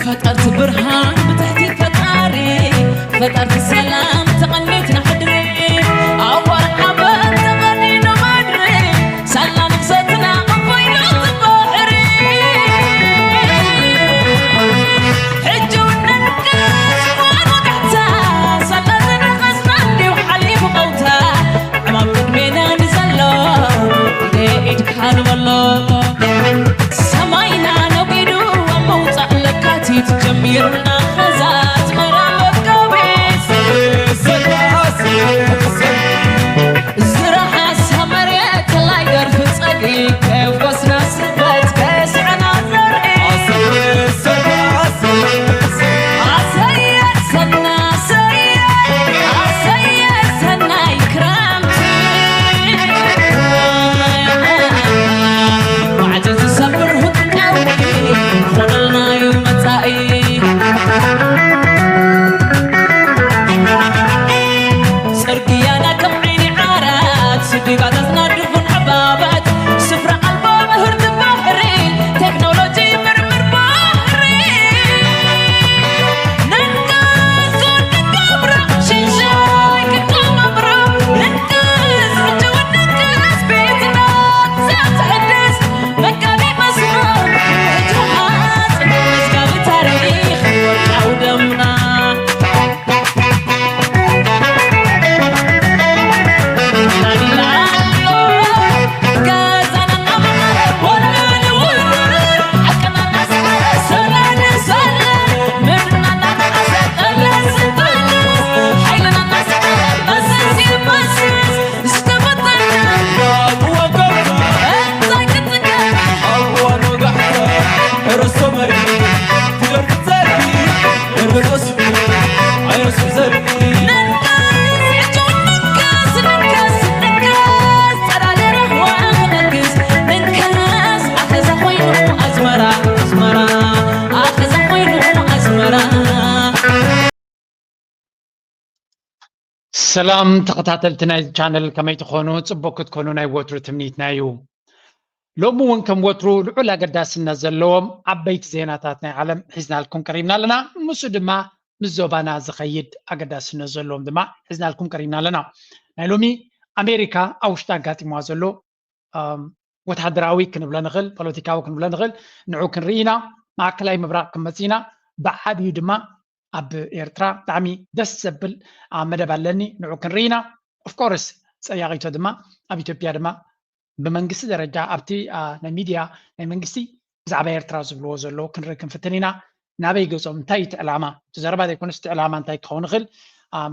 ፈጠርቲ ብርሃን ብትሕቲ ፈጣሪ፣ ፈጠርቲ ሰላም ተቐኒትና ሕድሪ፣ ኣዋር ሓበን ተቐኒኑ ምድሪ፣ ሳላ ንግሰትና ኣቦይና እቲ ባሕሪ። ሕጂ እውን ነንቅስ ዝኾነ ጋሕታ፣ ሳላ ዝነቐስና እንዲዩ ሓሊፉ ቀውታ፣ ዕማም ቅድሜና ንዘሎ ኢደ ኢድካ ንበሎ። ሰማይና ነጒዱ ኣብ ምውጻእ ለካቲት ጀሚርና ኸዛ ኣስመራ መጋቢት። ዝረሓሳ መሬት ከላይ ደርፊ ጸግዒ ከየፍኮስና ስበት ከየስዐና ዘርኢ። ኣሰየ ሰና ኣሰየ ኣሰየ ሰናይ ክረምቲ። ማዕድ ዝሰብር ህጥቃዊ ኾነልና እዩ መጻኢ። ጽርግያና ከም ዓይኒ ዓራት፣ ስዲጋታትና ድፉን ዕባባት፣ ስፍራ ኣልቦ ምህርቲ ባሕሪ፣ ቴክኖሎጂ ምርምር ባሕሪ። ነንቅዝ ክንገብሮ፣ ሽንሻይ ክንከባብሮ፣ ነንቅዝ ሕጂ እውን ነንቅዝ ቤትና ዘትሕድስ መጋቢ መስመር ሕጂ መዝጋቢ ታሪኽ ወርቃዊ ደምና። ሰላም ተኸታተልቲ ናይዚ ቻነል፣ ከመይ ትኾኑ? ጽቡቕ ክትኮኑ ናይ ወትሩ ትምኒትና እዩ። ሎሚ እውን ከም ወትሩ ልዑል ኣገዳስነት ዘለዎም ዓበይቲ ዜናታት ናይ ዓለም ሒዝናልኩም ቀሪብና ኣለና። ምስኡ ድማ ምስ ዞባና ዝኸይድ ኣገዳስነት ዘለዎም ድማ ሒዝናልኩም ቀሪብና ኣለና። ናይ ሎሚ ኣሜሪካ ኣብ ውሽጢ ኣጋጢምዋ ዘሎ ወተሃደራዊ ክንብሎ ንኽእል፣ ፖለቲካዊ ክንብሎ ንኽእል፣ ንዑ ክንርኢ ኢና። ማእከላይ ምብራቕ ክንመጽእ ኢና። ብዓብዩ ድማ ኣብ ኤርትራ ብጣዕሚ ደስ ዘብል መደብ ኣለኒ፣ ንዑ ክንርኢ ኢና። ኦፍኮርስ ጸያቒቶ ድማ ኣብ ኢትዮጵያ ድማ ብመንግስቲ ደረጃ ኣብቲ ናይ ሚድያ ናይ መንግስቲ ብዛዕባ ኤርትራ ዝብልዎ ዘለዉ ክንርኢ ክንፍትን ኢና። ናበይ ገጾም፣ እንታይ እቲ ዕላማ፣ እቲ ዘረባ ዘይኮነስ እቲ ዕላማ እንታይ ክኸውን ይኽእል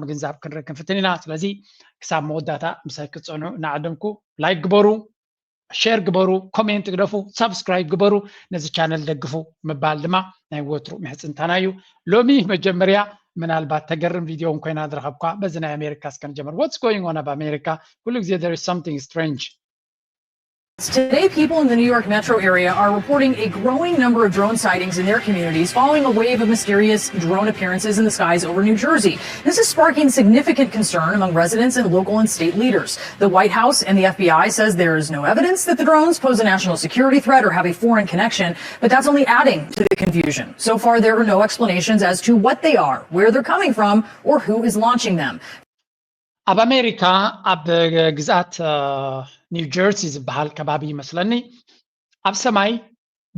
ምግንዛብ ክንርኢ ክንፍትን ኢና። ስለዚ ክሳብ መወዳእታ ምሳይ ክትጸንሑ እናዓደምኩ ላይክ ግበሩ፣ ሼር ግበሩ፣ ኮሜንት ግደፉ፣ ሳብስክራይብ ግበሩ፣ ነዚ ቻነል ደግፉ ምባል ድማ ናይ ወትሩ ምሕጽንታና እዩ። ሎሚ መጀመርያ ምናልባት ተገርም ቪድዮ እንኮይና ዝረኸብኳ በዚ ናይ ኣሜሪካ እስከ ንጀምር። What's going on ኣብ ኣሜሪካ? ኩሉ ግዜ there is something strange. Today, people in the New York metro area are reporting a growing number of drone sightings in their communities following a wave of mysterious drone appearances in the skies over New Jersey. This is sparking significant concern among residents and local and state leaders. The White House and the F B I says there is no evidence that the drones pose a national security threat or have a foreign connection, but that's only adding to the confusion. So far, there are no explanations as to what they are, where they're coming from, or who is launching them. ኣብ ኣሜሪካ ኣብ ግዝኣት ኒው ጀርሲ ዝበሃል ከባቢ ይመስለኒ ኣብ ሰማይ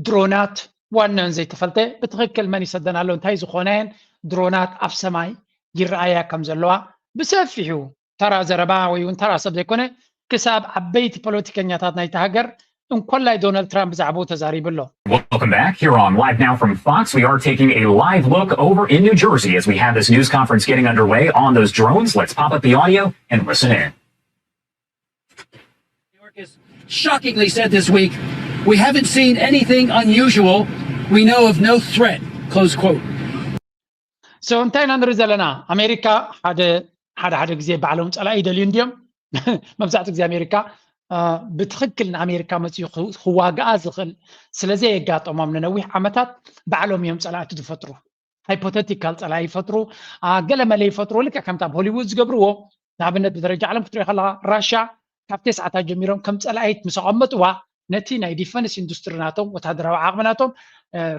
ድሮናት ዋነን ዘይተፈልጠ ብትኽክል መን ይሰደን ኣሎ እንታይ ዝኾነን ድሮናት ኣብ ሰማይ ይረኣያ ከም ዘለዋ ብሰፊሑ ተራ ዘረባ ወይ እውን ተራ ሰብ ዘይኮነ ክሳብ ዓበይቲ ፖለቲከኛታት ናይቲ ሃገር እንኮላይ ዶናልድ ትራምፕ ብዛዕባኡ ተዛሪቡ ኣሎ። Welcome back. Here on Live Now from Fox, we are taking a live look over in New Jersey as we have this news conference getting underway on those drones. Let's pop up the audio and listen in. New York has shockingly said this week, we haven't seen anything unusual. We know of no threat, close quote. So እንታይ ኢና ንርኢ ዘለና? ኣሜሪካ ሓደ ሓደ ሓደ ግዜ ባዕሎም ጸላኢ ይደልዩ እንድዮም። መብዛሕትኡ ግዜ ኣሜሪካ ብትኽክል ንኣሜሪካ መፅኡ ክዋግኣ ዝኽእል ስለዘየጋጠሞም ንነዊሕ ዓመታት ባዕሎም እዮም ፀላእቲ ዝፈጥሩ። ሃይፖቴቲካል ፀላኢ ይፈጥሩ፣ ገለመለ ይፈጥሩ። ልክዕ ከምቲ ኣብ ሆሊውድ ዝገብርዎ ንኣብነት ብደረጃ ዓለም ክትሪኦ ከለካ ራሻ ካብ ተስዓታት ጀሚሮም ከም ፀላኢት ምስ ኣቐመጥዋ ነቲ ናይ ዲፈንስ ኢንዱስትሪ ናቶም፣ ወታደራዊ ዓቕሚ ናቶም፣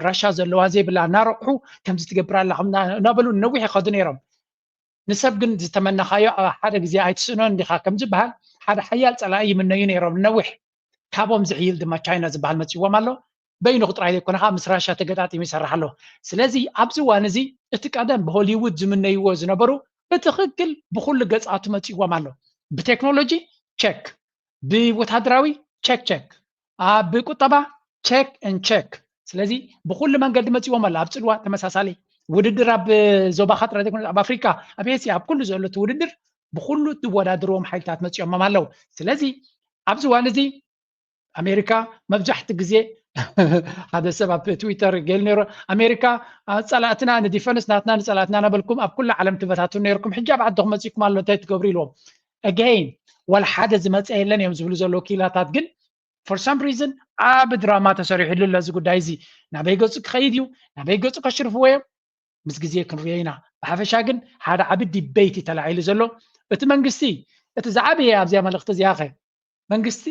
ራሻ ዘለዋ ዘይብላ እናረቑሑ ከምዚ ትገብር ኣላ እናበሉ ነዊሕ ይኸዱ ነይሮም። ንሰብ ግን ዝተመነኻዮ ኣብ ሓደ ግዜ ኣይትስእኖን እንዲኻ ከም ዝበሃል ሓደ ሓያል ጸላኢ ይምነዩ ነይሮም ነዊሕ። ካብኦም ዝሕይል ድማ ቻይና ዝበሃል መጺዎም ኣሎ። በይኑ ጥራይ ዘይኮነ ከዓ ምስ ራሻ ተገጣጢሙ ይሰርሕ ኣሎ። ስለዚ ኣብዚ እዋን እዚ እቲ ቀደም ብሆሊውድ ዝምነይዎ ዝነበሩ ብትኽክል ብኩሉ ገጻቱ መጺዎም ኣሎ። ብቴክኖሎጂ ቸክ፣ ብወታደራዊ ቸክ ቸክ፣ ኣብ ቁጠባ ቸክ ን ቸክ። ስለዚ ብኩሉ መንገዲ መጺዎም ኣሎ። ኣብ ጽልዋ ተመሳሳሊ ውድድር ኣብ ዞባኻ ጥራይ ዘይኮነ ኣብ ኣፍሪካ፣ ኣብ ኤስያ፣ ኣብ ኩሉ ዘሎ እቲ ውድድር ብኩሉ ዝወዳድርዎም ሓይልታት መጺኦሞም ኣለዉ። ስለዚ ኣብዚ እዋን እዚ ኣሜሪካ መብዛሕቲ ግዜ ሓደ ሰብ ኣብ ትዊተር ገይሩ ነይሩ፣ ኣሜሪካ ጸላእትና ንዲፈንስ ናትና ንጸላእትና ነበልኩም ኣብ ኩሉ ዓለም ትበታቱ ነይርኩም፣ ሕጂ ኣብ ዓድኹም መጺእኩም ኣሎ እንታይ ትገብሩ ኢልዎም። ኣገይን ዋላ ሓደ ዝመፀ የለን እዮም ዝብሉ ዘለዉ ክኢላታት። ግን for some reason ዓቢ ድራማ ተሰሪሕሉ ኣሎ እዚ ጉዳይ እዚ። ናበይ ገፁ ክኸይድ እዩ፣ ናበይ ገፁ ከሽርፍዎ እዮም፣ ምስ ግዜ ክንሪኦ ኢና። ብሓፈሻ ግን ሓደ ዓቢ ዲቤት እዩ ተላዒሉ ዘሎ። እቲ መንግስቲ እቲ ዝዓበየ ኣብዚኣ መልእኽቲ እዚኣ ኸ መንግስቲ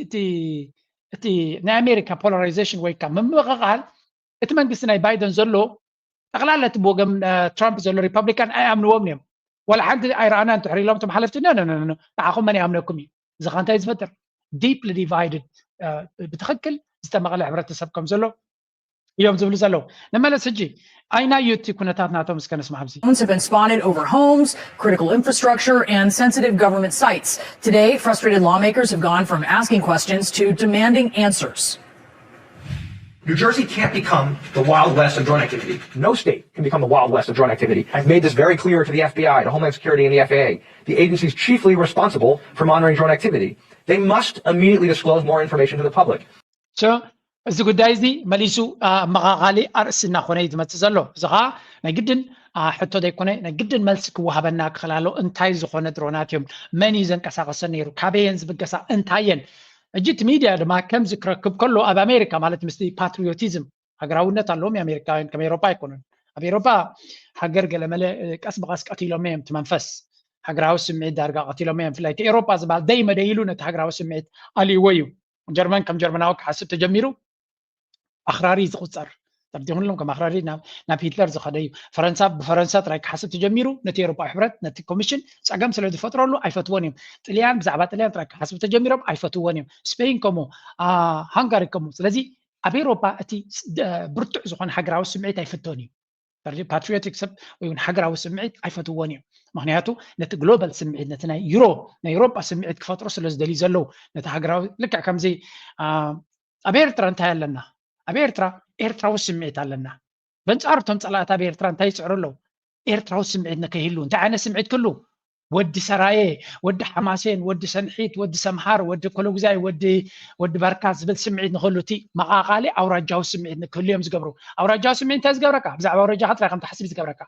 እቲ ናይ ኣሜሪካ ፖላራይዜሽን ወይ ከዓ ምምቕቓል እቲ መንግስቲ ናይ ባይደን ዘሎ ጠቕላላ እቲ ብወገን ትራምፕ ዘሎ ሪፐብሊካን ኣይኣምንዎም እዮም። ዋላ ሓንቲ ኣይረኣና እንድሕር ኢሎም እቶም ሓለፍቲ ንዓኹም መን ይኣምነኩም እዩ። እዚ ኸ እንታይ ዝፈጥር? ዲፕሊ ዲቫይድድ፣ ብትኽክል ዝተመቐለ ሕብረተሰብ ከም ዘሎ እዮም ዝብሉ ዘለዉ። ንመለስ ሕጂ ኣይናዩ እቲ ኩነታት ናቶም እስከ ንስማዕ ኣብዚ። Have been spotted over homes, critical infrastructure, and sensitive government sites. Today, frustrated lawmakers have gone from asking questions to demanding answers. New Jersey can't become the Wild West of drone activity. No state can become the Wild West of drone activity. I've made this very clear to the F B I, to Homeland Security, and the F A A, the agencies chiefly responsible for monitoring drone activity. They must immediately disclose more information to the public. እዚ ጉዳይ እዚ መሊሱ መቓቓሊ ኣርእሲ እናኾነ እዩ ዝመፅእ ዘሎ። እዚ ከዓ ናይ ግድን ሕቶ ዘይኮነ ናይ ግድን መልሲ ክወሃበና ክኽእል ኣለዎ። እንታይ ዝኾነ ድሮናት እዮም? መን እዩ ዘንቀሳቐሰን ነይሩ? ካበየን ዝብገሳ? እንታየን? ሕጂ እቲ ሚድያ ድማ ከምዚ ክረክብ ከሎ ኣብ ኣሜሪካ ማለት ምስቲ ፓትሪዮቲዝም ሃገራውነት ኣለዎም ኣሜሪካውያን፣ ከም ኤሮፓ ኣይኮኑን። ኣብ ኤሮፓ ሃገር ገለመለ ቀስ ብቐስ ቀቲሎም እዮም እቲ መንፈስ ሃገራዊ ስምዒት ዳርጋ ቀቲሎም እዮም። ብፍላይ እቲ ኤሮፓ ዝበሃል ደይ መደይ ኢሉ ነቲ ሃገራዊ ስምዒት ኣልይዎ እዩ። ጀርመን ከም ጀርመናዊ ክሓስብ ተጀሚሩ ኣኽራሪ ዝቁፀር ተርዲኹሎም ከም ኣኽራሪ ናብ ሂትለር ዝኸደ እዩ። ፈረንሳ ብፈረንሳ ጥራይ ክሓስብ ተጀሚሩ ነቲ ኤሮፓዊ ሕብረት ነቲ ኮሚሽን ፀገም ስለ ዝፈጥረሉ ኣይፈትዎን እዮም። ጥልያን ብዛዕባ ጥልያን ጥራይ ክሓስቡ ተጀሚሮም ኣይፈትዎን እዮም። ስፔን ከምኡ፣ ሃንጋሪ ከምኡ። ስለዚ ኣብ ኤሮፓ እቲ ብርቱዕ ዝኾነ ሃገራዊ ስምዒት ኣይፍቶን እዩ። ፓትሪዮቲክ ሰብ ወይ እውን ሃገራዊ ስምዒት ኣይፈትዎን እዮም። ምክንያቱ ነቲ ግሎባል ስምዒት ነቲ ናይ ዩሮ ናይ ኤሮፓ ስምዒት ክፈጥሩ ስለ ዝደልዩ ዘለዉ ነቲ ሃገራዊ ልክዕ ከምዚ ኣብ ኤርትራ እንታይ ኣለና? ኣብ ኤርትራ ኤርትራዊ ስምዒት ኣለና። በንጻሩ እቶም ጸላእቲ ኣብ ኤርትራ እንታይ ይጽዕሩ ኣለዉ? ኤርትራዊ ስምዒት ንከይህሉ እንታይ ዓይነት ስምዒት ክህሉ? ወዲ ሰራየ፣ ወዲ ሓማሴን፣ ወዲ ሰንሒት፣ ወዲ ሰምሃር፣ ወዲ ኮሎጉዛይ፣ ወዲ ወዲ ባርካ ዝብል ስምዒት ንክህሉ እቲ መቓቓሊ ኣውራጃዊ ስምዒት ንክህሉ እዮም ዝገብሩ። ኣውራጃዊ ስምዒት እንታይ ዝገብረካ? ብዛዕባ ኣውራጃኻ ጥራይ ከም ትሓስብ እዩ ዝገብረካ።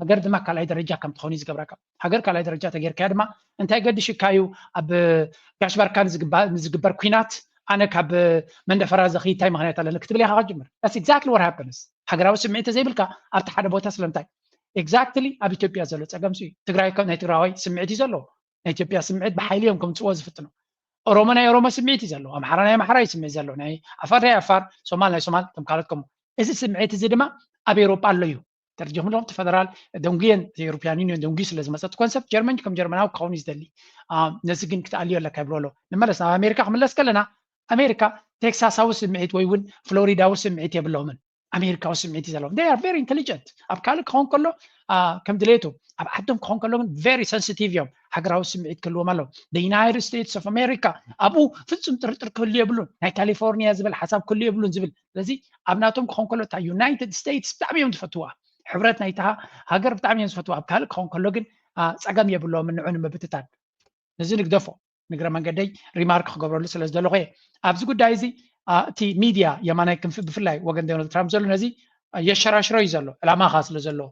ሃገር ድማ ካልኣይ ደረጃ ከም ትኸውን እዩ ዝገብረካ። ሃገር ካልኣይ ደረጃ ተጌርካያ ድማ እንታይ ገድሽካ እዩ ኣብ ጋሽ ባርካ ንዝግበር ኩናት ኣነ ካብ መንደፈራ ዘኽይድ እንታይ ምኽንያት ኣለኒ ክትብል ኢኻ ክትጅምር። That's exactly what happens። ሃገራዊ ስምዒት ተዘይብልካ ኣብቲ ሓደ ቦታ ስለምንታይ? Exactly ኣብ ኢትዮጵያ ዘሎ ፀገም እዩ። ትግራይ ናይ ትግራዋይ ስምዒት እዩ ዘለዎ። ናይ ኢትዮጵያ ስምዒት ብሓይሊ እዮም ከምፅዎ ዝፍትኑ። ኦሮሞ ናይ ኦሮሞ ስምዒት እዩ ዘለዎ። ኣምሓራ ናይ ኣምሓራ እዩ ስምዒት ዘለዎ። ናይ ዓፋር ናይ ዓፋር፣ ሶማል ናይ ሶማል፣ ከም ካልኦት ከምኡ። እዚ ስምዒት እዚ ድማ ኣብ ኤውሮጳ ኣሎ እዩ። ተርጅምሎም እቲ ፈደራል ደንጉየን፣ European Union ደንጉዩ ስለ ዝመፀ እቲ ኮንሰፕት ጀርመን ከም ጀርመናዊ ክኸውን እዩ ዝደሊ። ነዚ ግን ክትኣልዮ ኣለካ ይብሉ ኣለዉ። ንመለስ ናብ ኣሜሪካ ክምለስ ከለና ኣሜሪካ ቴክሳሳዊ ስምዒት ወይ እውን ፍሎሪዳዊ ስምዒት የብሎምን። ኣሜሪካዊ ስምዒት እዩ ዘለዎም። They are very intelligent። ኣብ ካልእ ክኸውን ከሎ ከም ድሌቱ ኣብ ዓዶም ክኸውን ከሎ ግን very sensitive እዮም። ሃገራዊ ስምዒት ክህልዎም ኣለዎ። The United States of America ኣብኡ ፍጹም ጥርጥር ክህሉ የብሉን። ናይ ካሊፎርኒያ ዝብል ሓሳብ ክህሉ የብሉን ዝብል። ስለዚ ኣብ ናቶም ክኸውን ከሎ እታ ዩናይትድ ስቴትስ ብጣዕሚ እዮም ዝፈትዋ። ሕብረት ናይታ ሃገር ብጣዕሚ እዮም ዝፈትዋ። ኣብ ካልእ ክኸውን ከሎ ግን ፀገም የብሎም ንዑ ንምብትታን። ነዚ ንግደፎ። ንግረ መንገደይ ሪማርክ ክገብረሉ ስለ ዝደለኹ እየ። ኣብዚ ጉዳይ እዚ እቲ ሚድያ የማናይ ክንፊ ብፍላይ ወገን ዶናልድ ትራምፕ ዘሎ ነዚ የሸራሽሮ እዩ ዘሎ ዕላማ ኸዓ ስለ ዘለዎ።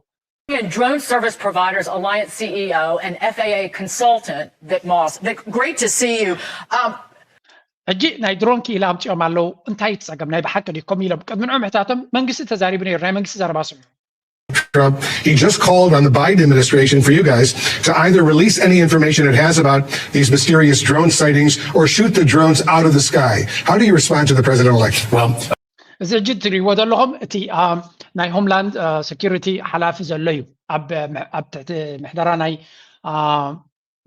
Drone Service Providers Alliance C E O and F A A consultant Vic Moss. Vic, great to see you. Um, ሕጂ ናይ ድሮን ክኢላ ኣምፂኦም ኣለዉ። እንታይ እቲ ፀገም ናይ ብሓቂ ድዩ? ከም ኢሎም ቅድሚ ንዑ ምሕታቶም መንግስቲ ተዛሪቡ ነይሩ። ናይ መንግስቲ ዘረባ ስምዑ። Trump. He just called on the Biden administration for you guys to either release any information it has about these mysterious drone sightings or shoot the drones out of the sky. How do you respond to the president-elect? Well, እዚ ሕጂ እትሪእዎ ዘለኹም እቲ ናይ ሆምላንድ ሰኪሪቲ ሓላፊ ዘሎ እዩ። ኣብ ትሕቲ ምሕደራ ናይ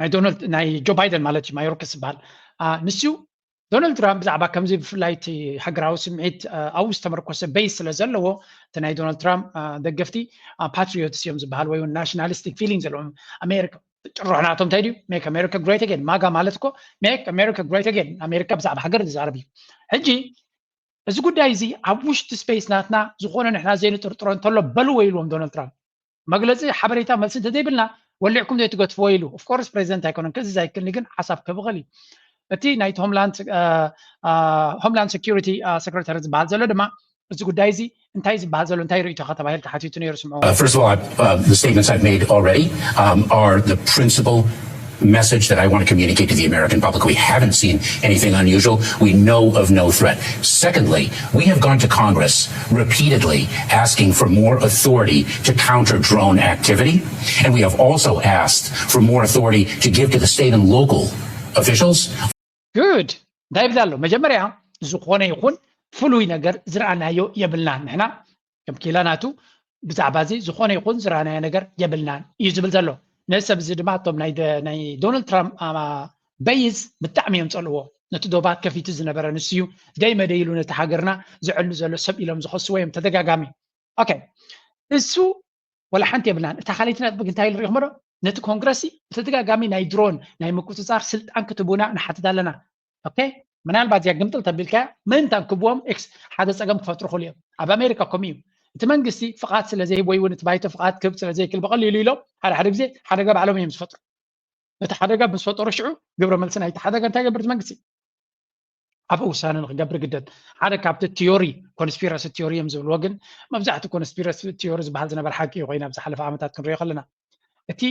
ናይ ዶናልድ ናይ ጆ ባይደን ማለት እዩ፣ ማዮርክስ ዝበሃል ንሱ ዶናልድ ትራምፕ ብዛዕባ ከምዚ ብፍላይ እቲ ሃገራዊ ስምዒት ኣብኡ ዝተመርኮሰ ቤዝ ስለ ዘለዎ እቲ ናይ ዶናልድ ትራምፕ ደገፍቲ ፓትሪዮትስ እዮም ዝበሃል ወይ ናሽናሊስቲክ ፊሊንግ ዘለዎም ኣሜሪካ ጭርሖ ናቶም እንታይ ድዩ make America great again ማጋ ማለት እኮ make America great again ኣሜሪካ ብዛዕባ ሃገር ዝዛረብ እዩ። ሕጂ እዚ ጉዳይ እዚ ኣብ ውሽጢ ስፔስ ናትና ዝኾነ ንሕና ዘይንጥርጥሮ እንተሎ በልዎ ኢልዎም ዶናልድ ትራምፕ። መግለፂ ሓበሬታ መልሲ እንተዘይብልና ወሊዕኩም ዘይትገድፍዎ ኢሉ። ኦፍኮርስ ፕሬዚደንት ኣይኮነን ክእዝዝ ኣይክእልኒ ግን ሓሳብ ክህብ እኽእል እዩ። እቲ ናይቲ ሆምላንድ ሰኪሪቲ ሰክረታሪ ዝበሃል ዘሎ ድማ እዚ ጉዳይ እዚ እንታይ ዝበሃል ዘሎ እንታይ ርእይቶኻ ተባሂሉ ተሓቲቱ ነይሩ ስምዑ። Uh, first of all, I- uh, the statements I've made already um, are the principal message that I want to communicate to the American public. We haven't seen anything unusual. We know of no threat. Secondly, we have gone to Congress repeatedly asking for more authority to counter drone activity. And we have also asked for more authority to give to the state and local officials. Good እንታይ ይብል ኣሎ? መጀመርያ ዝኾነ ይኹን ፍሉይ ነገር ዝረኣናዮ የብልናን። ንሕና ከም ኪላ ናቱ ብዛዕባ እዚ ዝኾነ ይኹን ዝረኣናዮ ነገር የብልናን እዩ ዝብል ዘሎ። ነዚ ሰብ እዚ ድማ እቶም ናይ ደ- ናይ ዶናልድ ትራምፕ ኣማ- በይዝ ብጣዕሚ እዮም ፀልዎ። ነቲ ዶባት ከፊቱ ዝነበረ ንሱ እዩ ደይ መደይ ኢሉ ነቲ ሃገርና ዘዕሉ ዘሎ ሰብ ኢሎም ዝኸስዎ እዮም ተደጋጋሚ። ኦኬ እሱ ወላ ሓንቲ የብልናን። እታ ካልኣይቲ ነጥቢ ግን እንታይ ኢሉ ሪኢኹሞ ዶ? ነቲ ኮንግረስ ብተደጋጋሚ ናይ ድሮን ናይ ምቁፅፃር ስልጣን ክትቡና ንሓትት ኣለና። ኦኬ ምናልባት እዚኣ ግምጥል ተቢልካ ምእንታን ክብዎም ኤክስ ሓደ ፀገም ክፈጥሩ ክእሉ እዮም። ኣብ ኣሜሪካ ከምኡ እዩ። እቲ መንግስቲ ፍቓድ ስለ ዘይህብ ወይ እውን እቲ ባይቶ ፍቓድ ክህብ ስለ ዘይክእል ብቐሊሉ ኢሎም ሓደ ሓደ ግዜ ሓደጋ ባዕሎም እዮም ዝፈጥሩ። ነቲ ሓደጋ ምስ ፈጠሩ ሽዑ ግብረ መልሲ ናይቲ ሓደጋ እንታይ ገብር እቲ መንግስቲ? ኣብ ውሳነ ንክገብር ግደድ ሓደ ካብቲ ቲዮሪ ኮንስፒረሲ ቲዮሪ እዮም ዝብልዎ ግን መብዛሕቲ ኮንስፒረሲ ቲዮሪ ዝበሃል ዝነበረ ሓቂ እዩ ኮይኑ ኣብ ዝሓለፈ ዓመታት ክንሪኦ ከለና እቲ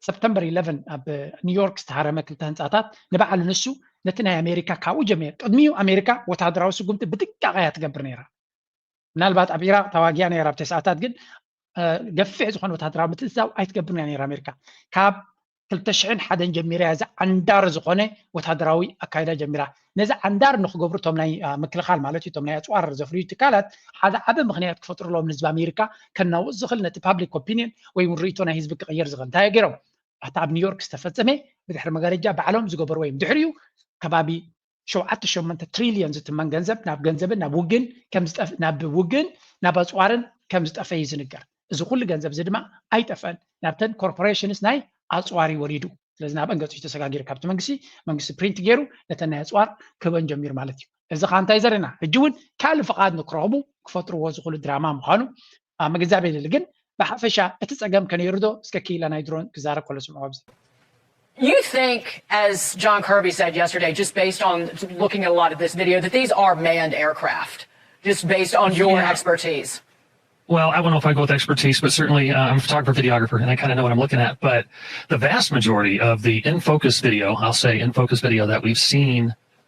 ሰፕተምበር ኢለቨን ኣብ ኒውዮርክ ዝተሃረመ ክልተ ህንፃታት ንበዓሉ ንሱ ነቲ ናይ ኣሜሪካ ካብኡ ጀሚር ቅድሚኡ ኣሜሪካ ወታደራዊ ስጉምቲ ብጥንቃቐ እያ ትገብር ነይራ። ምናልባት ኣብ ኢራቅ ተዋጊያ ነይራ ኣብቲ ሰዓታት ግን ገፊሕ ዝኾነ ወታደራዊ ምትእትታው ኣይትገብርን እያ ነይራ ኣሜሪካ። ካብ ክልተ ሽሕን ሓደን ጀሚራ እያ እዚ ዓንዳር ዝኾነ ወታደራዊ ኣካይዳ ጀሚራ። ነዚ ዓንዳር ንክገብሩ እቶም ናይ ምክልኻል ማለት እዩ እቶም ናይ ኣፅዋር ዘፍርዩ ትካላት ሓደ ዓቢ ምክንያት ክፈጥሩሎም ንህዝቢ ኣሜሪካ ከናውፅ ዝኽእል ነቲ ፓብሊክ ኦፒኒየን ወይ እውን ርእይቶ ናይ ህዝቢ ክቕየር ዝኽእል እንታይ ገይሮም ኣብቲ ኣብ ኒውዮርክ ዝተፈፀመ ብድሕሪ መጋረጃ ባዕሎም ዝገበርዎ እዮም ድሕሪኡ ከባቢ ሸውዓተ ሸሞንተ ትሪልዮን ዝትመን ገንዘብ ናብ ገንዘብን ናብ ውግን ናብ ውግን ናብ ኣፅዋርን ከም ዝጠፈ እዩ ዝንገር። እዚ ኩሉ ገንዘብ እዚ ድማ ኣይጠፍአን ናብተን ኮርፖሬሽንስ ናይ ኣፅዋር እዩ ወሪዱ። ስለዚ ናብ እንገፅ ተሰጋጊሩ ካብቲ መንግስቲ መንግስቲ ፕሪንት ገይሩ ነተን ናይ ኣፅዋር ክህበን ጀሚሩ ማለት እዩ። እዚ ከዓ እንታይ ዘርእና ሕጂ እውን ካልእ ፍቓድ ንክረኽቡ ክፈጥርዎ ዝኽእሉ ድራማ ምዃኑ ኣብ ምግንዛብ የድሊ። ግን ብሓፈሻ እቲ ፀገም ከነይርዶ እስከ ክኢላ ናይ ድሮን ክዛረብ ከሎ ስምዑ ኣብዚ You think, as John Kirby said yesterday, just based on looking at a lot of this video, that these are manned aircraft, just based on your Yeah. expertise? Well, I don't know if I go with expertise, but certainly uh, I'm a photographer, videographer, and I kind of know what I'm looking at. But the vast majority of the in focus video, I'll say in focus video that we've seen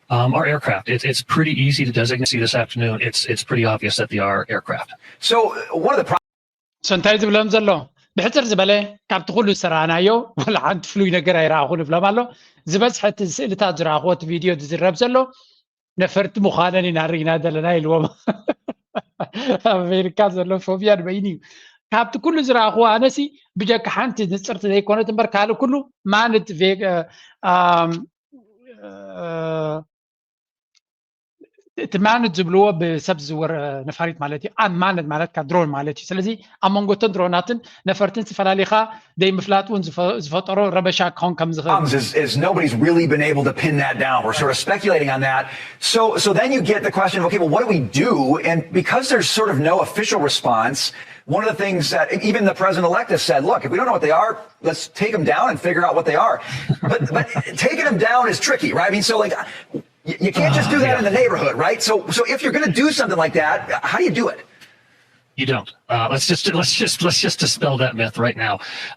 um, are aircraft. It, it's pretty easy to designate. See this afternoon, it's it's pretty obvious that they are aircraft. So one of the so እንታይ ዝብሎም ዘሎ ብሕፅር ዝበለ ካብቲ ኩሉ ዝሰራናዮ ወላ ሓንቲ ፍሉይ ነገር ኣይረኣኹ ንብሎም ኣሎ። ዝበዝሐ እቲ ስእልታት ዝረኣኽዎ እቲ ቪድዮ ዝዝረብ ዘሎ ነፈርቲ ምዃነን ኢና ርኢና ዘለና ኢልዎም። ኣብ ኣሜሪካ ዘሎ ፎብያ ንበይኑ እዩ። ካብቲ ኩሉ ዝረኣኽዎ ኣነሲ ብጀካ ሓንቲ ንፅርቲ ዘይኮነት እምበር ካልእ ኩሉ ማንት እቲ ማንት ዝብልዎ ብሰብ ዝዝወር ነፋሪት ማለት እዩ። ኣማነት ማለት ካብ ድሮን ማለት እዩ። ስለዚ ኣብ መንጎ እተን ድሮናትን ነፈርትን ዝተፈላለኻ ደይ ምፍላጥ እውን ዝፈጠሮ ረበሻ ክኸውን ከም ዝኽእል is, is nobody's really been able to pin that down. We're sort of speculating on that. So, so then you get the question of, okay, well, what do we do? And because there's sort of no official response, one of the things that even the president-elect has said, look, if we don't know what they are, let's take them down and figure out what they are. But, but taking them down is tricky, right? I mean, so like, you, you can't just do that in the neighborhood, right? So, so if you're going to do something like that, how do you do it? You don't. Uh, let's just let's just let's just dispel that myth right now.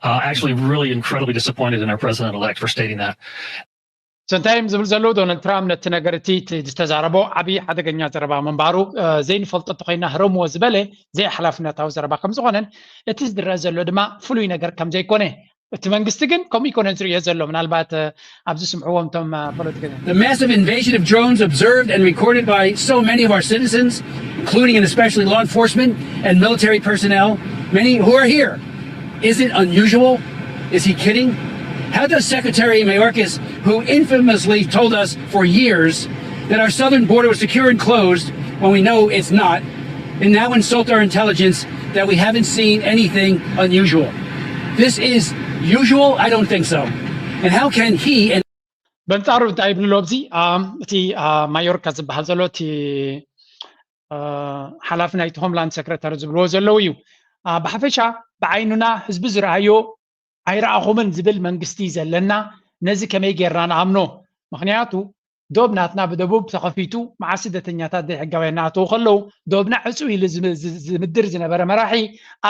Uh, actually, really incredibly disappointed in our president-elect for stating that. እንታይ እዮም ዝብል ዘለዉ? ዶናልድ ትራምፕ ነቲ ነገር እቲ ዝተዛረቦ ዓብዪ ሓደገኛ ዘረባ ምንባሩ፣ ዘይንፈልጦ እንተኮይና ህረምዎ ዝበለ ዘይሓላፍነታዊ ዘረባ ከም ዝኾነን፣ እቲ ዝረአ ዘሎ ድማ ፍሉይ ነገር ከም ዘይኮነ፣ እቲ መንግስቲ ግን ከምኡ ይኮነ ዝርእዮ ዘሎ። ምናልባት ኣብዚ ስምዕዎም እቶም ፖለቲከኛ The massive invasion of drones observed and recorded by so many of our citizens, including and especially law enforcement and military personnel, many who are here. Is it unusual? Is he kidding? How does Secretary Mayorkas, who infamously told us for years that our southern border was secure and closed when we know it's not, and now insult our intelligence that we haven't seen anything unusual? This is usual? I don't think so. And how can he and በንጻሩ እንታይ ይብልሎ ኣብዚ እቲ ማዮርካ ዝበሃል ዘሎ እቲ ሓላፊ ናይቲ ሆምላንድ ሰክረታሪ ዝብልዎ ዘለዉ እዩ። ብሓፈሻ ብዓይኑና ህዝቢ ዝረኣዮ ኣይረኣኹምን ዝብል መንግስቲ ዘለና፣ ነዚ ከመይ ጌርና ንኣምኖ? ምክንያቱ ዶብ ናትና ብደቡብ ተኸፊቱ መዓስ ስደተኛታት ዘይሕጋውያን ናእተዉ ከለዉ ዶብና ዕፁ ኢሉ ዝምድር ዝነበረ መራሒ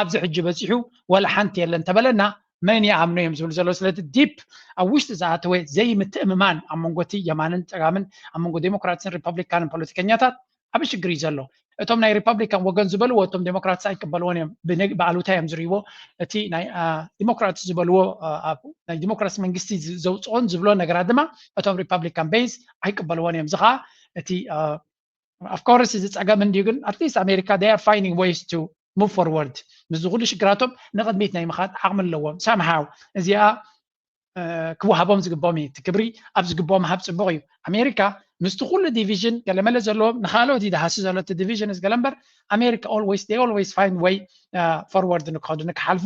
ኣብዚ ሕጂ በፂሑ ወላ ሓንቲ የለን ተበለና መን ይኣምኖ እዮም ዝብሉ ዘለዉ። ስለዚ ዲፕ ኣብ ውሽጢ ዝኣተወ ዘይምትእምማን ኣብ መንጎ እቲ የማንን ፀጋምን ኣብ መንጎ ዴሞክራትስን ሪፐብሊካንን ፖለቲከኛታት ዓቢ ሽግር እዩ ዘሎ። እቶም ናይ ሪፐብሊካን ወገን ዝበልዎ እቶም ዴሞክራትስ ኣይቅበልዎን እዮም፣ ብኣሉታ እዮም ዝርእይዎ። እቲ ናይ ዲሞክራትስ ዝበልዎ ናይ ዲሞክራሲ መንግስቲ ዘውፅኦን ዝብሎ ነገራት ድማ እቶም ሪፐብሊካን ቤዝ ኣይቅበልዎን እዮም። እዚ ከዓ እቲ of course እዚ ፀገም እንድዩ፣ ግን at least ኣሜሪካ they are finding ways to move forward፣ ምስዚ ኩሉ ሽግራቶም ንቕድሚት ናይ ምኻድ ዓቕሚ ኣለዎም። ሳምሃው እዚኣ ክወሃቦም ዝግብኦም እዩ። እቲ ክብሪ ኣብ ዝግብኦም ሃብ ፅቡቕ እዩ። ኣሜሪካ ምስቲ ኩሉ ዲቪዥን ገለመለ ዘለዎም ንካልኦት ይድሃሲ ዘሎ እቲ ዲቪዥን እዚ ገለ እምበር ኣሜሪካ always they always find way forward ንክኸዱ ንክሓልፉ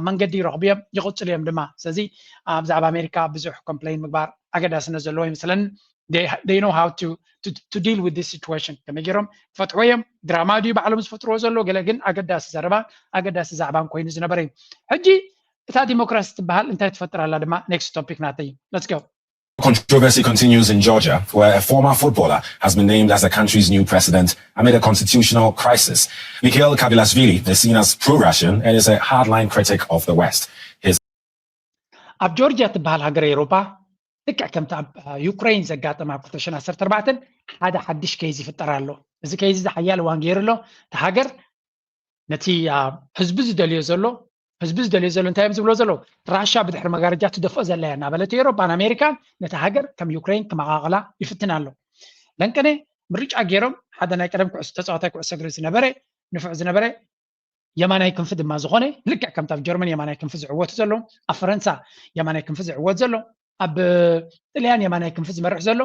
መንገዲ ይረኽቡ እዮም ይቕፅሉ እዮም ድማ። ስለዚ ብዛዕባ ኣሜሪካ ብዙሕ ኮምፕሌን ምግባር ኣገዳስነት ዘለዎ ይመስለኒ። They know how to to deal with this situation። ከመይ ገይሮም ክፈትሕዎ እዮም? ድራማ ድዩ ባዕሎም ዝፈጥርዎ ዘሎ? ገለ ግን ኣገዳሲ ዘረባን ኣገዳሲ ዛዕባን ኮይኑ ዝነበረ እዩ። ሕጂ እታ ዲሞክራሲ ትበሃል እንታይ ትፈጥር ኣላ ድማ ኔክስት ቶፒክ ናተይ። Let's go. Controversy continues in Georgia, where a former footballer has been named as the country's new president amid a constitutional crisis. Mikhail Kavelashvili is seen as pro-Russian and is a hardline critic of the West. His ኣብ ጆርጅያ ትበሃል ሃገር ኤውሮጳ ልክዕ ከምቲ ኣብ ዩክሬን ዘጋጠመ ኣብ ክልተ ሽሕን ዓሰርተ ኣርባዕተን ሓደ ሓድሽ ኬዝ ይፍጠር ኣሎ። እዚ ኬዝ እዚ ሓያል እዋን ገይሩ ኣሎ። እቲ ሃገር ነቲ ህዝቢ ዝደልዮ ዘሎ ህዝቢ ዝደልዮ ዘሎ እንታይ እዮም ዝብሎ ዘለዉ? ራሻ ብድሕሪ መጋረጃ ትደፍኦ ዘላ እያ እናበለት ኤውሮጳን ኣሜሪካን ነቲ ሃገር ከም ዩክሬን ክመቓቕላ ይፍትን ኣሎ። ለንቀነ ምርጫ ገይሮም ሓደ ናይ ቀደም ኩዕሶ ተፃዋታይ ኩዕሶ እግሪ ዝነበረ ንፉዕ ዝነበረ የማናይ ክንፊ ድማ ዝኾነ ልክዕ ከምቲ ኣብ ጀርመን የማናይ ክንፊ ዝዕወቱ ዘሎ ኣብ ፈረንሳ የማናይ ክንፊ ዝዕወት ዘሎ ኣብ ጥልያን የማናይ ክንፊ ዝመርሕ ዘሎ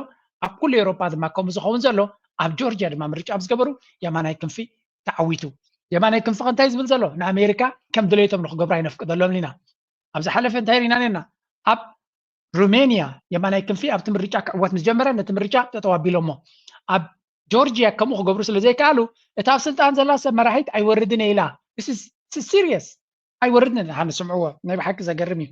ኣብ ኩሉ ኤውሮጳ ድማ ከምኡ ዝኸውን ዘሎ ኣብ ጆርጅያ ድማ ምርጫ ኣብ ዝገበሩ የማናይ ክንፊ ተዓዊቱ። የማናይ ክንፊ ከ እንታይ ዝብል ዘሎ ንኣሜሪካ ከም ድሌቶም ንክገብሩ ኣይነፍቅደሎምን ኢና። ኣብ ዝሓለፈ እንታይ ርኢና ነርና? ኣብ ሩሜንያ የማናይ ክንፊ ኣብቲ ምርጫ ክዕወት ምስ ጀመረ ነቲ ምርጫ ጠጠው ኣቢሎሞ። ኣብ ጆርጅያ ከምኡ ክገብሩ ስለ ዘይከኣሉ እታ ኣብ ስልጣን ዘላ ሰብ መራሒት ኣይወርድን እየ ኢላ። ሲሪየስ ኣይወርድን። ሃ ንስምዕዎ ናይ ብሓቂ ዘገርም እዩ።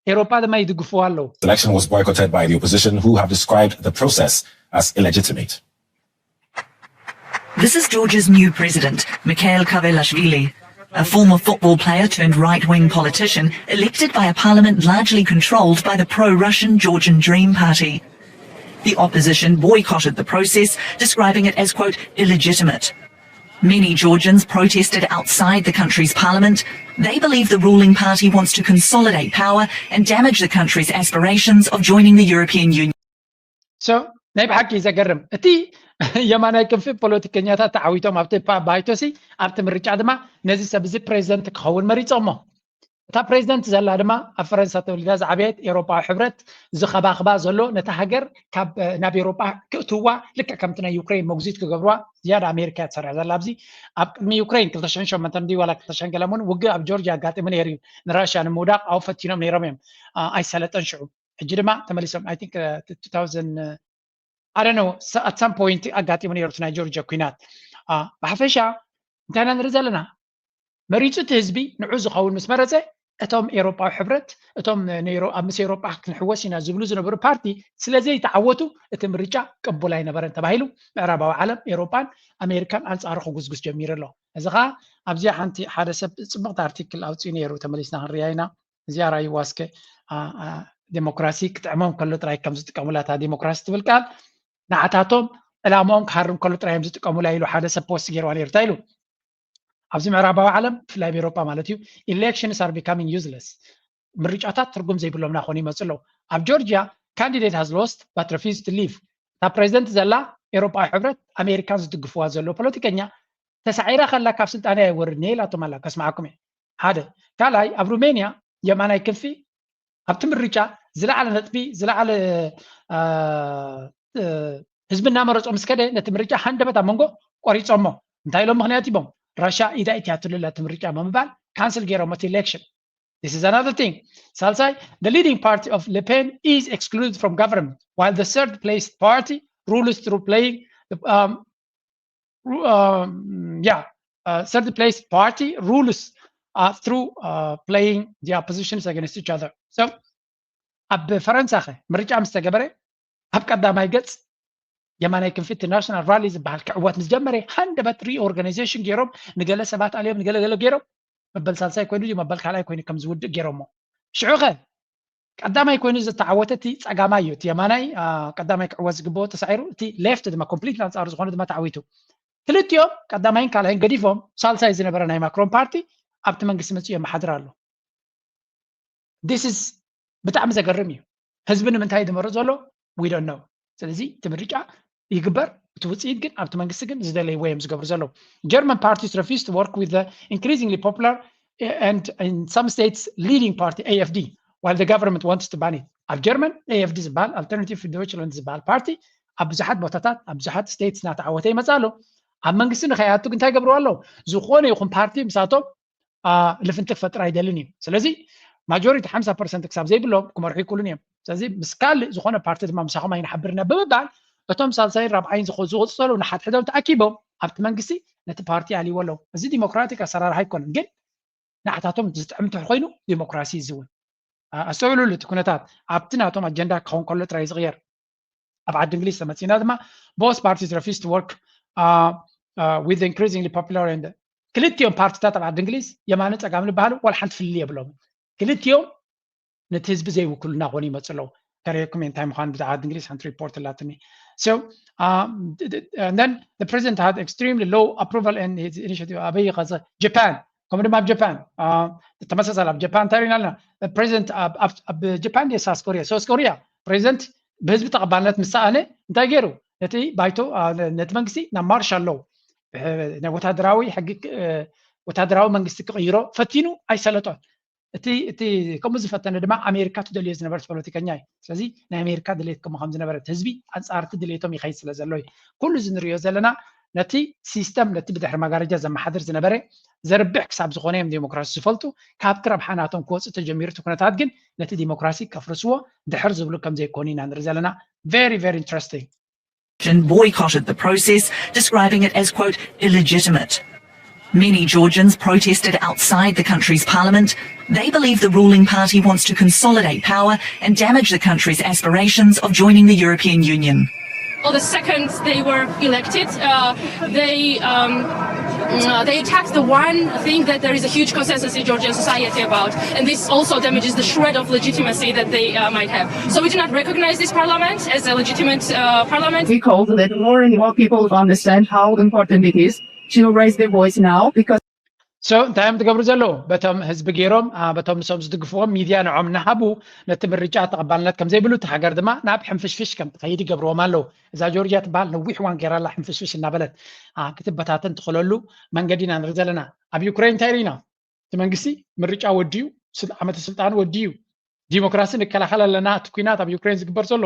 ኤሮፓ ድማ ይድግፍዋ ኣለዉ። Election was boycotted by the opposition, who have described the process as illegitimate. This is Georgia's new president, Mikhail Kavelashvili, a former football player turned right-wing politician elected by a parliament largely controlled by the pro-Russian Georgian Dream Party. The opposition boycotted the process, describing it as, quote, illegitimate. Many Georgians protested outside the country's parliament. They believe the ruling party wants to consolidate power and damage the country's aspirations of joining the European Union. So ናይ ብሓቂ ዘገርም እቲ የማናይ ክንፊ ፖለቲከኛታት ተዓዊቶም ኣብቲ ባይቶሲ ኣብቲ ምርጫ ድማ ነዚ ሰብ እዚ ፕሬዚደንት ክኸውን መሪፆሞ። እታ ፕሬዚደንት ዘላ ድማ ኣብ ፈረንሳ ተወሊዳ ዝዓበየት ኤውሮጳዊ ሕብረት ዝኸባኽባ ዘሎ ነታ ሃገር ካብ ናብ ኤውሮጳ ክእትዋ ልክዕ ከምቲ ናይ ዩክሬን መጉዚት ክገብርዋ ዝያዳ ኣሜሪካ እያ ትሰርሕ ዘላ ኣብዚ ኣብ ቅድሚ ዩክሬን ክልተ ሽሕን ሸሞንተን ድዩ ዋላ ክልተ ሽሕን ገለ እውን ውግእ ኣብ ጆርጅያ ኣጋጢሙ ነይሩ እዩ ንራሽያ ንምውዳቕ ኣብኡ ፈቲኖም ነይሮም እዮም ኣይሰለጠን ሽዑ ሕጂ ድማ ተመሊሶም I think two thousand I don't know at some point ኣጋጢሙ ነይሩ ናይ ጆርጅያ ኩናት ብሓፈሻ እንታይ ኢና ንርኢ ዘለና መሪፁ እቲ ህዝቢ ንዑ ዝኸውን ምስ መረፀ እቶም ኤሮጳዊ ሕብረት እቶም ኣብ ምስ ኤሮጳ ክንሕወስ ኢና ዝብሉ ዝነበሩ ፓርቲ ስለዘይተዓወቱ እቲ ምርጫ ቅቡል ኣይነበረን ተባሂሉ ምዕራባዊ ዓለም ኤሮጳን ኣሜሪካን ኣንፃሩ ክጉስጉስ ጀሚሩ ኣሎ እዚ ከዓ ኣብዚኣ ሓንቲ ሓደ ሰብ ፅብቕቲ ኣርቲክል ኣውፅኡ ነይሩ ተመሊስና ክንርያ ኢና እዚኣ ራይዋ እስከ ዴሞክራሲ ክጥዕሞም ከሎ ጥራይ ከም ዝጥቀሙላ እታ ዴሞክራሲ ትብል ቃል ንዓታቶም ዕላማኦም ክሃርም ከሎ ጥራይ እዮም ዝጥቀሙላ ኢሉ ሓደ ሰብ ፖስት ገይርዋ ነይሩ። እንታይ ኢሉ? ኣብዚ ምዕራባዊ ዓለም ብፍላይ ኣብ ኤሮጳ ማለት እዩ elections are becoming useless፣ ምርጫታት ትርጉም ዘይብሎም እናኾኑ ይመፁ ኣለዉ። ኣብ ጆርጂያ candidate has lost but refused to leave። እታ ፕሬዚደንት ዘላ ኤሮጳዊ ሕብረት ኣሜሪካን ዝድግፍዋ ዘለዉ ፖለቲከኛ ተሳዒራ ከላ ካብ ስልጣነይ ኣይወርድን እየ ኢላቶም ኣላ። ከስምዓኩም እየ። ሓደ ካልኣይ ኣብ ሩሜንያ የማናይ ክንፊ ኣብቲ ምርጫ ዝለዓለ ነጥቢ ዝለዓለ ህዝቢ እናመረፆ ምስ ከደ ነቲ ምርጫ ሃንደበት ኣብ መንጎ ቆሪፆሞ። እንታይ ኢሎም ምክንያት ሂቦም? ራሻ ኢዳ ኢትያትሉላ እቲ ምርጫ ብምባል ካንስል ገይሮም እቲ election። This is another thing። ሳልሳይ the leading party of Le Pen is excluded from government while the third placed party rules through playing the, um, ru- um, yeah, uh, third placed party rules uh, through uh, playing the oppositions against each other. So ኣብ ፈረንሳ ኸ ምርጫ ምስ ተገበረ ኣብ ቀዳማይ ገጽ የማናይ ክንፊ እቲ ናሽናል ራሊ ዝበሃል ክዕወት ምስ ጀመረ ሃንደበት reorganization ገይሮም ንገለ ሰባት ኣልዮም ንገለ ገለ ገይሮም መበል ሳልሳይ ኮይኑ ድዩ መበል ካልኣይ ኮይኑ ከም ዝውድእ ገይሮሞ። ሽዑ ኸ ቀዳማይ ኮይኑ ዝተዓወተ እቲ ጸጋማይ እዩ። እቲ የማናይ ቀዳማይ ክዕወት ዝግብኦ ተሳዒሩ፣ እቲ ሌፍት ድማ ኮምፕሊት ኣንጻሩ ዝኾነ ድማ ተዓዊቱ። ክልቲኦም ቀዳማይን ካልኣይን ገዲፎም ሳልሳይ ዝነበረ ናይ ማክሮን ፓርቲ ኣብቲ መንግስቲ መጺኡ የመሓድር ኣሎ። This is ብጣዕሚ ዘገርም እዩ። ህዝቢ ንምንታይ ዝመርፅ ዘሎ we don't know። ስለዚ እቲ ምርጫ ይግበር፣ እቲ ውፅኢት ግን ኣብቲ መንግስቲ ግን ዝደለይዎ እዮም ዝገብሩ ዘለዉ። German parties refuse to work with the increasingly popular and in some states leading party A F D while the government wants to ban it። ኣብ ጀርመን A F D ዝበሃል Alternative für Deutschland ዝበሃል ፓርቲ ኣብ ብዙሓት ቦታታት ኣብ ብዙሓት ስቴትስ እናተዓወተ ይመፅእ ኣሎ። ኣብ መንግስቲ ንኸይኣቱ ግን እንታይ ገብርዎ ኣለዉ? ዝኾነ ይኹን ፓርቲ ምሳቶም ልፍንቲ ክፈጥር ኣይደልን እዩ። ስለዚ ማጆሪቲ ሓምሳ ፐርሰንት ክሳብ ዘይብሎም ክመርሑ ይክእሉን እዮም። ስለዚ ምስ ካልእ ዝኾነ ፓርቲ ድማ ምሳኹም ኣይንሓብርና ብምባል እቶም ሳልሳይን ራብዓይን ዝወፁ ዘለዉ ንሓድሕዶም ተኣኪቦም ኣብቲ መንግስቲ ነቲ ፓርቲ ኣልይዎ ኣለዉ። እዚ ዲሞክራቲክ ኣሰራርሓ ኣይኮነን፣ ግን ንዓታቶም ዝጥዕም እንተ ኮይኑ ዲሞክራሲ ይዝውን። ኣስተውዕሉሉ፣ እቲ ኩነታት ኣብቲ ናቶም ኣጀንዳ ክኸውን ከሎ ጥራይ ዝቕየር። ኣብ ዓዲ እንግሊዝ ተመፂና ድማ both parties refuse to work with increasingly popular and ክልቲኦም ፓርቲታት ኣብ ዓዲ እንግሊዝ የማንን ፀጋምን ዝበሃሉ ዋላ ሓንቲ ፍልልይ የብሎም። ክልቲኦም ነቲ ህዝቢ ዘይውክሉ እናኾኑ ይመፁ ኣለዉ። ከርእየኩም እየ እንታይ ምዃኑ። ብዛዕባ ዓዲ እንግሊዝ ሓንቲ ሪፖርት ኣላትኒ። So uh, and then the president had extremely low approval and his initiative ኣበይ ኸዘ ጃፓን ከምኡ ድማ ኣብ ጃፓን ተመሳሳሊ ኣብ ጃፓን እንታይ ሪና ኣለና? ፕሬዚደንት ኣብ ጃፓን ድየ ሳውስ ኮሪያ? ሳውስ ኮሪያ ፕሬዚደንት ብህዝቢ ተቐባልነት ምስ ሰኣነ እንታይ ገይሩ? ነቲ ባይቶ ነቲ መንግስቲ ናብ ማርሻል ሎው ናይ ወታደራዊ ሕጊ ወታደራዊ መንግስቲ ክቕይሮ ፈቲኑ ኣይሰለጦን። እቲ እቲ ከምኡ ዝፈተነ ድማ ኣሜሪካ ትደልዮ ዝነበረት ፖለቲከኛ እዩ። ስለዚ ናይ ኣሜሪካ ድሌት ከምኡ ከም ዝነበረት ህዝቢ ኣንፃርቲ ድሌቶም ይኸይድ ስለ ዘሎ እዩ። ኩሉ እዚ ንሪኦ ዘለና ነቲ ሲስተም ነቲ ብድሕሪ መጋረጃ ዘመሓድር ዝነበረ ዘርብሕ ክሳብ ዝኾነ እዮም ዴሞክራሲ ዝፈልጡ። ካብቲ ረብሓ ናቶም ክወፁ ተጀሚሩ እቲ ኩነታት ግን ነቲ ዴሞክራሲ ከፍርስዎ ድሕር ዝብሉ ከም ዘይኮኑ ኢና ንርኢ ዘለና። Very very interesting። Boycotted the process, describing it as, quote, illegitimate. Many Georgians protested outside the country's parliament. They believe the ruling party wants to consolidate power and damage the country's aspirations of joining the European Union. Well, the second they were elected, uh, they um, uh, they attacked the one thing that there is a huge consensus in Georgian society about, and this also damages the shred of legitimacy that they uh, might have. So we do not recognize this parliament as a legitimate uh, parliament. We called that more and more people to understand how important it is to raise their voice now because So እንታይ እዮም ትገብሩ ዘለዉ? በቶም ህዝቢ ገይሮም በቶም ንሶም ዝድግፍዎም ሚድያ ንዖም እናሃቡ ነቲ ምርጫ ተቐባልነት ከም ዘይብሉ እቲ ሃገር ድማ ናብ ሕንፍሽፍሽ ከም ትኸይድ ይገብርዎም ኣለዉ። እዛ ጆርጅያ ትበሃል ነዊሕ እዋን ገይራ ኣላ ሕንፍሽፍሽ እናበለት ክትበታተን ትኽእለሉ መንገዲ ኢና ንርኢ ዘለና። ኣብ ዩክሬን እንታይ ርኢና? እቲ መንግስቲ ምርጫ ወዲኡ ዓመተ ስልጣኑ ወዲኡ ዲሞክራሲ ንከላኸል ኣለና። እቲ ኩናት ኣብ ዩክሬን ዝግበር ዘሎ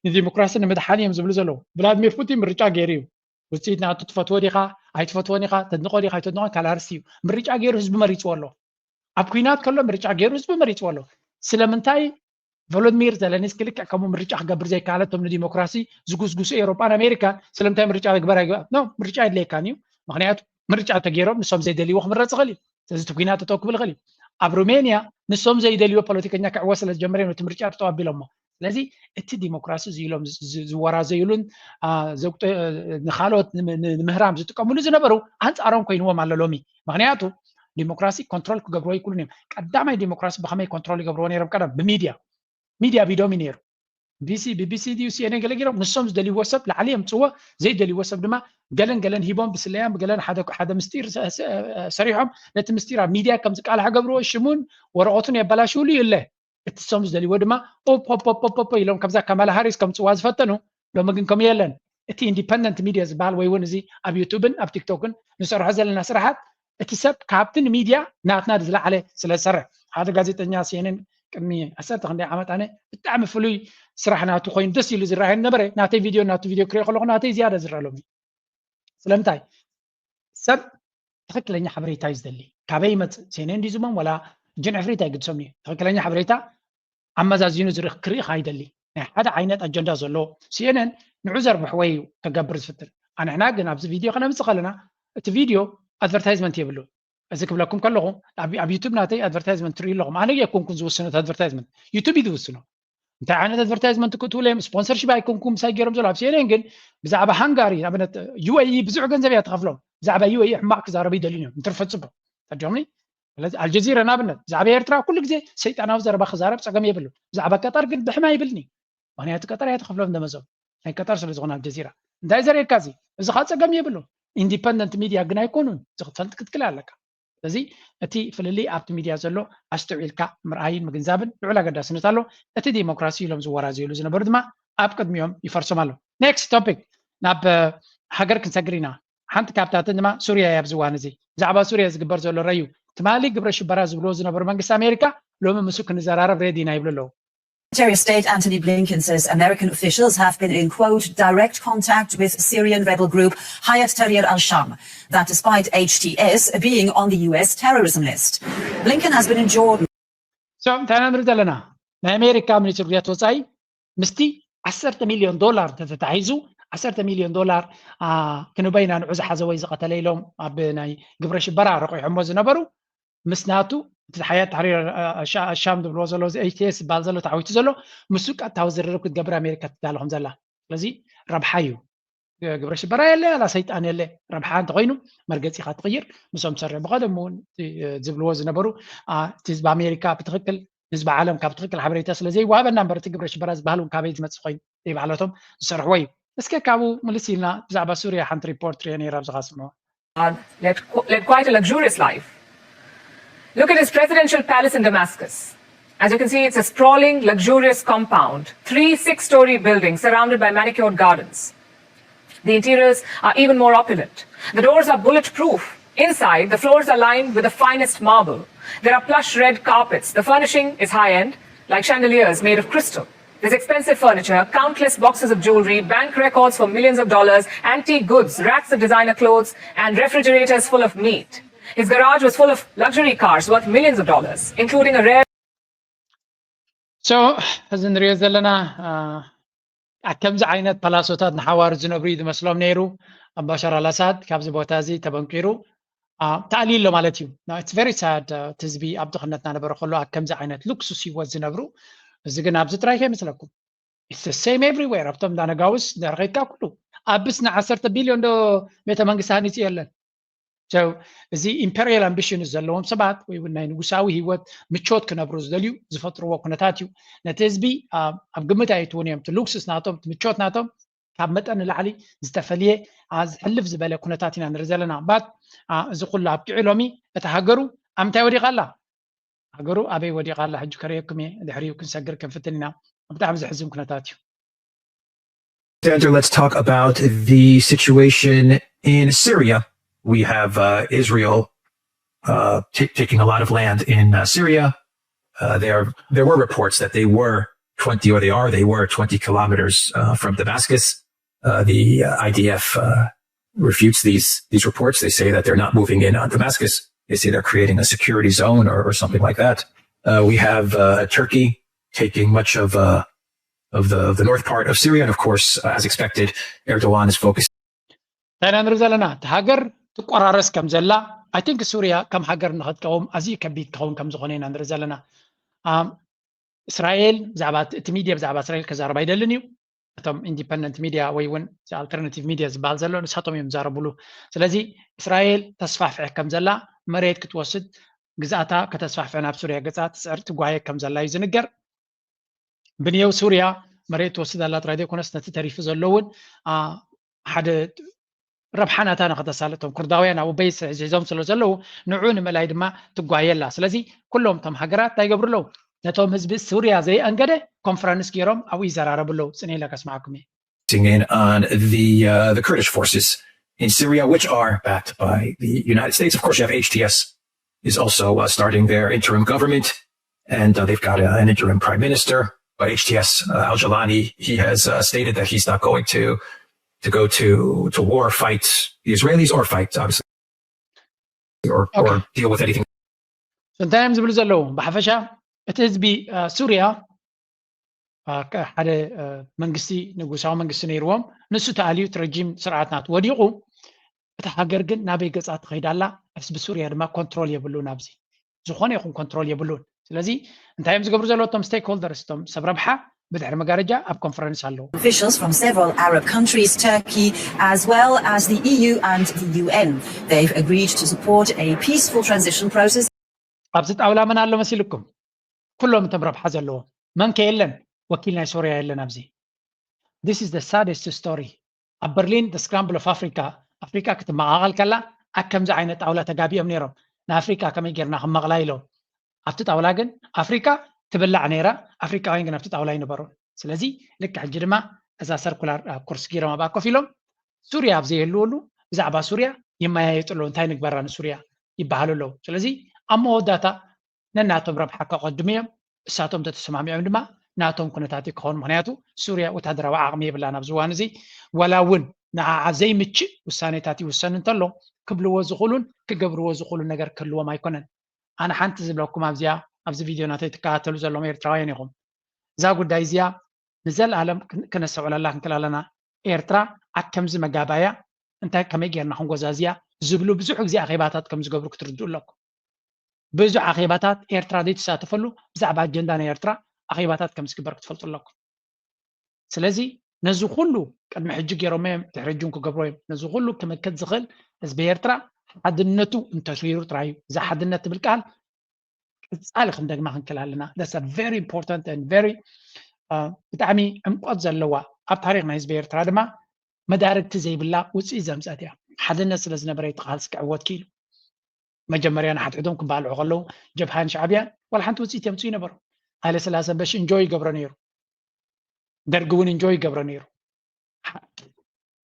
ንዲሞክራሲ ንምድሓን እዮም ዝብሉ ዘለዉ። ቭላድሚር ፑቲን ምርጫ ገይሩ እዩ። ውፅኢት ናቱ ትፈትዎ ዲኻ ኣይትፈትዎን ኢኻ፣ ተድንቆ ዲኻ ኣይተድንቆን ካልእ ኣርእስቲ እዩ። ምርጫ ገይሩ ህዝቢ መሪፅዎ ኣሎ። ኣብ ኩናት ከሎ ምርጫ ገይሩ ህዝቢ መሪፅዎ ኣሎ። ስለምንታይ ቮሎድሚር ዘለንስኪ ልክዕ ከምኡ ምርጫ ክገብር ዘይከኣለ? እቶም ንዲሞክራሲ ዝጉስጉሱ ኤውሮጳን ኣሜሪካን ስለምንታይ ምርጫ ምግባር ኣይግባእ? ኖ፣ ምርጫ የድልየካን እዩ። ምክንያቱ ምርጫ እንተገይሮም ንሶም ዘይደልይዎ ክምረፅ ይኽእል እዩ። ስለዚ እቲ ኩናት ጠጠው ክብል ይኽእል እዩ። ኣብ ሩሜንያ ንሶም ዘይደልይዎ ፖለቲከኛ ክዕወት ስለ ዝጀመረ እዮም ነቲ ምርጫ ጠጠው ኣቢሎሞ። ስለዚ እቲ ዲሞክራሲ እዚ ኢሎም ዝወራዘዩሉን ንካልኦት ንምህራም ዝጥቀምሉ ዝነበሩ ኣንፃሮም ኮይንዎም ኣሎ ሎሚ። ምክንያቱ ዲሞክራሲ ኮንትሮል ክገብርዎ ይክሉን እዮም። ቀዳማይ ዲሞክራሲ ብከመይ ኮንትሮል ይገብርዎ ነይሮም? ቀደም ብሚድያ ሚድያ ቢዶም እዩ ነይሩ። ቢሲ ቢቢሲ ድዩ ሲኤንኤን ገለ ገይሮም ንሶም ዝደልይዎ ሰብ ላዕሊ የምፅዎ፣ ዘይደልይዎ ሰብ ድማ ገለን ገለን ሂቦም ብስለያን ብገለን ሓደ ሓደ ምስጢር ሰሪሖም ነቲ ምስጢር ኣብ ሚድያ ከም ዝቃላሕ ገብርዎ፣ ሽሙን ወረቐቱን የበላሽውሉ እዩ። እለ እቲ ሶም ዝደልይዎ ድማ ኦፕ ኦፕ ኦፕ ኦፕ ኢሎም ከምዛ ካማላ ሃሪስ ከምፅዋ ዝፈተኑ። ሎሚ ግን ከምኡ የለን። እቲ ኢንዲፐንደንት ሚድያ ዝበሃል ወይ እውን እዚ ኣብ ዩቱብን ኣብ ቲክቶክን ንሰርሖ ዘለና ስራሓት እቲ ሰብ ካብቲ ንሚድያ ናትና ዝለዓለ ስለ ዝሰርሕ፣ ሓደ ጋዜጠኛ ሲኤንኤን ቅድሚ ዓሰርተ ክንደይ ዓመት ኣነ ብጣዕሚ ፍሉይ ስራሕ ናቱ ኮይኑ ደስ ኢሉ ዝረኣየኒ ነበረ። ናተይ ቪድዮ ናቱ ቪድዮ ክሪኦ ከለኹ ናተይ ዝያዳ ዝረአ ሎሚ። ስለምንታይ ሰብ ትኽክለኛ ሓበሬታ እዩ ዝደሊ። ካበይ ይመፅእ? ሲኤንኤን ድዩ ዝሞም ወላ ጅን ዕፍሪት ኣይግድሶም እዩ። ትኽክለኛ ሓበሬታ ኣመዛዚኑ ዝርእ ክርኢ ኣይደሊ። ናይ ሓደ ዓይነት ኣጀንዳ ዘሎ ሲኤንኤን ንዑ ዘርብሕዎ እዩ ከገብር ዝፍትን። ኣንሕና ግን ኣብዚ ቪድዮ ከነምፅእ ከለና እቲ ቪድዮ ኣድቨርታይዝመንት የብሉ። እዚ ክብለኩም ከለኹ ኣብ ዩቱብ ናተይ ኣድቨርታይዝመንት ትርእዩ ኣለኹም። ኣነ ኣይኮንኩን ዝውስኖ ኣድቨርታይዝመንት፣ ዩቱብ እዩ ዝውስኖ። እንታይ ዓይነት ኣድቨርታይዝመንት ክትብሉ እዮም? ስፖንሰርሺፕ ኣይኮንኩም ምሳይ ገይሮም ዘሎ ኣብ ሲኤንኤን ግን ብዛዕባ ሃንጋሪ ንኣብነት ዩኤኢ ብዙሕ ገንዘብ እያ ትኸፍሎም። ብዛዕባ ዩኤኢ ሕማቕ ክዛረቡ ይደልዩ እዮም። እንትርፈ ፅቡቅ ተጆምኒ። ስለዚ ኣልጀዚራ ንኣብነት ብዛዕባ ኤርትራ ኩሉ ግዜ ሰይጣናዊ ዘረባ ክዛረብ ፀገም የብሉ። ብዛዕባ ቀጠር ግን ድሕም ኣይብልኒ። ምክንያቱ ቀጠር እያ ትኸፍሎም ደመዞም። ናይ ቀጠር ስለ ዝኾነ ኣልጀዚራ እንታይ ዘርእየካ እዚ? እዚ ከዓ ፀገም የብሉ። ኢንዲፐንደንት ሚድያ ግን ኣይኮኑን። እዚ ክትፈልጥ ክትክል ኣለካ። ስለዚ እቲ ፍልልይ ኣብቲ ሚድያ ዘሎ ኣስተውዒልካ ምርኣይን ምግንዛብን ልዑል ኣገዳስነት ኣሎ። እቲ ዲሞክራሲ ኢሎም ዝወራዘዩሉ ዝነበሩ ድማ ኣብ ቅድሚኦም ይፈርሶም ኣሎ። ኔክስት ቶፒክ ናብ ሃገር ክንሰግር ኢና። ሓንቲ ካብታትን ድማ ሱርያ እያ። ኣብዚ እዋን እዚ ብዛዕባ ሱርያ ዝግበር ዘሎ ረዩ ትማሊ ግብረ ሽበራ ዝብልዎ ዝነበሩ መንግስቲ ኣሜሪካ ሎሚ ምስኡ ክንዘራረብ ሬዲ ኢና ይብሉ ኣለዉ። Secretary of State Antony Blinken says American officials have been in, quote, direct contact with Syrian rebel group Hayat Tahrir al-Sham. That despite H T S being on the U S terrorism list. Blinken has been in Jordan. So እንታይ ኢና ንርኢ ዘለና? ናይ ኣሜሪካ ሚኒስትር ጉዳያት ወፃኢ ምስቲ ዓሰርተ ሚልዮን ዶላር ተተታሒዙ ዓሰርተ ሚልዮን ዶላር ክንበይና ንዑ ዝሓዘ ወይ ዝቐተለ ኢሎም ኣብ ናይ ግብረ ሽበራ ረቑሖሞ ዝነበሩ ምስ ናቱ እቲ ሓያት ታሕሪር ሻም ዝብልዎ ዘሎ እዚ ኤች ቲ ኤስ ዝበሃል ዘሎ ተዓዊቱ ዘሎ ምስኡ ቀጥታዊ ዝርርብ ክትገብር ኣሜሪካ ትዳሎ ከም ዘላ። ስለዚ ረብሓ እዩ። ግብረ ሽበራ የለ ኣላ ሰይጣን የለ። ረብሓ እንተኮይኑ መርገፂካ ትቕይር። ምስኦም ትሰርሕ ብቀደም እውን ዝብልዎ ዝነበሩ እቲ ህዝቢ ኣሜሪካ ብትክክል ህዝቢ ዓለም ካብ ትክክል ሓበሬታ ስለ ዘይወሃበና እምበር እቲ ግብረ ሽበራ ዝበሃል እውን ካበይ ዝመፅእ ኮይኑ ዘይባዕለቶም ዝሰርሕዎ እዩ። እስከ ካብኡ ምልስ ኢልና ብዛዕባ ሱርያ ሓንቲ ሪፖርት ሪኦ ነይረ ኣብዚ ካስምዑ። led, led quite a luxurious life. Look at his presidential palace in Damascus. As you can see, it's a sprawling, luxurious compound, three six-story buildings surrounded by manicured gardens. The interiors are even more opulent. The doors are bulletproof. Inside, the floors are lined with the finest marble. There are plush red carpets. The furnishing is high-end, like chandeliers made of crystal. There's expensive furniture, countless boxes of jewelry, bank records for millions of dollars, antique goods, racks of designer clothes, and refrigerators full of meat. His garage was full of luxury cars worth millions of dollars, including a rare So እዚ ንሪኦ ዘለና ከምዚ ዓይነት ፓላሶታት ንሓዋሩ ዝነብሩ እዩ ዝመስሎም ነይሩ። ኣብ ባሻር ኣልኣሳድ ካብዚ ቦታ እዚ ተበንቂሩ ተኣልዩ ኣሎ ማለት እዩ። It's very sad። እቲ ህዝቢ ኣብ ድኽነት እናነበረ ከሎ ኣብ ከምዚ ዓይነት ሉክሱስ ህይወት ዝነብሩ፣ እዚ ግን ኣብዚ ጥራይ ከይመስለኩም። It's the same everywhere። ኣብቶም እንዳ ነጋውስ እንዳ ረኸድካ ኩሉ ኣብስ ንዓሰርተ ቢልዮን ዶ ቤተ መንግስቲ ሃኒፁ የለን። So እዚ ኢምፔሪያል ኣምቢሽን ዘለዎም ሰባት ወይ እውን ናይ ንጉሳዊ ህይወት ምቾት ክነብሩ ዝደልዩ ዝፈጥርዎ ኩነታት እዩ። ነቲ ህዝቢ ኣብ ግምት ኣየእትውን እዮም። እቲ ሉክስስ ናቶም፣ እቲ ምቾት ናቶም ካብ መጠን ንላዕሊ ዝተፈልየ ዝሕልፍ ዝበለ ኩነታት ኢና ንርኢ ዘለና። ባት እዚ ኩሉ ኣብቂዑ ሎሚ እታ ሃገሩ ኣብ ምንታይ ወዲቓ ኣላ? ሃገሩ ኣበይ ወዲቓ ኣላ? ሕጂ ከርእየኩም እየ። ድሕሪኡ ክንሰግር ክንፍትን ኢና። ብጣዕሚ ዘሕዝን ኩነታት እዩ። Sandra, let's talk about the situation in Syria. We have uh, Israel uh, t- taking a lot of land in uh, Syria. Uh, there, there were reports that they were twenty, or they are, they were twenty kilometers uh, from Damascus. Uh, the uh, I D F uh, refutes these these reports. They say that they're not moving in on Damascus. They say they're creating a security zone or, or something like that. Uh, we have uh, Turkey taking much of uh, of the, of the north part of Syria. And of course, uh, as expected, Erdogan is focused. እንታይ ኢና ንርኢ ዘለና? እቲ ሃገር ትቆራረስ ከም ዘላ፣ I think ሱርያ ከም ሃገር ንክትቀውም ኣዝዩ ከቢድ ክኸውን ከም ዝኾነ ኢና ንርኢ ዘለና። እስራኤል ብዛዕባ እቲ ሚድያ ብዛዕባ እስራኤል ከዛረብ ኣይደልን እዩ። እቶም ኢንዲፐንደንት ሚድያ ወይ እውን ኣልተርናቲቭ ሚድያ ዝበሃል ዘሎ ንሳቶም እዮም ዝዛረብሉ። ስለዚ እስራኤል ተስፋሕፍሕ ከም ዘላ፣ መሬት ክትወስድ፣ ግዝኣታ ከተስፋሕፍሕ ናብ ሱርያ ገፃ ትፅዕር ትጓየ ከም ዘላ እዩ ዝንገር። ብንየው ሱርያ መሬት ትወስድ ኣላ ጥራይ ዘይኮነስ ነቲ ተሪፉ ዘሎ እውን ሓደ ረብሓ ናታ ንኸተሳልጥ እቶም ኩርዳውያን ኣብኡ በይስ ሒዞም ስለ ዘለዉ ንዑ ንምእላይ ድማ ትጓየ ኣላ። ስለዚ ኩሎም እቶም ሃገራት እንታይ ይገብሩ ኣለዉ? ነቶም ህዝቢ ሱርያ ዘይኣንገደ ኮንፈረንስ ገይሮም ኣብኡ ይዘራረቡ ኣለዉ። ጽንኢለ ከስምዓኩም እየ። In on the uh, the Kurdish forces in Syria, which are backed by the United States. Of course, you have H T S is also uh, starting their interim government, and uh, they've got uh, an interim prime minister. But H T S uh, Al Jalani, he has uh, stated that he's not going to to go to to war, fight the Israelis, or fight obviously, or or Okay. deal with anything. So እንታይ እዮም ዝብሉ ዘለዉ? ብሓፈሻ እቲ ህዝቢ ሱርያ ሓደ መንግስቲ ንጉሳዊ መንግስቲ ነይርዎም፣ ንሱ ተኣልዩ እቲ ረጂም ስርዓት ናቱ ወዲቑ፣ እታ ሃገር ግን ናበይ ገጻ ትኸይድ ኣላ? ህዝቢ ሱርያ ድማ ኮንትሮል የብሉን። ኣብዚ ዝኾነ ይኹን ኮንትሮል የብሉን። ስለዚ እንታይ እዮም ዝገብሩ ዘለዉ እቶም ስቴክሆልደርስ፣ እቶም ሰብ ረብሓ ብድሕሪ መጋረጃ ኣብ ኮንፈረንስ ኣለዉ። Officials from several Arab countries, Turkey, as well as the E U and the U N. They've agreed to support a peaceful transition process. ኣብዚ ጣውላ መን ኣሎ መሲልኩም? ኩሎም እቶም ረብሓ ዘለዎም። መን ከ የለን? ወኪል ናይ ሶርያ የለን ኣብዚ። This is the saddest story. ኣብ በርሊን the scramble of Africa፣ ኣፍሪካ ክትመቓቐል ከላ ኣብ ከምዚ ዓይነት ጣውላ ተጋቢኦም ነይሮም። ንኣፍሪካ ከመይ ጌርና ክመቕላ ኢሎም። ኣብቲ ጣውላ ግን ኣፍሪካ ትብላዕ ነይራ፣ ኣፍሪካውያን ግን ኣብቲ ጣውላ ኣይነበሩን። ስለዚ ልክዕ ሕጂ ድማ እዛ ሰርኩላር ኩርስ ጌሮም ኣብኣ ኮፍ ኢሎም ሱርያ ኣብ ዘይህልወሉ ብዛዕባ ሱርያ ይመያየጡ ኣለዉ። እንታይ ንግበራ ንሱርያ ይበሃሉ ኣለዉ። ስለዚ ኣብ መወዳእታ ነናቶም ረብሓ ከቐድሙ እዮም። እሳቶም ተተሰማሚዖም ድማ ናቶም ኩነታት እዩ ክኸውን። ምክንያቱ ሱርያ ወታደራዊ ዓቕሚ የብላን ኣብዚ እዋን እዚ። ዋላ እውን ንዓዓ ዘይምችእ ውሳኔታት ይውሰን እንተሎ ክብልዎ ዝኽእሉን ክገብርዎ ዝኽእሉ ነገር ክህልዎም ኣይኮነን። ኣነ ሓንቲ ዝብለኩም ኣብዚኣ ኣብዚ ቪድዮ ናተይ ትከታተሉ ዘለኹም ኤርትራውያን ኢኹም። እዛ ጉዳይ እዚኣ ንዘለኣለም ክነስተውዕለላ ክንክእል ኣለና። ኤርትራ ኣብ ከምዚ መጋባያ እንታይ ከመይ ጌርና ክንጎዛዝያ ዝብሉ ብዙሕ ግዜ ኣኼባታት ከም ዝገብሩ ክትርድኡ ኣለኩም። ብዙሕ ኣኼባታት ኤርትራ ዘይትሳተፈሉ ብዛዕባ ኣጀንዳ ናይ ኤርትራ ኣኼባታት ከም ዝግበር ክትፈልጡ ኣለኩም። ስለዚ ነዚ ኩሉ ቅድሚ ሕጂ ገይሮሞ እዮም፣ ድሕሪ ሕጂ እውን ክገብሮ እዮም። ነዚ ኩሉ ክምክት ዝኽእል ህዝቢ ኤርትራ ሓድነቱ እንተስዊሩ ጥራይ እዩ። እዛ ሓድነት ትብል ቃል ቀጻሊ ክንደግማ ክንክእል ኣለና። That's a very important and very ብጣዕሚ ዕምቆት ዘለዋ ኣብ ታሪኽ ናይ ህዝቢ ኤርትራ ድማ መዳርግቲ ዘይብላ ውፅኢት ዘምፀት እያ። ሓድነት ስለ ዝነበረ እቲ ቃልሲ ክዕወት ክኢሉ። መጀመርያ ንሓድሕዶም ክባልዑ ከለዉ ጀብሃን ሻዕብያን ዋላ ሓንቲ ውፅኢት የምፅኡ ይነበሩ። ሃይለ ስላሰ በሽ እንጆይ ይገብሮ ነይሩ፣ ደርጊ እውን እንጆይ ይገብሮ ነይሩ።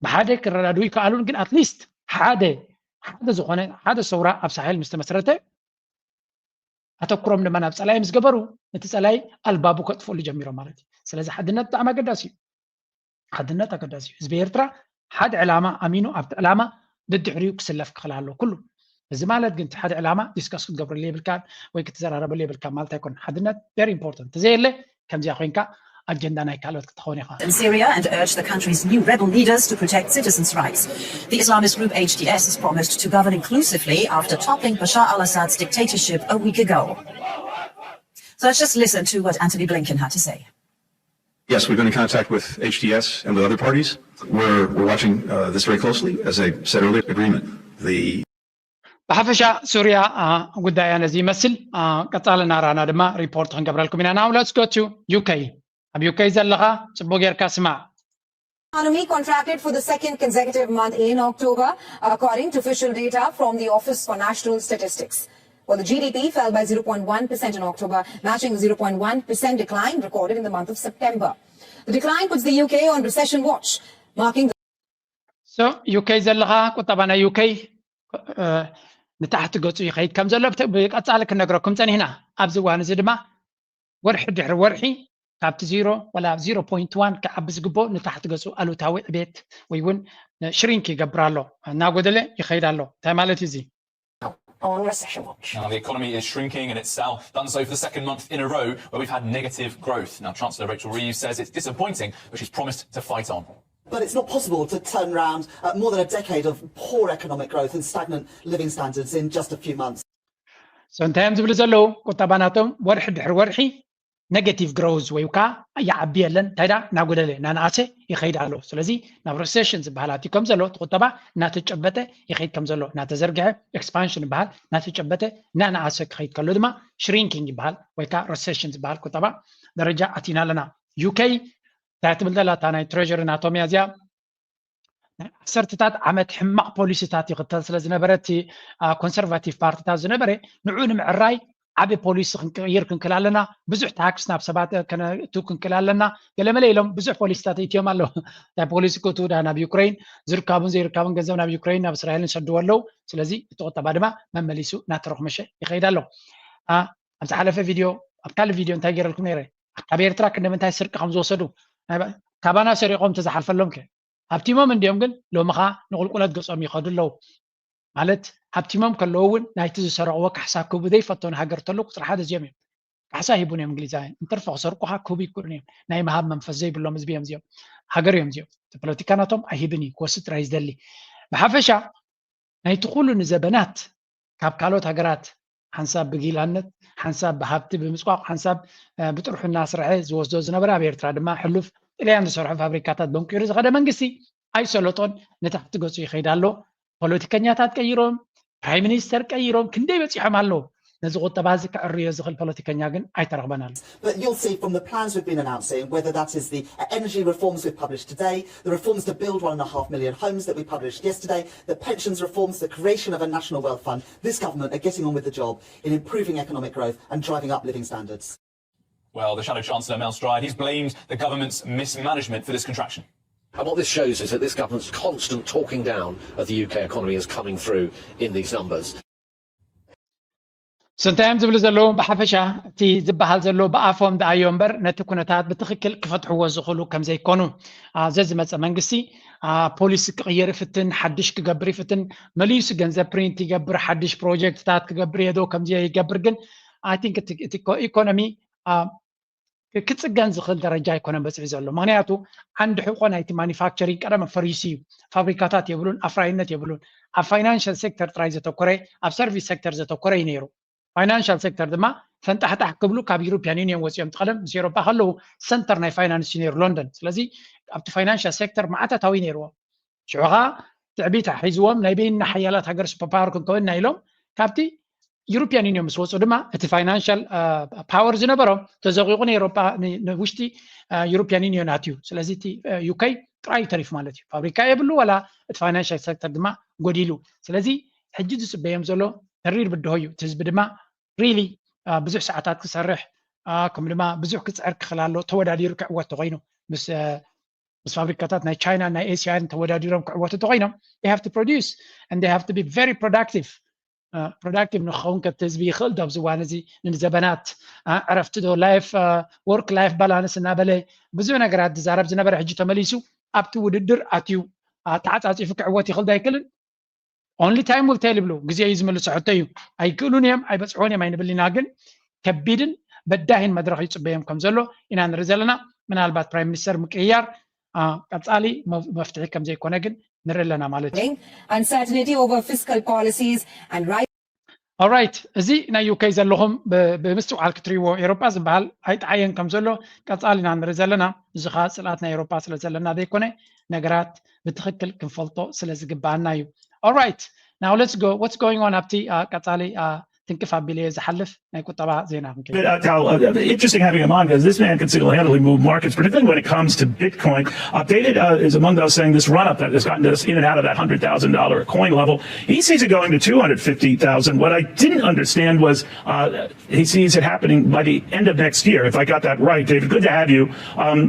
ብሓደ ክረዳድኡ ይከኣሉን፣ ግን ኣትሊስት ሓደ ሓደ ዝኾነ ሓደ ሰውራ ኣብ ሳሕል ምስ ተመስረተ ኣተኩሮም ድማ ናብ ፀላኢ ምስ ገበሩ ነቲ ፀላኢ ኣልባቡ ከጥፍእሉ ጀሚሮም ማለት እዩ። ስለዚ ሓድነት ብጣዕሚ ኣገዳሲ እዩ። ሓድነት ኣገዳሲ እዩ። ህዝቢ ኤርትራ ሓደ ዕላማ ኣሚኑ ኣብቲ ዕላማ ደድሕሪኡ ክስለፍ ክኽእል ኣለዎ ኩሉ። እዚ ማለት ግን እቲ ሓደ ዕላማ ዲስከስ ክትገብረሉ የብልካን ወይ ክትዘራረበሉ የብልካን ማለት ኣይኮነን። ሓድነት very important። ተዘየለ ከምዚኣ ኮይንካ ኣጀንዳ ናይ ካልኦት ክትኸውን ኢኻ። In Syria and urged the country's new rebel leaders to protect citizens' rights. The Islamist group H T S has promised to govern inclusively after toppling Bashar al-Assad's dictatorship a week ago. So let's just listen to what Antony Blinken had to say. Yes, we've been in contact with H T S and with other parties. We're, we're watching uh, this very closely. As I said earlier, agreement. The ብሓፈሻ ሱርያ ጉዳያ ነዚ ይመስል። ቀጻሊ እናራና ድማ ሪፖርት ክንገብረልኩም ኢና። Now let's go to U K። ኣብ U K ዘለኻ ጽቡቅ ጌርካ ስማዕ። Economy contracted for the second consecutive month in October, according to official data from the Office for National Statistics. Well, the G D P fell by zero point one percent in October, matching the zero point one percent decline recorded in the month of September. The decline puts the U K on recession watch, marking the So U K ዘለኻ ቁጠባ ናይ U K ንታሕቲ ገጹ ይኸይድ ከም ዘሎ ብቀጻሊ ክንነግረኩም ጸኒሕና። ኣብዚ እዋን እዚ ድማ ወርሒ ድሕሪ ወርሒ ካብቲ ዜሮ ወላ ዜሮ ፖይንት ዋን ክዓቢ ዝግብኦ ንታሕቲ ገጹ ኣሉታዊ ዕቤት ወይ እውን ሽሪንክ ይገብር ኣሎ፣ እናጎደለ ይኸይድ ኣሎ። እንታይ ማለት እዩ እዚ? On recession watch. Now, the economy is shrinking and it's now done so for the second month in a row where we've had negative growth. Now, Chancellor Rachel Reeves says it's disappointing, but she's promised to fight on. But it's not possible to turn around uh, more than a decade of poor economic growth and stagnant living standards in just a few months. So እንታይ እዮም ዝብሉ ዘለዉ? ቁጠባ ናቶም ወርሒ ድሕሪ ወርሒ negative growth ወይ ከዓ ይዓቢ የለን፣ እንታይ ዳ እናጎደለ እናነኣሰ ይኸይድ ኣሎ። ስለዚ ናብ recession ዝበሃል ኣትዩ ከም ዘሎ እቲ ቁጠባ እናተጨበጠ ይኸይድ ከም ዘሎ፣ እናተዘርግሐ expansion ይበሃል፣ እናተጨበጠ እናነኣሰ ክኸይድ ከሎ ድማ shrinking ይበሃል ወይ ከዓ recession ዝበሃል ቁጠባ ደረጃ ኣቲና ኣለና። ዩ ኬ እንታይ ትብል ዘላ እታ ናይ ትሬዥሪ ናቶም እያ እዚኣ። ናይ ዓሰርተታት ዓመት ሕማቕ ፖሊሲታት ይኽተል ስለ ዝነበረ፣ እቲ ኮንሰርቫቲቭ ፓርቲታት ዝነበረ ንዕኡ ንምዕራይ ዓቢ ፖሊሲ ክንቅይር ክንክል ኣለና፣ ብዙሕ ታክስ ናብ ሰባት ከነእቱ ክንክል ኣለና፣ ገለመለ ኢሎም ብዙሕ ፖሊሲታት እትዮም ኣለዉ። እንታይ ፖሊሲ ክትኡ ዳ ናብ ዩክሬን ዝርካቡን ዘይርካቡን ገንዘብ ናብ ዩክሬን ናብ እስራኤልን ሰድዎ ኣለዉ። ስለዚ እቲ ቁጠባ ድማ መመሊሱ እናተረኽመሸ ይኸይድ ኣሎ። ኣብ ዝሓለፈ ቪድዮ ኣብ ካልእ ቪድዮ እንታይ ገይረልኩም ነይረ? ካብ ኤርትራ ክንደ ምንታይ ስርቂ ከም ዝወሰዱ ካባና ሰሪቖም ተዝሓልፈሎም ከ? ሃብቲሞም እንዲኦም ግን ሎሚ ኸዓ ንቁልቁለት ገጾም ይኸዱ ኣለዉ። ማለት ሃብቲሞም ከለዉ እውን ናይቲ ዝሰረቕዎ ካሕሳ ክህቡ ዘይፈቶ ንሃገር ተሎ ቁፅሪ ሓደ እዚኦም እዮም። ካሕሳ ሂቡን እዮም እንግሊዛውያን። እንትርፎ ክሰርቁኻ ክህቡ ይክእሉን እዮም። ናይ ምሃብ መንፈስ ዘይብሎም ህዝቢ እዮም እዚኦም። ሃገር እዮም እዚኦም። እቲ ፖለቲካ ናቶም ኣይህብን እዩ፣ ክወስድ ጥራይ ዝደሊ። ብሓፈሻ ናይቲ ኩሉ ንዘበናት ካብ ካልኦት ሃገራት ሓንሳብ ብጊላነት፣ ሓንሳብ ብሃብቲ ብምጽቋቕ፣ ሓንሳብ ብጥርሑ እናስርሐ ዝወስዶ ዝነበረ፣ ኣብ ኤርትራ ድማ ሕሉፍ ጥልያን ዝሰርሖ ፋብሪካታት በንቂሩ ዝኸደ መንግስቲ ኣይሰለጦን፣ ንታሕቲ ገጹ ይኸይድ ኣሎ። ፖለቲከኛታት ቀይሮም፣ ፕራይም ሚኒስተር ቀይሮም ክንደይ በጺሖም ኣለዉ። ነዚ ቁጠባ እዚ ከዕርዮ ዝኽእል ፖለቲከኛ ግን ኣይተረኽበን ኣሎ። But you'll see from the plans we've been announcing, whether that is the uh, energy reforms we've published today, the reforms to build one and a half million homes that we published yesterday, the pensions reforms, the creation of a national wealth fund, this government are getting on with the job in improving economic growth and driving up living standards. Well, the Shadow Chancellor Mel Stride, he's blamed the government's mismanagement for this contraction. And what this shows is that this government's constant talking down of the U K economy is coming through in these numbers. So እንታይ እዮም ዝብሉ ዘለዉ? ብሓፈሻ እቲ ዝበሃል ዘሎ ብኣፎም ደኣዮ እምበር ነቲ ኩነታት ብትኽክል ክፈትሕዎ ዝኽእሉ ከም ዘይኮኑ። ዘዝመፀ መንግስቲ ፖሊሲ ክቕይር ይፍትን፣ ሓድሽ ክገብር ይፍትን፣ መሊሱ ገንዘብ ፕሪንት ይገብር፣ ሓድሽ ፕሮጀክትታት ክገብር የዶ ከምዚ ይገብር። ግን I think እቲ ኢኮኖሚ ክፅገን ዝኽእል ደረጃ ኣይኮነን በፂሑ ዘሎ። ምክንያቱ ዓንዲ ሕቆ ናይቲ ማኒፋክቸሪንግ ቀደም ፈሪሱ እዩ። ፋብሪካታት የብሉን፣ ኣፍራይነት የብሉን። ኣብ ፋይናንሻል ሴክተር ጥራይ ዘተኮረ፣ ኣብ ሰርቪስ ሴክተር ዘተኮረ እዩ ነይሩ። ፋይናንሻል ሴክተር ድማ ፈንጣሕጣሕ ክብሉ ካብ ዩሮፒያን ዩኒየን ወፂኦም። ቀደም ምስ ኤሮፓ ከለዉ ሰንተር ናይ ፋይናንስ እዩ ነይሩ ሎንደን። ስለዚ ኣብቲ ፋይናንሻል ሴክተር መዓት ኣታዊ ነይርዎ። ሽዑ ከዓ ትዕቢት ሒዝዎም ናይ በይንና ሓያላት ሃገር ሱፐር ፓወር ክንከውን ኢና ኢሎም ካብቲ ዩሮፒያን ዩኒየን ምስ ወፁ ድማ እቲ ፋይናንሻል ፓወር ዝነበሮም ተዘቂቑ ንኤሮፓ ንውሽጢ ዩሮፒያን ዩኒየን ኣትዩ። ስለዚ እቲ ዩ ኬ ጥራይ ተሪፉ ማለት እዩ። ፋብሪካ የብሉ ዋላ እቲ ፋይናንሻል ሴክተር ድማ ጎዲሉ። ስለዚ ሕጂ ዝፅበዮም ዘሎ ተሪር ብድሆ እዩ። እቲ ህዝቢ ድማ ሪሊ ብዙሕ ሰዓታት ክሰርሕ ከምኡ ድማ ብዙሕ ክፅዕር ክኽእል ኣሎ። ተወዳዲሩ ክዕወት ተኮይኑ ምስ ምስ ፋብሪካታት ናይ ቻይና ናይ ኤስያን ተወዳዲሮም ክዕወቱ ተኮይኖም they have to produce and they have to be very productive productive ንክኸውን ከብቲ ህዝቢ ይኽእል ዶ ኣብዚ እዋን እዚ ንዘበናት ዕረፍቲ ዶ ላይፍ ወርክ ላይፍ ባላንስ እናበለ ብዙሕ ነገራት ዝዛረብ ዝነበረ ሕጂ ተመሊሱ ኣብቲ ውድድር ኣትዩ ተዓፃፂፉ ክዕወት ይኽእል ዶ ኣይክእልን? Only time will tell ይብሉ። ግዜ እዩ ዝምልሶ ሕቶ እዩ። ኣይክእሉን እዮም ኣይበፅሑን እዮም ኣይንብል ኢና፣ ግን ከቢድን በዳሂን መድረኽ ይፅበዮም ከም ዘሎ ኢና ንርኢ ዘለና። ምናልባት ፕራይም ሚኒስተር ምቅይያር ቀፃሊ መፍትሒ ከም ዘይኮነ ግን ንርኢ ኣለና ማለት እዩ። Uncertainty over fiscal policies and right ኦራይት፣ እዚ ናይ ዩ ኬ ዘለኹም ብምስትውዓል ክትሪዎ ኤሮጳ ዝበሃል ኣይጠዓየን ከም ዘሎ ቀፃሊ ኢና ንርኢ ዘለና። እዚ ከዓ ፅልኣት ናይ ኤሮጳ ስለ ዘለና ዘይኮነ ነገራት ብትኽክል ክንፈልጦ ስለ ዝግባኣና እዩ። Alright, now let's go. What's going on ኣብቲ ቀፃሊ ትንክፍ ኣቢለ ዝሓልፍ ናይ ቁጠባ ዜና ክንከይድ። Interesting having him on because this man can single-handedly move markets, particularly when it comes to Bitcoin. Updated uh, is among those saying this run-up that has gotten us in and out of that hundred thousand dollar coin level. He sees it going to two hundred fifty thousand. What I didn't understand was uh, he sees it happening by the end of next year. If I got that right, David, good to have you. Um,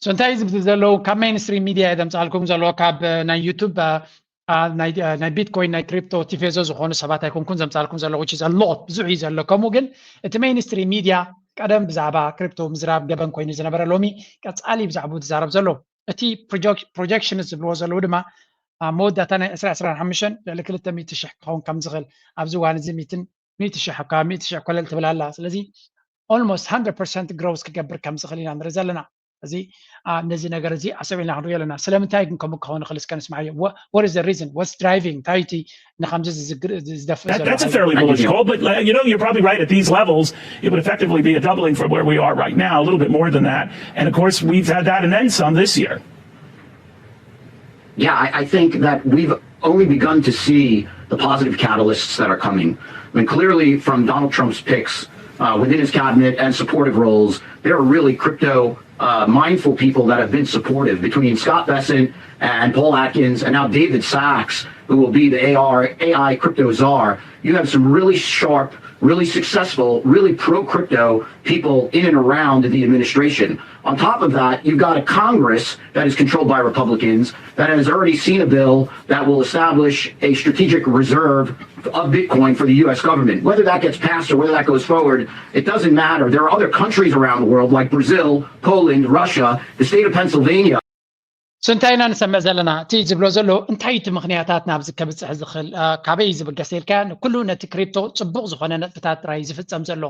So እንታይ ዝብሉ ዘለዉ ካብ ሜይንስትሪም ሚድያ እየ ዘምፃልኩም ዘለዎ ካብ ናይ ዩቱብ ናይ ቢትኮይን ናይ ክሪፕቶ ቲፌዞ ዝኾኑ ሰባት ኣይኮንኩን ዘምፃልኩም ዘለዉ which is a lot ብዙሕ እዩ ዘሎ። ከምኡ ግን እቲ ሜይንስትሪም ሚድያ ቀደም ብዛዕባ ክሪፕቶ ምዝራብ ገበን ኮይኑ ዝነበረ ሎሚ ቀፃሊ ብዛዕባኡ ዝዛረብ ዘሎ። እቲ ፕሮጀክሽን ዝብልዎ ዘለዉ ድማ መወዳእታ ናይ ዕስራ ዕስራን ሓሙሽተን ልዕሊ ክልተ ሚእቲ ሽሕ ክኸውን ከም ዝኽእል ኣብዚ እዋን እዚ ሚእትን ሚእቲ ሽሕ ካብ ሚእቲ ሽሕ ኮለል ትብል ኣላ። ስለዚ almost hundred percent growth ክገብር ከም ዝኽእል ኢና ንርኢ ዘለና። እዚ ነዚ ነገር እዚ ኣሰብ ኢልና ክንሪኦ ኣለና። ስለምንታይ ግን ከምኡ ክኸውን ይኽእል እስከ ንስማዓዮ። What is the reason? What's driving? እንታይ እቲ ንከምዚ ዝደፍእ ዘሎ? That's a fairly bullish call, but uh, you know, you're probably right. At these levels, it would effectively be a doubling from where we are right now, a little bit more than that. And of course, we've had that and then some this year. Yeah, I, I think that we've only begun to see the positive catalysts that are coming. I mean, clearly from Donald Trump's picks uh, within his cabinet and supportive roles. There are really crypto uh, mindful people that have been supportive between Scott Bessent and Paul Atkins and now David Sacks, who will be the A R, A I crypto czar. You have some really sharp, really successful, really pro crypto people in and around the administration. On top of that, you've got a Congress that is controlled by Republicans that has already seen a bill that will establish a strategic reserve of Bitcoin for the U S government. Whether that gets passed or whether that goes forward, it doesn't matter. There are other countries around the world like Brazil, Poland, Russia, the state of Pennsylvania. So እንታይ ኢና ንሰምዕ ዘለና? እቲ ዝብሎ ዘሎ እንታይ እቲ ምኽንያታት ናብዚ ከብፅሕ ዝኽእል ካበይ ዝብገስ ኢልካ ንኩሉ ነቲ ክሪፕቶ ፅቡቕ ዝኾነ ነጥብታት ጥራይ ዝፍፀም ዘሎ።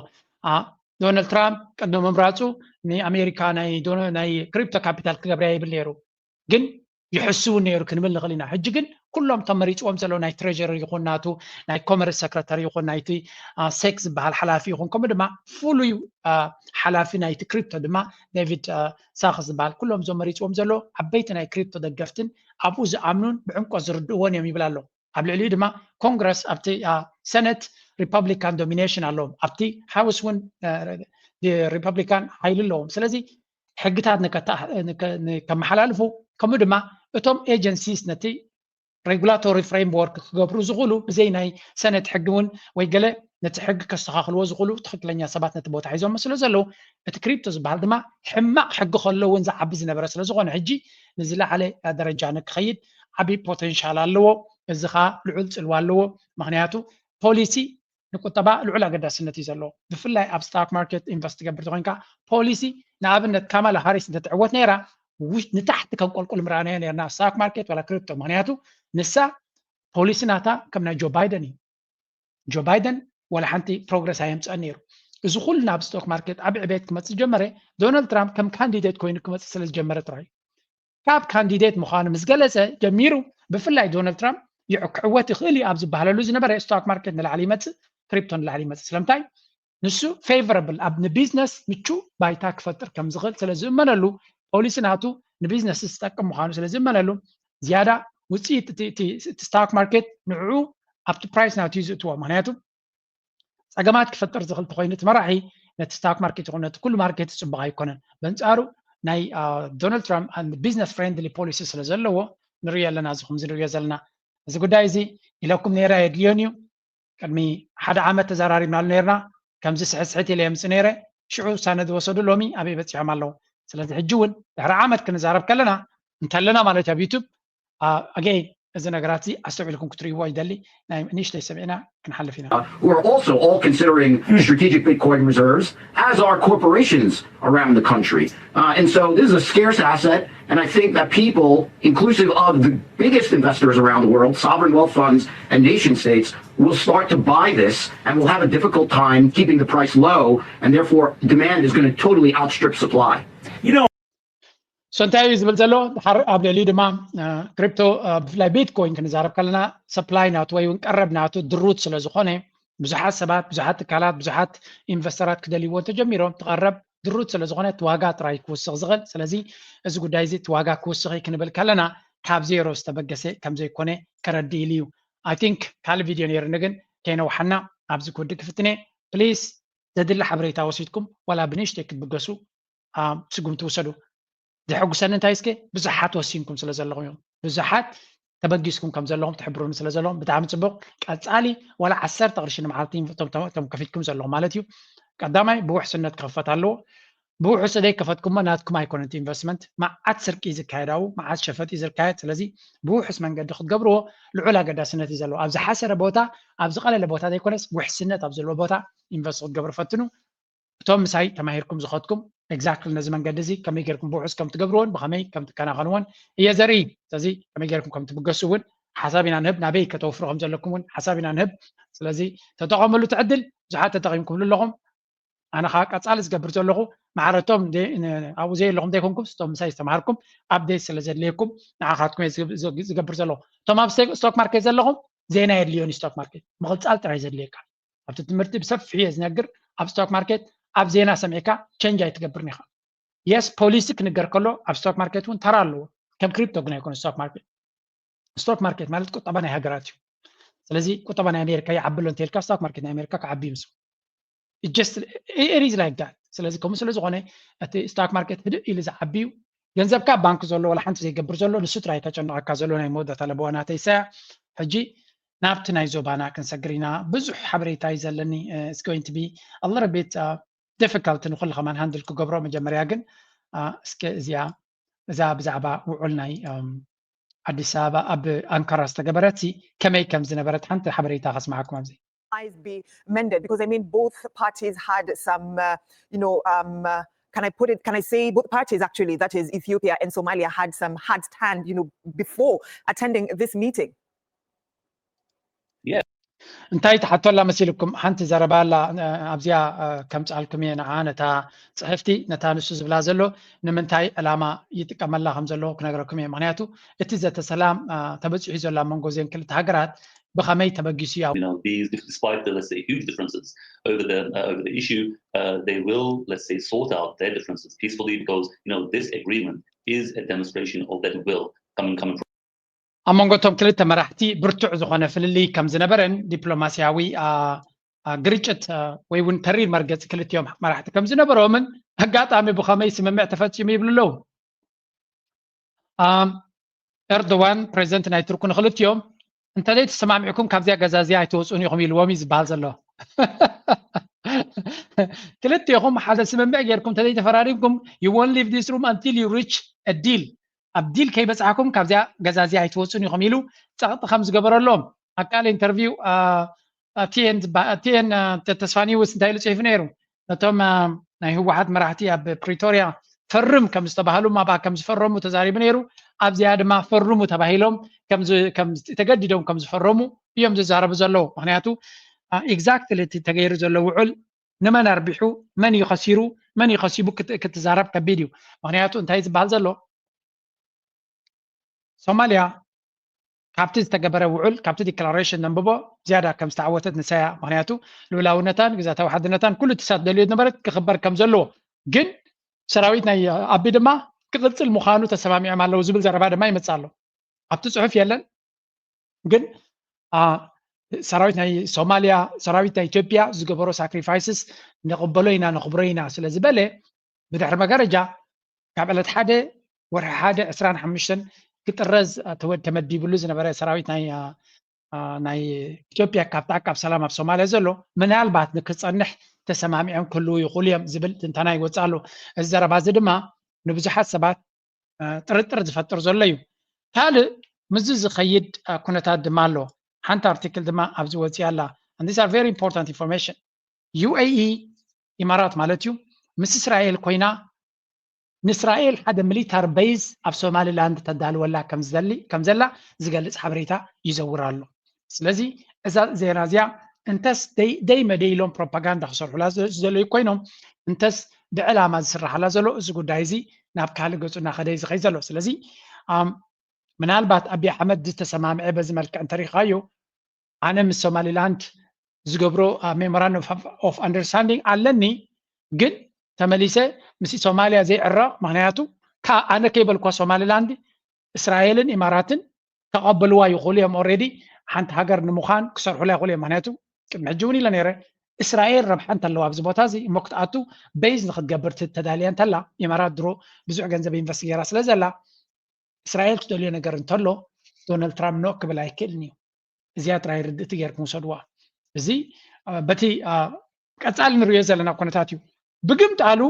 ዶናልድ ትራምፕ ቅድሚ ምምራፁ ንኣሜሪካ ናይ ክሪፕቶ ካፒታል ክገብርያ ይብል ነይሩ፣ ግን ይሕስው ነይሩ ክንብል ንኽእል ኢና። ሕጂ ግን ኩሎም ተመሪፅዎም ዘለዉ ናይ ትሬጀሪ ይኹን ናቱ ናይ ኮመርስ ሰክረታሪ ይኹን ናይቲ ሴክ ዝበሃል ሓላፊ ይኹን ከምኡ ድማ ፍሉይ ሓላፊ ናይቲ ክሪፕቶ ድማ ዴቪድ ሳክስ ዝበሃል ኩሎም እዞም መሪፅዎም ዘለዉ ዓበይቲ ናይ ክሪፕቶ ደገፍትን ኣብኡ ዝኣምኑን ብዕምቆት ዝርድእዎን እዮም ይብል ኣሎ። ኣብ ልዕሊኡ ድማ ኮንግረስ ኣብቲ ሰነት ሪፐብሊካን ዶሚኔሽን ኣለዎም፣ ኣብቲ ሃውስ እውን ሪፐብሊካን ሓይሊ ኣለዎም። ስለዚ ሕግታት ከመሓላልፉ ከምኡ ድማ እቶም ኤጀንሲስ ነቲ ሬጉላቶሪ ፍሬምወርክ ክገብሩ ዝኽእሉ ብዘይ ናይ ሰነት ሕጊ እውን ወይ ገለ ነቲ ሕጊ ከስተኻኽልዎ ዝኽእሉ ትኽክለኛ ሰባት ነቲ ቦታ ሒዞሞ ስለ ዘለዉ እቲ ክሪፕቶ ዝበሃል ድማ ሕማቕ ሕጊ ከሎ እውን ዝዓቢ ዝነበረ ስለ ዝኾነ ሕጂ ንዝለዓለ ደረጃ ንክኸይድ ዓብዪ ፖቴንሻል ኣለዎ። እዚ ኸዓ ልዑል ፅልዋ ኣለዎ። ምኽንያቱ ፖሊሲ ንቁጠባ ልዑል ኣገዳስነት እዩ ዘለዎ። ብፍላይ ኣብ ስታክ ማርኬት ኢንቨስት ትገብር ተኮይንካ ፖሊሲ ንኣብነት ካማላ ሃሪስ እንተትዕወት ነይራ ንታሕቲ ከም ቆልቁል ምረኣናዮ ነርና ስታክ ማርኬት ዋላ ክሪፕቶ። ምክንያቱ ንሳ ፖሊሲ ናታ ከም ናይ ጆ ባይደን እዩ። ጆ ባይደን ዋላ ሓንቲ ፕሮግረስ ኣየምፀአን ነይሩ። እዚ ኩሉ ናብ ስቶክ ማርኬት ዓብ ዕቤት ክመፅእ ዝጀመረ ዶናልድ ትራምፕ ከም ካንዲዴት ኮይኑ ክመፅእ ስለ ዝጀመረ ጥራይ እዩ። ካብ ካንዲዴት ምዃኑ ምስ ገለፀ ጀሚሩ ብፍላይ ዶናልድ ትራምፕ ክዕወት ይኽእል እዩ ኣብ ዝበሃለሉ ዝነበረ ስቶክ ማርኬት ንላዕሊ ይመፅእ፣ ክሪፕቶ ንላዕሊ ይመፅእ። ስለምንታይ? ንሱ ፌቨረብል ኣብ ንቢዝነስ ምቹ ባይታ ክፈጥር ከም ዝኽእል ስለ ዝእመነሉ ፖሊሲ ናቱ ንቢዝነስ ዝጠቅም ምዃኑ ስለ ዝእመነሉ ዝያዳ ውፅኢት እቲ ስታክ ማርኬት ንዕኡ ኣብቲ ፕራይስ ናቱ እዩ ዝእትዎ። ምክንያቱ ፀገማት ክፈጥር ዝኽእል ተኮይኑ እቲ መራሒ ነቲ ስታክ ማርኬት ይኹን ነቲ ኩሉ ማርኬት ፅቡቅ ኣይኮነን። በንፃሩ ናይ ዶናልድ ትራምፕ ቢዝነስ ፍሬንድሊ ፖሊሲ ስለ ዘለዎ ንሪኦ ኣለና። እዚ ከምዚ ንሪኦ ዘለና እዚ ጉዳይ እዚ ኢለኩም ነይረ ኣየድልዮን እዩ። ቅድሚ ሓደ ዓመት ተዘራሪብናሉ ነይርና። ከምዚ ስሕት ስሕት ኢለ የምፅ ነይረ። ሽዑ ውሳነ ዝወሰዱ ሎሚ ኣበይ በፂሖም ኣለዉ? ስለዚ ሕጂ እውን ድሕሪ ዓመት ክንዛረብ ከለና እንተለና ማለት ኣብ ዩቱብ ኣገይ እዚ ነገራት እዚ ኣስተውዒልኩም ክትርእይዎ ይደሊ። ናይ ንእሽተይ ሰሚዕና ክንሓልፍ ኢና። We're also all considering strategic Bitcoin reserves, as are corporations around the country. Uh, and so this is a scarce asset, and I think that people, inclusive of the biggest investors around the world, sovereign wealth funds and nation states, will start to buy this, and we'll have a difficult time keeping the price low, and therefore demand is going to totally outstrip supply. You know, so እንታይ እዩ ዝብል ዘሎ ድሓር ኣብ ልዕሊኡ ድማ ክሪፕቶ ብፍላይ ቢትኮይን ክንዛረብ ከለና ሰፕላይ ናቱ ወይ እውን ቀረብ ናቱ ድሩት ስለ ዝኾነ ብዙሓት ሰባት ብዙሓት ትካላት ብዙሓት ኢንቨስተራት ክደልይዎ እንተጀሚሮም ትቐረብ ድሩት ስለ ዝኾነ እቲ ዋጋ ጥራይ ክውስኽ ዝኽእል። ስለዚ እዚ ጉዳይ እዚ እቲ ዋጋ ክውስኽ እዩ ክንብል ከለና ካብ ዜሮ ዝተበገሰ ከም ዘይኮነ ከረድእ ኢሉ እዩ። I think ካልእ ቪድዮ ነይርኒ ግን ከይነውሓና ኣብዚ ክውድእ ክፍትነ። ፕሊስ ዘድሊ ሓበሬታ ወሲድኩም ዋላ ብንእሽተይ ክትብገሱ ስጉምቲ ውሰዱ። ዘሐጉሰኒ እንታይ እስከ ብዙሓት ወሲንኩም ስለ ዘለኹም እዮም። ብዙሓት ተበጊስኩም ከም ዘለኹም ትሕብሩኒ ስለ ዘለኹም ብጣዕሚ ፅቡቕ። ቀፃሊ ዋላ ዓሰርተ ቅርሺ ንመዓልቲ እቶም ከፊትኩም ዘለኹም ማለት እዩ። ቀዳማይ ብውሕስነት ክኽፈት ኣለዎ። ብውሑስ ዘይከፈትኩሞ ናትኩም ኣይኮነን ኢንቨስትመንት። መዓት ስርቂ ዝካየድ ኣብኡ መዓት ሸፈጢ ዝካየድ። ስለዚ ብውሑስ መንገዲ ክትገብርዎ ልዑል ኣገዳስነት እዩ ዘለዎ። ኣብ ዝሓሰረ ቦታ ኣብ ዝቐለለ ቦታ ዘይኮነስ ውሕስነት ኣብ ዘለዎ ቦታ ኢንቨስት ክትገብሩ ፈትኑ። እቶም ምሳይ ተማሂርኩም ዝኸድኩም ኤግዛክትሊ ነዚ መንገዲ እዚ ከመይ ጌርኩም ብውሑስ ከም ትገብርዎን ብኸመይ ከም ትከናኸንዎን እየ ዘርኢ። ስለዚ ከመይ ጌርኩም ከም ትብገሱ እውን ሓሳብ ኢና ንህብ። ናበይ ከተውፍሩ ከም ዘለኩም እውን ሓሳብ ኢና ንህብ። ስለዚ ተጠቐምሉ እቲ ዕድል። ብዙሓት ተጠቒምኩምሉ ኣለኹም። ኣነ ከዓ ቀፃሊ ዝገብር ዘለኹ ማዕረቶም ኣብኡ ዘየለኹም ዘይኮንኩም ስቶም ምሳይ ዝተምሃርኩም ኣፕዴት ስለ ዘድልየኩም ንዓኻትኩም ዝገብር ዘለኹ። እቶም ኣብ ስቶክ ማርኬት ዘለኹም ዜና የድልዮን ስቶክ ማርኬት ምቕፃል ጥራይ ዘድልየካ ኣብቲ ትምህርቲ ብሰፊሑ እየ ዝነግር። ኣብ ስቶክ ማርኬት ኣብ ዜና ሰሚዕካ ቸንጅ ኣይትገብርን ኢኻ። የስ ፖሊሲ ክንገር ከሎ ኣብ ስቶክ ማርኬት እውን ተራ ኣለዎ። ከም ክሪፕቶ ግን ኣይኮነ ስቶክ ማርኬት። ስቶክ ማርኬት ማለት ቁጠባ ናይ ሃገራት እዩ። ስለዚ ቁጠባ ናይ ኣሜሪካ ይዓቢ ኣሎ እንተልካ ስቶክ ማርኬት ናይ ኣሜሪካ ክዓቢ ምስ just it is like that። ስለዚ ከምኡ ስለ ዝኾነ እቲ stock market ህድእ ኢሉ ዝዓቢ እዩ። ገንዘብካ ባንክ ዘሎ ዋላ ሓንቲ ዘይገብር ዘሎ ንሱ ጥራይ ከጨንቐካ ዘሎ ናይ መወዳእታ ለበዋ ናተይ ሰያ። ሕጂ ናብቲ ናይ ዞባና ክንሰግር ኢና። ብዙሕ ሓበሬታ እዩ ዘለኒ። It's going to be a little bit difficult ንኩሉ ከማን handle ክገብሮ። መጀመርያ ግን እስከ እዚኣ እዛ ብዛዕባ ውዑል ናይ ኣዲስ ኣበባ ኣብ ኣንካራ ዝተገበረት ከመይ ከም ዝነበረት ሓንቲ ሓበሬታ ከስማዓኩም ኣብዚ። Be mended because I mean both parties had some uh, you know um uh, can I put it can I say both parties actually that is Ethiopia and Somalia had some hard stand you know before attending this meeting. እንታይ ትሓቶ ኣላ መሲልኩም ሓንቲ ዘረባ ኣላ ኣብዚኣ ከምፅኣልኩም እየ ንዓ ነታ ፅሕፍቲ ነታ ንሱ ዝብላ ዘሎ ንምንታይ ዕላማ ይጥቀመላ ከም ዘሎ ክነግረኩም እየ ምክንያቱ እቲ ዘተ ሰላም ተበፂሑ ዘሎ ኣብ መንጎ እዚን ክልተ ሃገራት ብኸመይ ተበጊሱ እዩ despite the let's say huge differences over the uh, over the issue uh, they will let's say sort out their differences peacefully because you know this agreement is a demonstration of that will coming coming from ኣብ መንጎ እቶም ክልተ መራሕቲ ብርቱዕ ዝኾነ ፍልልይ ከም ዝነበረን ዲፕሎማስያዊ ግርጭት ወይ እውን ተሪር መርገፂ ክልቲኦም መራሕቲ ከም ዝነበሮምን ኣጋጣሚ ብኸመይ ስምምዕ ተፈፂሙ ይብሉ ኣለዉ። ኤርዶዋን ፕሬዚደንት ናይ ቱርክ ንክልቲኦም እንተዘይ ተሰማሚዕኩም ካብዚኣ ገዛ እዚኣ ኣይትወፁን ኢኹም ኢልዎም እዩ ዝበሃል ዘሎ። ክልቲኹም ሓደ ስምምዕ ጌርኩም እንተዘይ ተፈራሪምኩም you won't leave this room until you reach a deal ኣብ ዲል ከይበፃሕኩም ካብዚኣ ገዛ እዚኣ ኣይትወፁን ኢኹም ኢሉ ፀቕጢ ከም ዝገበረሎም ኣብ ካልእ ኢንተርቪው ቲኤን ተስፋኒውስ እንታይ ኢሉ ፅሒፉ ነይሩ ነቶም ናይ ህወሓት መራሕቲ ኣብ ፕሪቶሪያ ፈርም ከም ዝተባህሉ ማባ ከም ዝፈረሙ ተዛሪቡ ነይሩ ኣብዚኣ ድማ ፈርሙ ተባሂሎም ተገዲዶም ከም ዝፈረሙ እዮም ዝዛረቡ ዘለዉ ምክንያቱ exactly እቲ ተገይሩ ዘሎ ውዕል ንመን ኣርቢሑ መን እዩ ከሲሩ መን እዩ ከሲቡ ክትዛረብ ከቢድ እዩ ምክንያቱ እንታይ ዝበሃል ዘሎ ሶማልያ ካብቲ ዝተገበረ ውዕል ካብቲ ዲክላሬሽን ነንብቦ ዝያዳ ከም ዝተዓወተት ንሳያ ምክንያቱ ልኡላውነታን ግዛታዊ ሓድነታን ኩሉ ትሳት ደልዮ ዝነበረት ክኽበር ከም ዘለዎ ግን ሰራዊት ናይ ኣቢ ድማ ክቕፅል ምዃኑ ተሰማሚዖም ኣለዉ ዝብል ዘረባ ድማ ይመፅእ ኣሎ ኣብቲ ፅሑፍ የለን ግን ሰራዊት ናይ ሶማልያ ሰራዊት ናይ ኢትዮጵያ ዝገበሮ ሳክሪፋይስስ ንቕበሎ ኢና ነኽብሮ ኢና ስለ ዝበለ ብድሕሪ መጋረጃ ካብ ዕለት ሓደ ወርሒ ሓደ ዕስራን ሓሙሽተን ክጥረዝ ተመዲብሉ ዝነበረ ሰራዊት ናይ ናይ ኢትዮጵያ ካብቲ ዓቃብ ሰላም ኣብ ሶማልያ ዘሎ ምናልባት ንክፀንሕ ተሰማሚዖም ክህልዉ ይኽእሉ እዮም ዝብል ትንተና ይወፅእ ኣሎ። እዚ ዘረባ እዚ ድማ ንብዙሓት ሰባት ጥርጥር ዝፈጥር ዘሎ እዩ። ካልእ ምስዚ ዝኸይድ ኩነታት ድማ ኣሎ። ሓንቲ ኣርቲክል ድማ ኣብዚ ወፂኣ ኣላ። And these are very important information። ዩ ኤ ኢ ኢማራት ማለት እዩ ምስ እስራኤል ኮይና ንእስራኤል ሓደ ሚሊታር ቤዝ ኣብ ሶማሊላንድ ተዳልወላ ከም ዘላ ዝገልፅ ሓበሬታ ይዘውር ኣሎ። ስለዚ እዛ ዜና እዚኣ እንተስ ደይ መደይ ኢሎም ፕሮፓጋንዳ ክሰርሑላ ዝደለዩ ኮይኖም እንተስ ብዕላማ ዝስራሓላ ዘሎ እዚ ጉዳይ እዚ ናብ ካልእ ገፁ እናኸደ እዩ ዝኸይ ዘሎ። ስለዚ ምናልባት ኣቢ ኣሕመድ ዝተሰማምዐ በዚ መልክዕ እንተሪኻዮ ኣነ ምስ ሶማሊላንድ ዝገብሮ memorandum of understanding ኣለኒ ግን ተመሊሰ ምስ ሶማልያ ዘይዕረቕ ምክንያቱ ኣነ ከይበልኳ ሶማሊላንድ እስራኤልን ኢማራትን ከቐበልዋ ይኽእሉ እዮም already ሓንቲ ሃገር ንምዃን ክሰርሑላ ይኽእሉ እዮም ምክንያቱ ቅድሚ ሕጂ እውን ኢለ ነይረ እስራኤል ረብሓ እንተለዋ ኣብዚ ቦታ እዚ እሞ ክትኣቱ ቤዝ ንክትገብር ተዳልያ እንተላ ኢማራት ድሮ ብዙሕ ገንዘብ ኢንቨስት ገይራ ስለ ዘላ እስራኤል ትደልዮ ነገር እንተሎ ዶናልድ ትራምፕ ኖ ክብል ኣይክእልን እዩ። እዚኣ ጥራይ ርድእቲ ጌርኩም ውሰድዋ። እዚ በቲ ቀፃሊ ንሪኦ ዘለና ኩነታት እዩ። ብግምጣሉ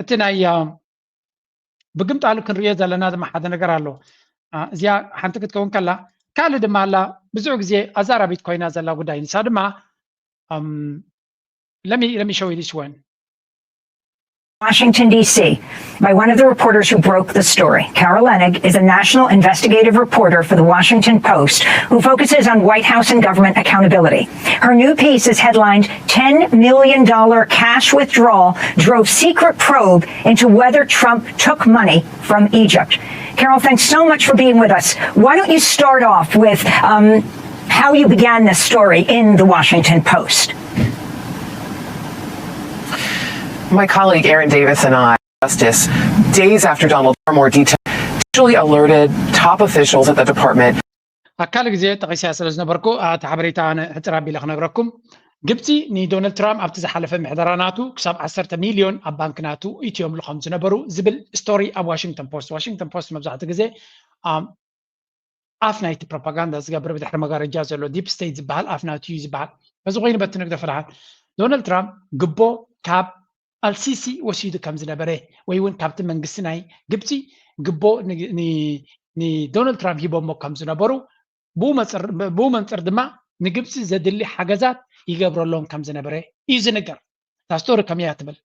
እቲ ናይ ብግምጣሉ ክንሪኦ ዘለና ድማ ሓደ ነገር ኣሎ። እዚኣ ሓንቲ ክትከውን ከላ ካልእ ድማ ኣላ። ብዙሕ ግዜ ኣዛራቢት ኮይና ዘላ ጉዳይ ንሳ ድማ let me let me show you this one. Washington, D C, by one of the reporters who broke the story. Carol Leonnig is a national investigative reporter for the Washington Post who focuses on White House and government accountability. Her new piece is headlined ten million dollar cash withdrawal drove secret probe into whether Trump took money from Egypt. Carol, thanks so much for being with us. Why don't you start off with um, how you began this story in the Washington Post? My colleague Aaron Davis and I, Justice, days after Donald Trump, more detail, actually alerted top officials at the department. ኣካል ግዜ ጠቂሰያ ስለ ዝነበርኩ እቲ ሓበሬታ ኣነ ሕፅር ኣቢለ ክነግረኩም ግብፂ ንዶናልድ ትራምፕ ኣብቲ ዝሓለፈ ምሕደራ ናቱ ክሳብ ዓሰርተ ሚልዮን ኣብ ባንክ ናቱ እትዮም ከም ዝነበሩ ዝብል ስቶሪ ኣብ ዋሽንግተን ፖስት። ዋሽንግተን ፖስት መብዛሕትኡ ግዜ ኣፍ ናይቲ ፕሮፓጋንዳ ዝገብር ብድሕሪ መጋረጃ ዘሎ ዲፕ ስቴት ዝበሃል ኣፍ ናቱ እዩ ዝበሃል። በዚ ኮይኑ በቲ ንግደ ፈላሓት ዶናልድ ትራምፕ ግቦ ካብ ኣልሲሲ ወሲዱ ከም ዝነበረ ወይ እውን ካብቲ መንግስቲ ናይ ግብፂ ግቦ ንዶናልድ ትራምፕ ሂቦሞ ከም ዝነበሩ ብኡ መንፅር ድማ ንግብፂ ዘድሊ ሓገዛት ይገብረሎም ከም ዝነበረ እዩ ዝንገር። እታ ስቶሪ ከምያ ትብል።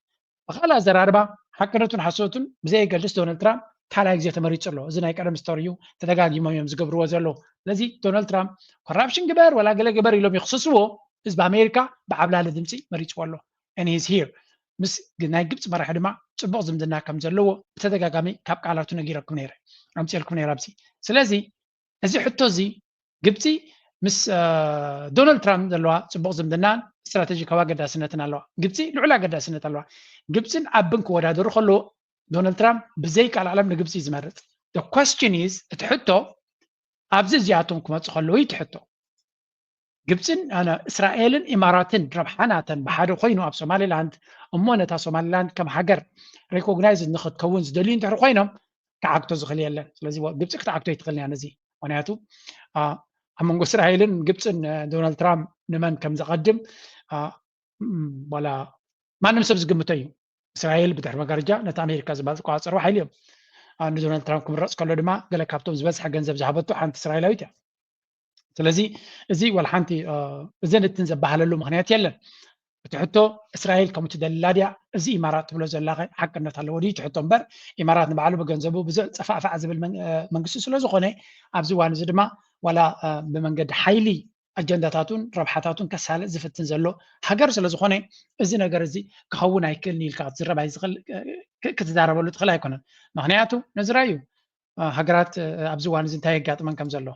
ብካልእ ኣዘራርባ ሓቅነቱን ሓሶቱን ብዘየገልስ ዶናልድ ትራምፕ ካልኣይ ግዜ ተመሪፁ ኣሎ። እዚ ናይ ቀደም ስቶሪ እዩ፣ ተደጋጊሞም እዮም ዝገብርዎ ዘለዉ። ስለዚ ዶናልድ ትራምፕ ኮራፕሽን ግበር ወላ ገለ ግበር ኢሎም ይኽስስዎ፣ ህዝቢ ኣሜሪካ ብዓብላሊ ድምፂ መሪፅዎ ኣሎ። And he's here። ምስ ናይ ግብፂ መራሒ ድማ ፅቡቕ ዝምድና ከም ዘለዎ ብተደጋጋሚ ካብ ቃላቱ ነጊረኩም ነይረ፣ ኣምፅኤልኩም ነይረ ኣብዚ። ስለዚ እዚ ሕቶ እዚ ግብፂ ምስ ዶናልድ ትራምፕ ዘለዋ ፅቡቕ ዝምድናን ስትራቴጂካዊ ኣገዳስነትን ኣለዋ። ግብፂ ልዑል ኣገዳስነት ኣለዋ። ግብፅን ዓብን ክወዳደሩ ከለዎ ዶናልድ ትራምፕ ብዘይ ቃል ዓለም ንግብፂ እዩ ዝመርፅ። Question is፣ እቲ ሕቶ ኣብዚ እዚኣቶም ክመፁ ከለዉ እዩ እቲ ሕቶ። ግብፅን እስራኤልን ኢማራትን ረብሓ ናተን ብሓደ ኮይኑ ኣብ ሶማሊላንድ እሞ ነታ ሶማሊላንድ ከም ሃገር ሬኮግናይዝ ንክትከውን ዝደልዩ እንድሕር ኮይኖም ክዓግቶ ዝኽእል የለን። ስለዚ ግብፂ ክትዓግቶ ይትኽእል እያ ነዚ። ምክንያቱ ኣብ መንጎ እስራኤልን ግብፅን ዶናልድ ትራምፕ ንመን ከም ዘቐድም ዋላ ማንም ሰብ ዝግምቶ እዩ። እስራኤል ብድሕሪ መጋረጃ ነቲ ኣሜሪካ ዝበሃል ዝቆፃፀርዎ ሓይሊ እዮም። ንዶናልድ ትራምፕ ክምረፅ ከሎ ድማ ገለ ካብቶም ዝበዝሐ ገንዘብ ዝሃበቱ ሓንቲ እስራኤላዊት እያ። ስለዚ እዚ ዋላ ሓንቲ እዘን እትን ዘባሃለሉ ምክንያት የለን። እቲ ሕቶ እስራኤል ከምኡ ትደልላ ድያ? እዚ ኢማራት ትብሎ ዘላ ሓቅነት ኣለዎ ድዩ እቲ ሕቶ? እምበር ኢማራት ንባዕሉ ብገንዘቡ ብዙሕ ፀፋዕፋዕ ዝብል መንግስቲ ስለዝኾነ ኣብዚ እዋን እዚ ድማ ዋላ ብመንገዲ ሓይሊ ኣጀንዳታቱን ረብሓታቱን ከሳልጥ ዝፍትን ዘሎ ሃገር ስለዝኾነ እዚ ነገር እዚ ክኸውን ኣይክእልን ኢልካ ክትዝረብ ኣይዝኽእል ክትዛረበሉ ትኽእል ኣይኮነን። ምክንያቱ ነዚ ራእዩ ሃገራት ኣብዚ እዋን እዚ እንታይ የጋጥመን ከም ዘሎ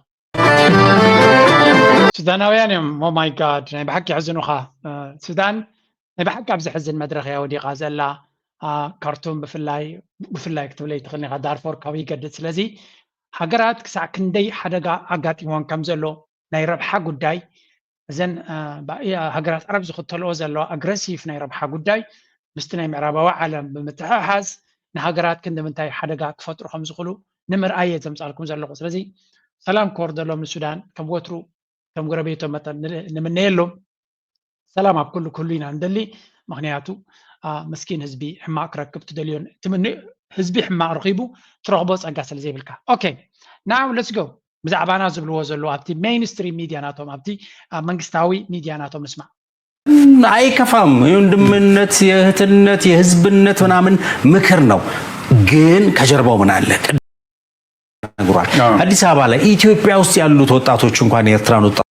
ሱዳናውያን እዮም። Oh my God፣ ናይ ብሓቂ የሕዝኑኻ። ሱዳን ናይ ብሓቂ ኣብ ዘሕዝን መድረኽ እያ ወዲቓ ዘላ። ካርቱም ብፍላይ ብፍላይ ክትብለይ ትኽእል ኢኻ፣ ዳርፎር ካብ ይገድድ። ስለዚ ሃገራት ክሳዕ ክንደይ ሓደጋ ኣጋጢሞን ከም ዘሎ ናይ ረብሓ ጉዳይ እዘን ሃገራት ዓረብ ዝኽተልኦ ዘለዋ ኣግረሲቭ ናይ ረብሓ ጉዳይ ምስቲ ናይ ምዕራባዊ ዓለም ብምትሕሓዝ ንሃገራት ክንዲ ምንታይ ሓደጋ ክፈጥሩ ከም ዝኽእሉ ንምርኣይ እየ ዘምፃልኩም ዘለኹ። ስለዚ ሰላም ክወርደሎም ንሱዳን ከም ወትሩ ከም ጎረቤቶም መጠን ንምነየሎም። ሰላም ኣብ ኩሉ ክህሉ ኢና ንደሊ። ምክንያቱ ምስኪን ህዝቢ ሕማቕ ክረክብ ትደልዮን ትምንዮ ህዝቢ ሕማቕ ረኺቡ ትረኽቦ ፀጋ ስለ ዘይብልካ። Okay, now let's go። ብዛዕባና ዝብልዎ ዘለዉ ኣብቲ ሜይንስትሪም ሚድያ ናቶም ኣብቲ መንግስታዊ ሚድያ ናቶም ንስማዕ። አይከፋም። የወንድምነት፣ የእህትነት፣ የህዝብነት ምናምን ምክር ነው። ግን ከጀርባው ምን አለ? ነግሯል። አዲስ አበባ ላይ ኢትዮጵያ ውስጥ ያሉት ወጣቶች እንኳን የኤርትራን ወጣት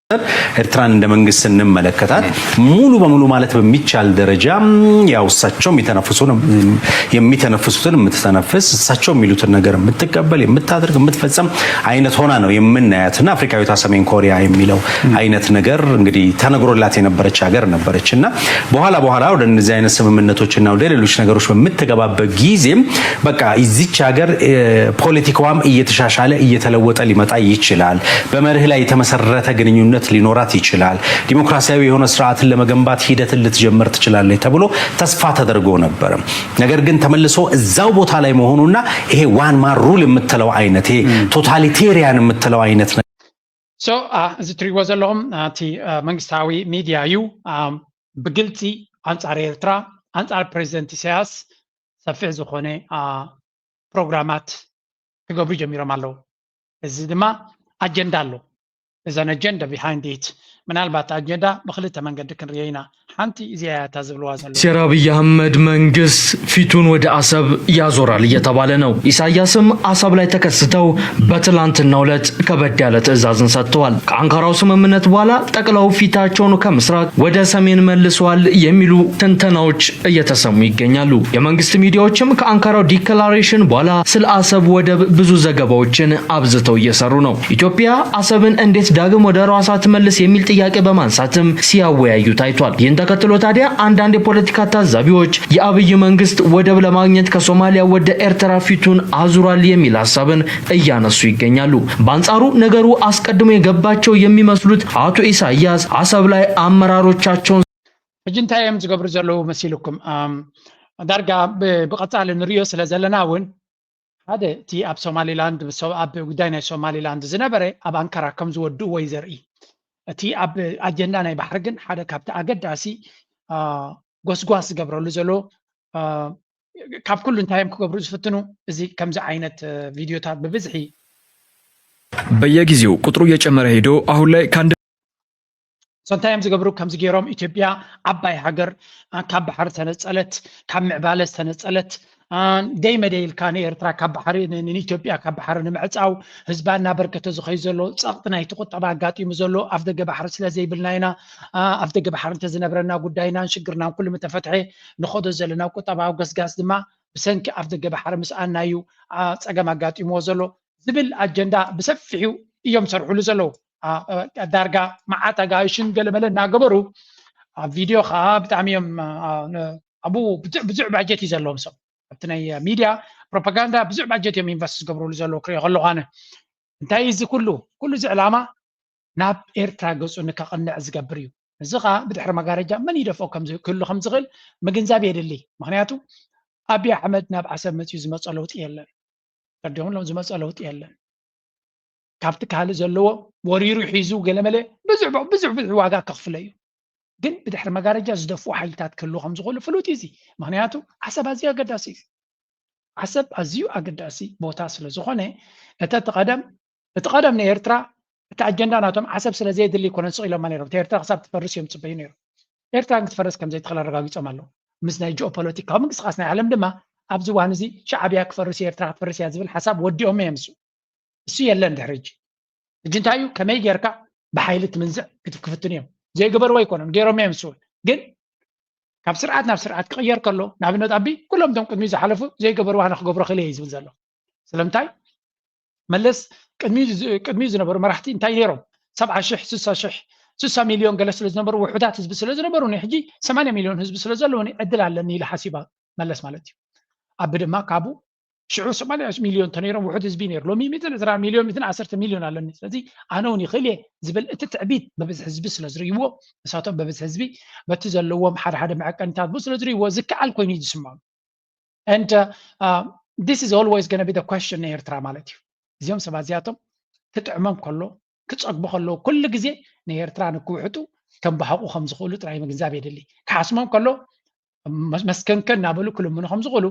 ኤርትራን እንደ መንግስት ስንመለከታት ሙሉ በሙሉ ማለት በሚቻል ደረጃ ያው እሳቸው የሚተነፍሱ ነው የሚተነፍሱትን የምትተነፍስ እሳቸው የሚሉትን ነገር የምትቀበል የምታደርግ የምትፈጸም አይነት ሆና ነው የምናያት እና አፍሪካዊቷ ሰሜን ኮሪያ የሚለው አይነት ነገር እንግዲህ ተነግሮላት የነበረች ሀገር ነበረች እና በኋላ በኋላ ወደ እነዚህ አይነት ስምምነቶችና ወደ ሌሎች ነገሮች በምትገባበት ጊዜም በቃ እዚች ሀገር ፖለቲካዋም እየተሻሻለ እየተለወጠ ሊመጣ ይችላል። በመርህ ላይ የተመሰረተ ግንኙነት ሊኖራት ይችላል። ዲሞክራሲያዊ የሆነ ስርዓትን ለመገንባት ሂደትን ልትጀምር ትችላለች ተብሎ ተስፋ ተደርጎ ነበር። ነገር ግን ተመልሶ እዛው ቦታ ላይ መሆኑና ይሄ one man rule የምትለው አይነት ይሄ totalitarian የምትለው አይነት So እዚ ትሪእዎ ዘለኹም እቲ መንግስታዊ ሚድያ እዩ። ብግልፂ ኣንፃር ኤርትራ ኣንፃር ፕሬዚደንት ኢሳያስ ሰፊሕ ዝኾነ ፕሮግራማት ክገብሩ ጀሚሮም ኣለዉ። እዚ ድማ ኣጀንዳ ኣሎ። እዘን ኣጀንዳ behind it ምናልባት ኣጀንዳ ብክልተ መንገዲ ክንርዮ ኢና። ሓንቲ እዚኣ እያ እታ ዝብልዋ ዘለዉ። ሚኒስቴር አብይ አህመድ መንግስት ፊቱን ወደ አሰብ ያዞራል እየተባለ ነው። ኢሳያስም አሰብ ላይ ተከስተው በትላንትናው ዕለት ከበድ ያለ ትዕዛዝን ሰጥተዋል። ከአንካራው ስምምነት በኋላ ጠቅለው ፊታቸውን ከምስራቅ ወደ ሰሜን መልሰዋል የሚሉ ትንተናዎች እየተሰሙ ይገኛሉ። የመንግስት ሚዲያዎችም ከአንካራው ዲክላሬሽን በኋላ ስለ አሰብ ወደብ ብዙ ዘገባዎችን አብዝተው እየሰሩ ነው። ኢትዮጵያ አሰብን እንዴት ዳግም ወደ ራሷ ትመልስ የሚል ጥያቄ በማንሳትም ሲያወያዩ ታይቷል። ይህን ተከትሎ ታዲያ አንዳንድ የፖለቲካ ታዛቢዎች የአብይ መንግስት ወደብ ለማግኘት ከሶማሊያ ወደ ኤርትራ ፊቱን አዙሯል የሚል ሀሳብን እያነሱ ይገኛሉ። በአንጻሩ ነገሩ አስቀድሞ የገባቸው የሚመስሉት አቶ ኢሳያስ አሰብ ላይ አመራሮቻቸውን ሕጂ እንታይ እዮም ዝገብሩ ዘለዉ መሲልኩም? ዳርጋ ብቐፃሊ ንሪኦ ስለ ዘለና እውን ሓደ እቲ ኣብ ሶማሊላንድ ኣብ ጉዳይ ናይ ሶማሊላንድ ዝነበረ ኣብ ኣንካራ ከም ዝወድእዎ እዩ ዘርኢ። እቲ ኣብ ኣጀንዳ ናይ ባሕሪ ግን ሓደ ካብቲ ኣገዳሲ ጎስጓስ ዝገብረሉ ዘሎ ካብ ኩሉ እንታይ እዮም ክገብሩ ዝፍትኑ እዚ ከምዚ ዓይነት ቪድዮታት ብብዝሒ በየጊዜው ቁጥሩ እየጨመረ ሄዶ አሁን ላይ ከአንድ እንታይ እዮም ዝገብሩ? ከምዚ ገይሮም ኢትዮጵያ ዓባይ ሃገር ካብ ባሕሪ ዝተነፀለት፣ ካብ ምዕባለ ዝተነፀለት ደይ መደይ ኢልካ ንኤርትራ ካብ ባሕሪ ንኢትዮጵያ ካብ ባሕሪ ንምዕፃው ህዝባ እናበርከተ ዝኸይ ዘሎ ፀቕጢ ናይቲ ቁጠባ ኣጋጢሙ ዘሎ ኣፍ ደገ ባሕሪ ስለ ዘይብልና ኢና። ኣፍ ደገ ባሕሪ እንተዝነብረና ጉዳይናን ሽግርናን ኩሉ ምተፈትሐ ንኸዶ ዘለና ቁጠባዊ ገስጋስ ድማ ብሰንኪ ኣፍ ደገ ባሕሪ ምስኣና እዩ ፀገም ኣጋጢምዎ ዘሎ ዝብል ኣጀንዳ ብሰፊሑ እዮም ሰርሕሉ ዘለዉ። ዳርጋ መዓት ኣጋይሽን ገለመለ እናገበሩ ኣብ ቪድዮ ከዓ ብጣዕሚ እዮም ኣብኡ ብዙሕ ባጀት እዩ ዘለዎም ሰብ ኣብቲ ናይ ሚድያ ፕሮፓጋንዳ ብዙሕ ባጀት እዮም ኢንቨስት ዝገብርሉ ዘለዉ ክሪኦ ከለኹ ኣነ እንታይ እዚ ኩሉ ኩሉ እዚ ዕላማ ናብ ኤርትራ ገፁ ንከቕንዕ ዝገብር እዩ። እዚ ከዓ ብድሕሪ መጋረጃ መን ይደፍኦ ክህሉ ከም ዝኽእል ምግንዛብ የድሊ። ምክንያቱ ኣብይ ኣሕመድ ናብ ዓሰብ መፅኡ ዝመፀ ለውጢ የለን። ተረዲኹም ዝመፀ ለውጢ የለን። ካብቲ ካልእ ዘለዎ ወሪሩ ሒዙ ገለመለ ብዙሕ ብዙሕ ብዙሕ ዋጋ ከኽፍለ እዩ። ግን ብድሕሪ መጋረጃ ዝደፍኡ ሓይልታት ክህልዉ ከም ዝኽእሉ ፍሉጥ እዩ። እዚ ምክንያቱ ዓሰብ ኣዝዩ ኣገዳሲ እዩ። ዓሰብ ኣዝዩ ኣገዳሲ ቦታ ስለ ዝኾነ እተ እቲ ቀደም እቲ ቀደም ንኤርትራ እቲ ኣጀንዳ ናቶም ዓሰብ ስለ ዘየድሊ ኣይኮነን ስቕ ኢሎማ ነይሮም። እታ ኤርትራ ክሳብ ትፈርስ እዮም ዝፅበዩ ነይሮም። ኤርትራ ክትፈርስ ከም ዘይትኽእል ኣረጋጊፆም ኣለዉ። ምስ ናይ ጂኦፖለቲካዊ ምንቅስቃስ ናይ ዓለም ድማ ኣብዚ እዋን እዚ ሻዕብያ ክፈርስ ኤርትራ ክትፈርስ እያ ዝብል ሓሳብ ወዲኦም እዮም እሱ እሱ የለን ድሕሪ ሕጂ ሕጂ እንታይ እዩ ከመይ ጌርካ ብሓይሊ ትምንዝዕ ክፍትኑ እዮም ዘይገበርዎ ኣይኮነን ገይሮም እዮም እሱ ግን ካብ ስርዓት ናብ ስርዓት ክቕየር ከሎ ንኣብነት ኣቢ ኩሎም እቶም ቅድሚ ዝሓለፉ ዘይገበርዋ ንክገብሮ ክእል እየ ዝብል ዘሎ ስለምንታይ መለስ ቅድሚኡ ዝነበሩ መራሕቲ እንታይ ነይሮም ሰብዓ ሽሕ ስሳ ሽሕ ስሳ ሚልዮን ገለ ስለ ዝነበሩ ውሑዳት ህዝቢ ስለ ዝነበሩ ሕጂ ሰማንያ ሚልዮን ህዝቢ ስለ ዘለውኒ ዕድል ኣለኒ ኢሉ ሓሲባ መለስ ማለት እዩ ኣቢ ድማ ካብኡ ሽዑ ሰማንያ ሚልዮን ተነይሮም ውሑድ ህዝቢ ነይሩ ሎሚ ሚትን ዕስራ ሚልዮን ሚትን ዓሰርተ ሚልዮን ኣለኒ ስለዚ ኣነ እውን ይኽእል እየ ዝብል እቲ ትዕቢት በብዝሒ ህዝቢ ስለ ዝርእይዎ ንሳቶም በብዝሒ ህዝቢ በቲ ዘለዎም ሓደ ሓደ መዐቀኒታት ብኡ ስለ ዝርእይዎ ዝከኣል ኮይኑ እዩ ዝስምዖም and uh, this is always going to be the question ንኤርትራ ማለት እዩ እዚኦም ሰባት እዚኣቶም ክጥዕሞም ከሎ ክፀግቡ ከለዉ ኩሉ ግዜ ንኤርትራ ንክውሕጡ ከም ብሓቁ ከም ዝኽእሉ ጥራይ ምግንዛብ የድሊ ክሓስሞም ከሎ መስከንከን እናበሉ ክልምኑ ከም ዝኽእሉ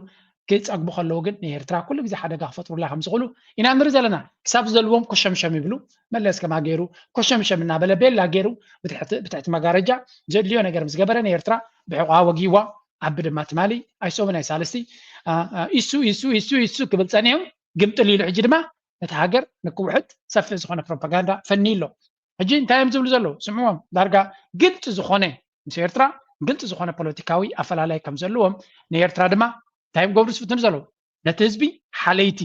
ክፀግቡ ከለዉ ግን ንኤርትራ ኩሉ ግዜ ሓደጋ ክፈጥሩላ ከም ዝኽእሉ ኢና ንርኢ ዘለና ክሳብ ዝደልዎም ኮሸምሸም ይብሉ መለስ ከማ ገይሩ ኮሸምሸም እናበለ ቤላ ገይሩ ብትሕቲ መጋረጃ ዘድልዮ ነገር ምስ ገበረ ንኤርትራ ብሕቋ ወጊዋ ዓቢ ድማ ትማሊ ኣይሶም ናይ ሳልስቲ ኢሱ ኢሱ ኢሱ ኢሱ ክብል ጸኒሑ ግምጥል ኢሉ ሕጂ ድማ ነቲ ሃገር ንክውሕጥ ሰፊሕ ዝኾነ ፕሮፓጋንዳ ፈኒ ኣሎ ሕጂ እንታይ እዮም ዝብሉ ዘለዉ ስምዕዎም ዳርጋ ግልፂ ዝኾነ ምስ ኤርትራ ግልፂ ዝኾነ ፖለቲካዊ ኣፈላላይ ከም ዘለዎም ንኤርትራ ድማ እንታይ እዮም ገብሩ ዝፍትኑ ዘለዉ ነቲ ህዝቢ ሓለይቲ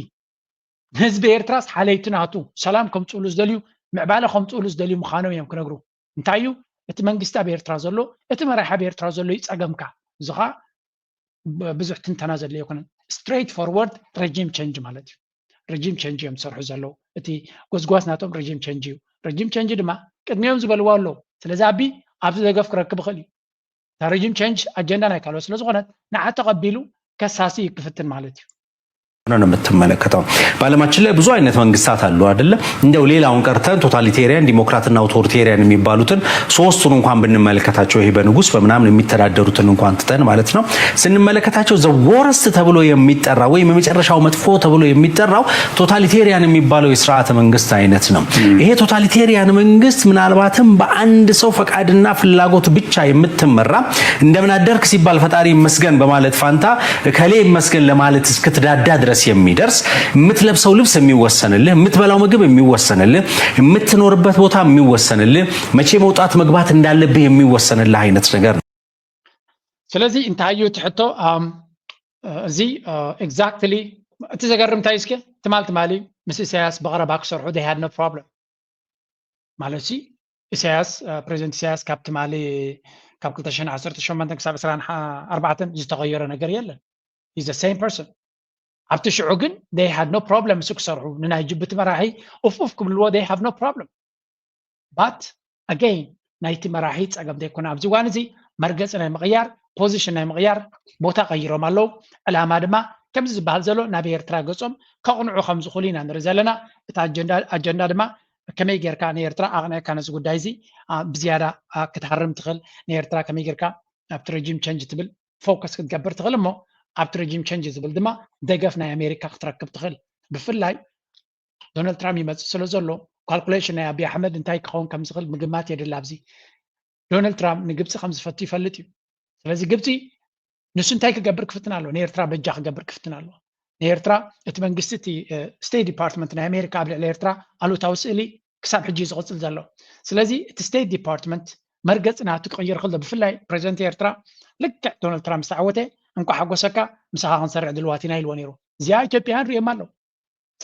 ንህዝቢ ኤርትራስ ሓለይቲ ናቱ ሰላም ከምፅእሉ ዝደልዩ ምዕባለ ከምፅእሉ ዝደልዩ ምዃኖም እዮም ክነግሩ እንታይ እዩ እቲ መንግስቲ ኣብ ኤርትራ ዘሎ እቲ መራሒ ኣብ ኤርትራ ዘሎ እዩ ፀገምካ እዚ ከዓ ብዙሕ ትንተና ዘድልዮ ኣይኮነን straight forward regime change ማለት እዩ regime change እዮም ዝሰርሑ ዘለዉ እቲ ጎስጓስ ናቶም regime change እዩ regime change ድማ ቅድሚኦም ዝበልዎ ኣለዉ ስለዚ ኣቢ ኣብዚ ደገፍ ክረክብ ይኽእል እዩ እታ regime change ኣጀንዳ ናይ ካልኦት ስለ ዝኾነት ንዓ ተቐቢሉ ከሳሲ እዩ ክፍትን ማለት እዩ ነው የምትመለከተው። በዓለማችን ላይ ብዙ አይነት መንግስታት አሉ አይደለ? እንደው ሌላውን ቀርተን totalitarian፣ democrat እና authoritarian የሚባሉትን ሶስቱን እንኳን ብንመለከታቸው ይሄ በንጉስ በምናምን የሚተዳደሩትን እንኳን ትተን ማለት ነው ስንመለከታቸው the worst ተብሎ የሚጠራ ወይም የመጨረሻው መጥፎ ተብሎ የሚጠራው totalitarian የሚባለው የስርዓተ መንግስት አይነት ነው። ይሄ totalitarian መንግስት ምናልባትም በአንድ ሰው ፈቃድና ፍላጎት ብቻ የምትመራ እንደምን አደርክ ሲባል ፈጣሪ ይመስገን በማለት ፋንታ እከሌ ይመስገን ለማለት እስክትዳዳ ድረስ የሚደርስ የምትለብሰው ልብስ የሚወሰንልህ፣ የምትበላው ምግብ የሚወሰንልህ፣ የምትኖርበት ቦታ የሚወሰንልህ፣ መቼ መውጣት መግባት እንዳለብህ የሚወሰንልህ አይነት ነገር ነው። ስለዚ እንታይ እዩ እቲ ሕቶ እዚ exactly እቲ ዘገርም እንታይ እስከ ትማል ትማሊ ምስ ኢሳያስ ብቐረባ ክሰርሑ they had no problem ማለት ሲ ኢሳያስ ፕሬዚደንት ኢሳያስ ካብ ትማሊ ካብ ክልተ ሽሕን ዓሰርተ ሸሞንተን ክሳብ ዕስራን ኣርባዕተን ዝተቐየረ ነገር የለን is the same person ኣብቲ ሽዑ ግን they had no problem ምስ ክሰርሑ ንናይ ጅቡቲ መራሒ ኡፍ ኡፍ ክብልዎ they have no problem but again ናይቲ መራሒ ፀገም ዘይኮነ ኣብዚ እዋን እዚ መርገፂ ናይ ምቕያር፣ ፖዚሽን ናይ ምቕያር ቦታ ቀይሮም ኣለዉ። ዕላማ ድማ ከምዚ ዝበሃል ዘሎ ናብ ኤርትራ ገፆም ከቕንዑ ከም ዝኽእሉ ኢና ንርኢ ዘለና። እቲ ኣጀንዳ ኣጀንዳ ድማ ከመይ ጌርካ ንኤርትራ ኣቕኒዕካ ነዚ ጉዳይ እዚ ብዝያዳ ክትሃርም ትኽእል፣ ንኤርትራ ከመይ ጌርካ ኣብቲ ረጂም ቸንጅ ትብል ፎከስ ክትገብር ትኽእል፣ እሞ ኣብቲ ረጂም ቸንጅ ዝብል ድማ ደገፍ ናይ ኣሜሪካ ክትረክብ ትኽእል። ብፍላይ ዶናልድ ትራምፕ ይመፅእ ስለ ዘሎ ካልኩሌሽን ናይ ኣብይ ኣሕመድ እንታይ ክኸውን ከም ዝኽእል ምግማት የድሊ። ኣብዚ ዶናልድ ትራምፕ ንግብፂ ከም ዝፈቱ ይፈልጥ እዩ። ስለዚ ግብፂ ንሱ እንታይ ክገብር ክፍትን ኣሎ፣ ንኤርትራ በጃ ክገብር ክፍትን ኣሎ። ንኤርትራ እቲ መንግስቲ እቲ ስቴት ዲፓርትመንት ናይ ኣሜሪካ ኣብ ልዕሊ ኤርትራ ኣሉታዊ ስእሊ ክሳብ ሕጂ እዩ ዝቕፅል ዘሎ። ስለዚ እቲ ስቴት ዲፓርትመንት መርገፂ ናቱ ክቕይር ከሎ ብፍላይ ፕሬዚደንት ኤርትራ ልክዕ ዶናልድ ትራምፕ ዝተዓወተ እንኳዕ ሓጎሰካ ምሳኻ ክንሰርዕ ድልዋት ኢና ኢልዎ ነይሩ። እዚኣ ኢትዮጵያውያን ሪኦም ኣለዉ።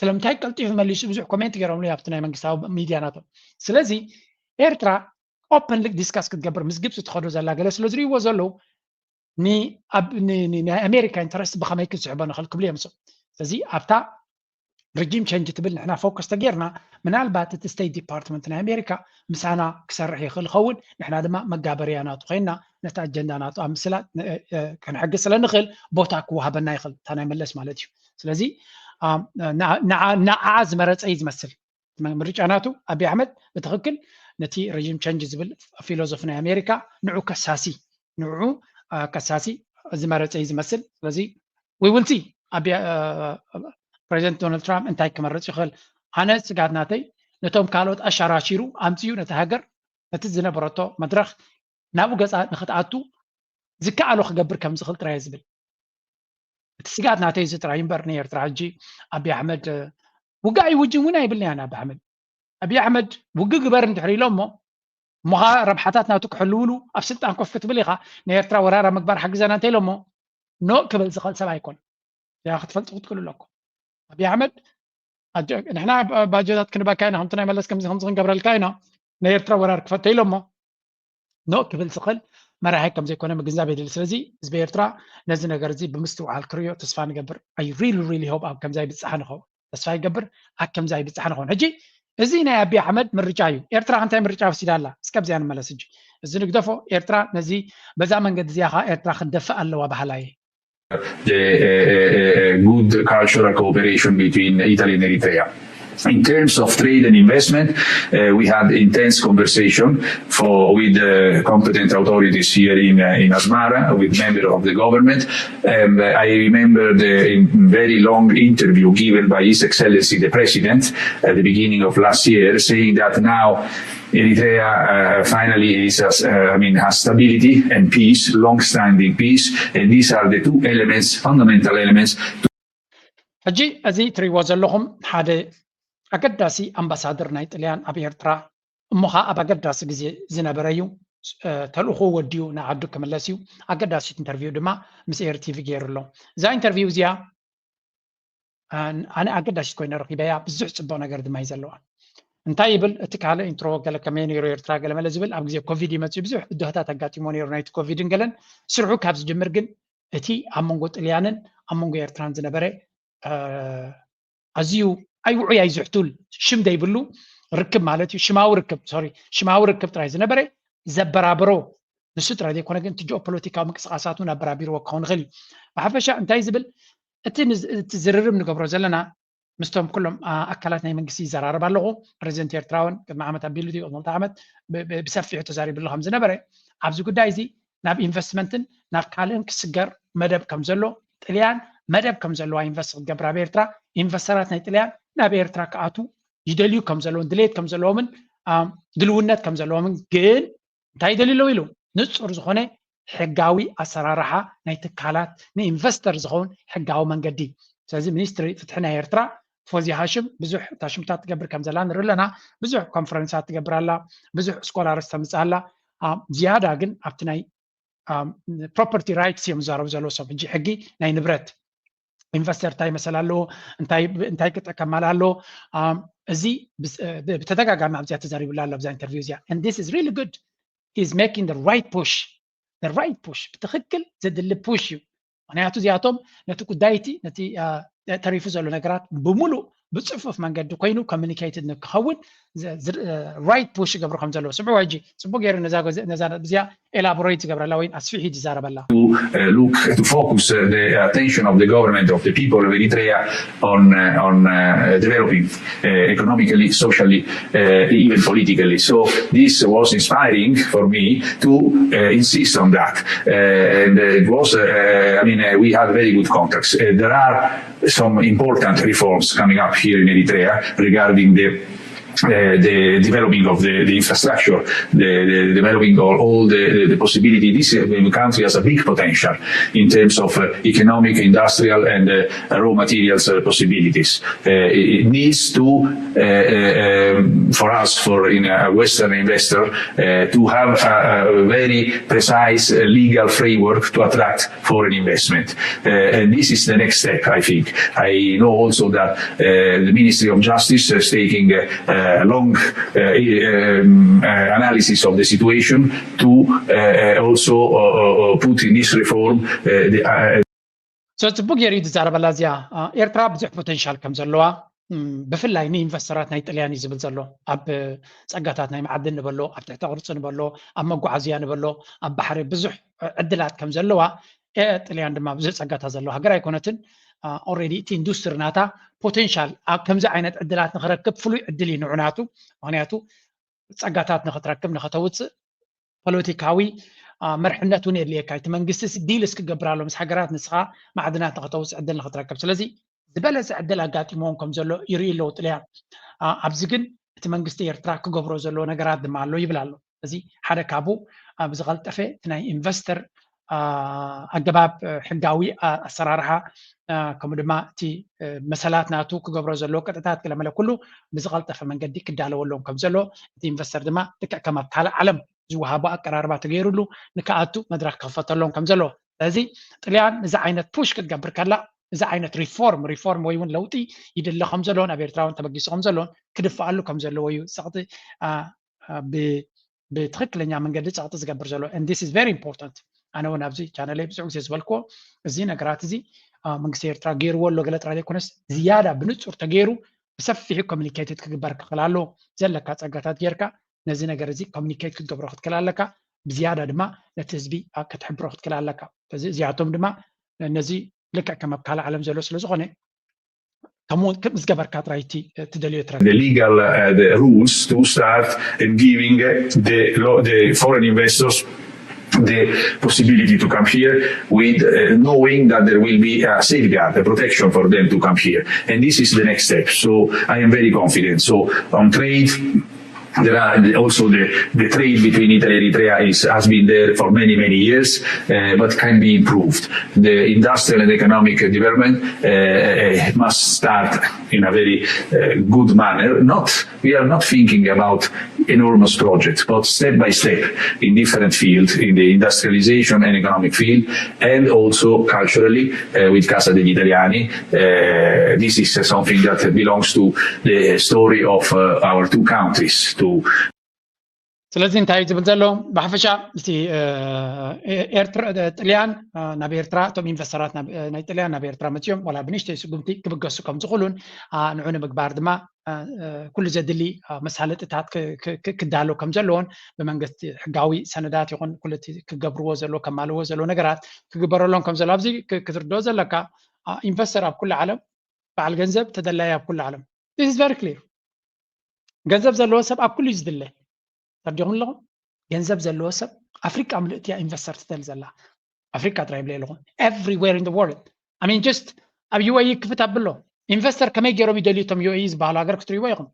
ስለምንታይ ቀልጢፉ መሊሱ ብዙሕ ኮሜንት ገይሮምሉ ኣብቲ ናይ መንግስታዊ ሚድያ ናቶም። ስለዚ ኤርትራ ኦፐንሊ ዲስካስ ክትገብር ምስ ግብፂ ትኸዶ ዘላ ገለ ስለ ዝርእይዎ ዘለዉ ናይ ኣሜሪካ ኢንተረስት ብኸመይ ክትስሕቦ ንኽእል ክብሉ እዮም። ስለዚ ኣብታ ሪጂም ቸንጅ ትብል ንሕና ፎከስ ተጌርና ምናልባት እቲ ስቴት ዲፓርትመንት ናይ ኣሜሪካ ምሳና ክሰርሕ ይኽእል ይኸውን፣ ንሕና ድማ መጋበርያ ናቱ ኮይና ነቲ ኣጀንዳ ናቱ ኣብ ምስላጥ ከንሕግዝ ስለ ንኽእል ቦታ ክወሃበና ይኽእል፣ እታ ናይ መለስ ማለት እዩ። ስለዚ ንዓ ዝመረፀ እዩ ዝመስል ምርጫ ናቱ። ኣብይ ኣሕመድ ብትኽክል ነቲ ሪጂም ቸንጅ ዝብል ፊሎዞፊ ናይ ኣሜሪካ ንዑ ከሳሲ ንዑ ከሳሲ ዝመረፀ እዩ ዝመስል። ስለዚ we will see ፕሬዚደንት ዶናልድ ትራምፕ እንታይ ክመርፅ ይኽእል። ኣነ ስጋት ናተይ ነቶም ካልኦት ኣሻራሺሩ ኣምፅኡ ነቲ ሃገር ነቲ ዝነበረቶ መድረኽ ናብኡ ገፃ ንክትኣቱ ዝከኣሎ ክገብር ከም ዝኽእል ጥራይ ዝብል እቲ ስጋት ናተይ እዚ ጥራይ እምበር ንኤርትራ ሕጂ ኣብይ ኣሕመድ ውግእ ኣይውጅን እውን ኣይብልን እያ። ኣብይ ኣሕመድ ኣብይ ኣሕመድ ውግእ ግበር እንድሕር ኢሎ እሞ እሞኻ ረብሓታት ናቱ ክሕልውሉ ኣብ ስልጣን ኮፍ ክትብል ኢኻ ንኤርትራ ወራራ ምግባር ሓግዘና እንተ ኢሎ እሞ ኖ ክብል ዝኽእል ሰብ ኣይኮን። ያ ክትፈልጡ ክትክእሉ ኣለኩም። ኣብይ ኣሕመድ ንሕና ባጀታት ክንበካ ኢና ከምቲ ናይ መለስ ከምዚ ከምዚ ክንገብረልካ ኢና ንኤርትራ ወራር ክፈተ ኢሎ እሞ ኖ ክብል ዝኽእል መራሒ ከም ዘይኮነ ምግንዛብ የድሊ። ስለዚ ህዝቢ ኤርትራ ነዚ ነገር እዚ ብምስትውዓል ክርእዮ ተስፋ ንገብር። I really really hope ኣብ ከምዛ ይብጻሕ ንኸውን ተስፋ ይገብር ኣብ ከምዛ ይብጻሕ ንኸውን። ሕጂ እዚ ናይ ኣብይ ኣሕመድ ምርጫ እዩ። ኤርትራ እንታይ ምርጫ ወሲዳ ኣላ? እስከ ኣብዚኣ ንመለስ። ሕጂ እዚ ንግደፎ። ኤርትራ ነዚ በዛ መንገዲ እዚኣ ኸዓ ኤርትራ ክትደፍእ ኣለዋ በሃላይ እየ። the uh, uh, uh, good cultural cooperation between Italy and Eritrea. In terms of trade and investment, uh, we had intense conversation for, with the competent authorities here in, uh, in Asmara, with members of the government. And uh, I remember the in- very long interview given by His Excellency the President at the beginning of last year, saying that now Eritrea uh, finally is, uh, I mean, has stability and peace, long-standing peace, and these are the two elements, fundamental elements. ሕጂ እዚ ትሪእዎ ዘለኹም ሓደ ኣገዳሲ ኣምባሳደር ናይ ጥልያን ኣብ ኤርትራ እሞ ኸዓ ኣብ ኣገዳሲ ግዜ ዝነበረ እዩ። ተልእኾ ወዲኡ ንዓዱ ክምለስ እዩ። ኣገዳሲት ኢንተርቪው ድማ ምስ ኤር ቲቪ ገይሩ ኣሎ። እዛ ኢንተርቪው እዚኣ ኣነ ኣገዳሲት ኮይነ ረኺበያ። ብዙሕ ፅቡቕ ነገር ድማ እዩ ዘለዋ። እንታይ ይብል እቲ ካልእ ኢንትሮ ገለ ከመይ ነይሩ ኤርትራ ገለ መለ ዝብል ኣብ ግዜ ኮቪድ ይመፅእ ብዙሕ ብድሆታት ኣጋጢሞ ነይሩ ናይቲ ኮቪድን ገለን ስርሑ ካብ ዝጅምር ግን እቲ ኣብ መንጎ ጥልያንን ኣብ መንጎ ኤርትራን ዝነበረ ኣዝዩ ኣይውዑይ ኣይዝሕቱል ሽም ዘይብሉ ርክብ ማለት እዩ። ሽማዊ ርክብ ሶሪ ሽማዊ ርክብ ጥራይ ዝነበረ ዘበራበሮ ንሱ ጥራይ ዘይኮነ ግን እቲ ጂኦፖለቲካዊ ምንቅስቃሳት እውን ኣበራቢርዎ ክኸውን ይኽእል እዩ። ብሓፈሻ እንታይ ዝብል እቲ ዝርርብ ንገብሮ ዘለና ምስቶም ኩሎም ኣካላት ናይ መንግስቲ ይዘራረብ ኣለኹ። ፕሬዚደንት ኤርትራ እውን ቅድሚ ዓመት ኣቢሉ ድዩ ቅድሚ ክልተ ዓመት ብሰፊሑ ተዛሪብሉ ከም ዝነበረ ኣብዚ ጉዳይ እዚ ናብ ኢንቨስትመንትን ናብ ካልእን ክስገር መደብ ከም ዘሎ ጥልያን መደብ ከም ዘለዋ ኢንቨስት ክትገብር ኣብ ኤርትራ ኢንቨስተራት ናይ ጥልያን ናብ ኤርትራ ክኣቱ ይደልዩ ከም ዘለውን ድሌት ከም ዘለዎምን ድልውነት ከም ዘለዎምን ግን እንታይ ይደልዩ ኣለዉ ኢሉ ንፁር ዝኾነ ሕጋዊ ኣሰራርሓ ናይ ትካላት ንኢንቨስተር ዝኸውን ሕጋዊ መንገዲ። ስለዚ ሚኒስትሪ ፍትሒ ናይ ኤርትራ ፎዚ ሃሽም ብዙሕ ታሽምታት ትገብር ከም ዘላ ንርኢ ኣለና። ብዙሕ ኮንፈረንሳት ትገብር ኣላ፣ ብዙሕ ስኮላርስ ተምፅእ ኣላ። ዝያዳ ግን ኣብቲ ናይ ፕሮፐርቲ ራይትስ እዮም ዝዛረቡ ዘለዉ ሰብ ሕጂ ሕጊ ናይ ንብረት ኢንቨስተር እንታይ መሰል ኣለዎ እንታይ እንታይ ክጥቀም ማል ኣለዎ እዚ ብተደጋጋሚ ኣብዚኣ ተዛሪብላ ኣሎ ኣብዛ ኢንተርቪው እዚኣ and this is really good is making the right push the right push ብትክክል ዘድሊ push እዩ ምክንያቱ እዚኣቶም ነቲ ጉዳይቲ ነቲ ተሪፉ ዘሎ ነገራት ብምሉእ ብፅፉፍ መንገዲ ኮይኑ communicated ንክኸውን right push ይገብሩ ከም ዘለዉ ስምዑ። ሕጂ ፅቡቅ ገይሩ ነዛ ብዚኣ elaborate ዝገብረላ ወይ ኣስፊሒ ዝዛረበላ። Look to focus the attention of the government of the people of Eritrea on on developing economically, socially, even politically. So this was inspiring for me to insist on that. And it was, I mean, we had very good contacts. There are some important reforms coming up here in Eritrea regarding the uh, the developing of the, the infrastructure, the, the developing of all the, the, the possibility. This uh, country has a big potential in terms of uh, economic, industrial, and uh, raw materials uh, possibilities. Uh, it needs to, uh, uh, um, for us, for in a Western investor, uh, to have a, a very precise uh, legal framework to attract foreign investment. Uh, and this is the next step, I think. I know also that uh, the Ministry of Justice is taking a, a long uh, um, uh, analysis of the situation to uh, also put in this reform the So ጽቡቅ ገይሩ እዩ ዝዛረበላ እዚኣ። ኤርትራ ብዙሕ ፖቴንሻል ከም ዘለዋ ብፍላይ ንኢንቨስተራት ናይ ጥልያን እዩ ዝብል ዘሎ። ኣብ ጸጋታት ናይ መዓድን ንበሎ፣ ኣብ ትሕተ ቅርጺ ንበሎ፣ ኣብ መጓዓዝያ ንበሎ፣ ኣብ ባሕሪ ብዙሕ ዕድላት ከም ዘለዋ፣ ጥልያን ድማ ብዙሕ ጸጋታት ዘለዋ ሃገር ኣይኮነትን። Already እቲ ኢንዱስትሪ ናታ ፖቴንሻል ኣብ ከምዚ ዓይነት ዕድላት ንክረክብ ፍሉይ ዕድል እዩ ንዑ ናቱ። ምክንያቱ ጸጋታት ንክትረክብ ንክተውፅእ ፖለቲካዊ መርሕነት እውን የድልየካ። እቲ መንግስቲ ዲል እስክገብር ኣሎ ምስ ሃገራት ንስኻ ማዕድናት ንክተውፅእ ዕድል ንክትረክብ። ስለዚ ዝበለፀ ዕድል ኣጋጢሞዎም ከም ዘሎ ይርኢ ኣለዉ ጥልያን። ኣብዚ ግን እቲ መንግስቲ ኤርትራ ክገብሮ ዘለዎ ነገራት ድማ ኣሎ ይብል ኣሎ። እዚ ሓደ ካብኡ ብዝቐልጠፈ እቲ ናይ ኢንቨስተር ኣገባብ ሕጋዊ ኣሰራርሓ ከምኡ ድማ እቲ መሰላት ናቱ ክገብሮ ዘለዎ ቅጥታት ገለመለ ኩሉ ብዝቐልጠፈ መንገዲ ክዳለወሎም ከም ዘሎ እቲ ኢንቨስተር ድማ ልክዕ ከም ኣብ ካልእ ዓለም ዝወሃቦ ኣቀራርባ ተገይሩሉ ንክኣቱ መድረክ ክኽፈተሎም ከም ዘሎ። ስለዚ ጥልያን እዚ ዓይነት ፑሽ ክትገብር ከላ እዚ ዓይነት ሪፎርም ሪፎርም ወይ እውን ለውጢ ይድለ ከም ዘለዎን ኣብ ኤርትራ እውን ተበጊሱ ከም ዘለዎን ክድፍኣሉ ከም ዘለዎ እዩ ጸቕጢ ብትክክለኛ መንገዲ ጸቕጢ ዝገብር ዘሎ። And this is very important. ኣነ እውን ኣብዚ ቻነለይ ብዙሕ ግዜ ዝበልክዎ እዚ ነገራት እዚ መንግስቲ ኤርትራ ገይርዎ ኣሎ ገለ ጥራይ ዘይኮነስ ዝያዳ ብንጹር ተገይሩ ብሰፊሑ ኮሚኒኬትድ ክግበር ክኽእል ኣለዎ። ዘለካ ጸጋታት ጌርካ ነዚ ነገር እዚ ኮሚኒኬት ክትገብሮ ክትክእል ኣለካ። ብዝያዳ ድማ ነቲ ህዝቢ ክትሕብሮ ክትክእል ኣለካ። ስለዚ እዚኣቶም ድማ ነዚ ልክዕ ከም ኣብ ካልእ ዓለም ዘሎ ስለ ዝኾነ ከምኡ ከም ዝገበርካ ጥራይ እቲ ትደልዮ ትረክብ። The legal uh, the rules to start and giving uh, the, the foreign investors the possibility to come here with uh, knowing that there will be a safeguard, a protection for them to come here. And this is the next step. So I am very confident. So on trade, there are also the, the trade between Italy and Eritrea is, has been there for many, many years, uh, but can be improved. The industrial and economic development uh, must start in a very uh, good manner. Not, we are not thinking about enormous projects, but step by step in different fields, in the industrialization and economic field, and also culturally uh, with Casa degli Italiani. Uh, this is something that belongs to the story of uh, our two countries. To ስለዚ እንታይ እዩ ዝብል ዘሎ ብሓፈሻ እቲ ጥልያን ናብ ኤርትራ እቶም ኢንቨስተራት ናይ ጥልያን ናብ ኤርትራ መፅኦም ዋላ ብንእሽተይ ስጉምቲ ክብገሱ ከም ዝኽእሉን ንዑ ንምግባር ድማ ኩሉ ዘድሊ መሳለጥታት ክዳሎ ከም ዘለዎን ብመንግስቲ ሕጋዊ ሰነዳት ይኹን ኩሉ ክገብርዎ ዘሎ ከማልዎ ዘሎ ነገራት ክግበረሎም ከም ዘሎ ኣብዚ ክትርድኦ ዘለካ ኢንቨስተር ኣብ ኩሉ ዓለም በዓል ገንዘብ ተደላይ ኣብ ኩሉ ዓለም this is very clear ገንዘብ ዘለዎ ሰብ ኣብ ኩሉ እዩ ዝድለ ተርዲኹም ኣለኹም ገንዘብ ዘለዎ ሰብ ኣፍሪቃ ምልእቲ እያ ኢንቨስተር ትደሊ ዘላ ኣፍሪቃ ጥራይ ይብለ ኣለኹ everywhere in the world I mean just ኣብ UAE ክፍት ኣብሎ ኢንቨስተር ከመይ ገይሮም ይደልዩ እቶም UAE ዝበሃሉ ሃገር ክትሪእዎ ኢኹም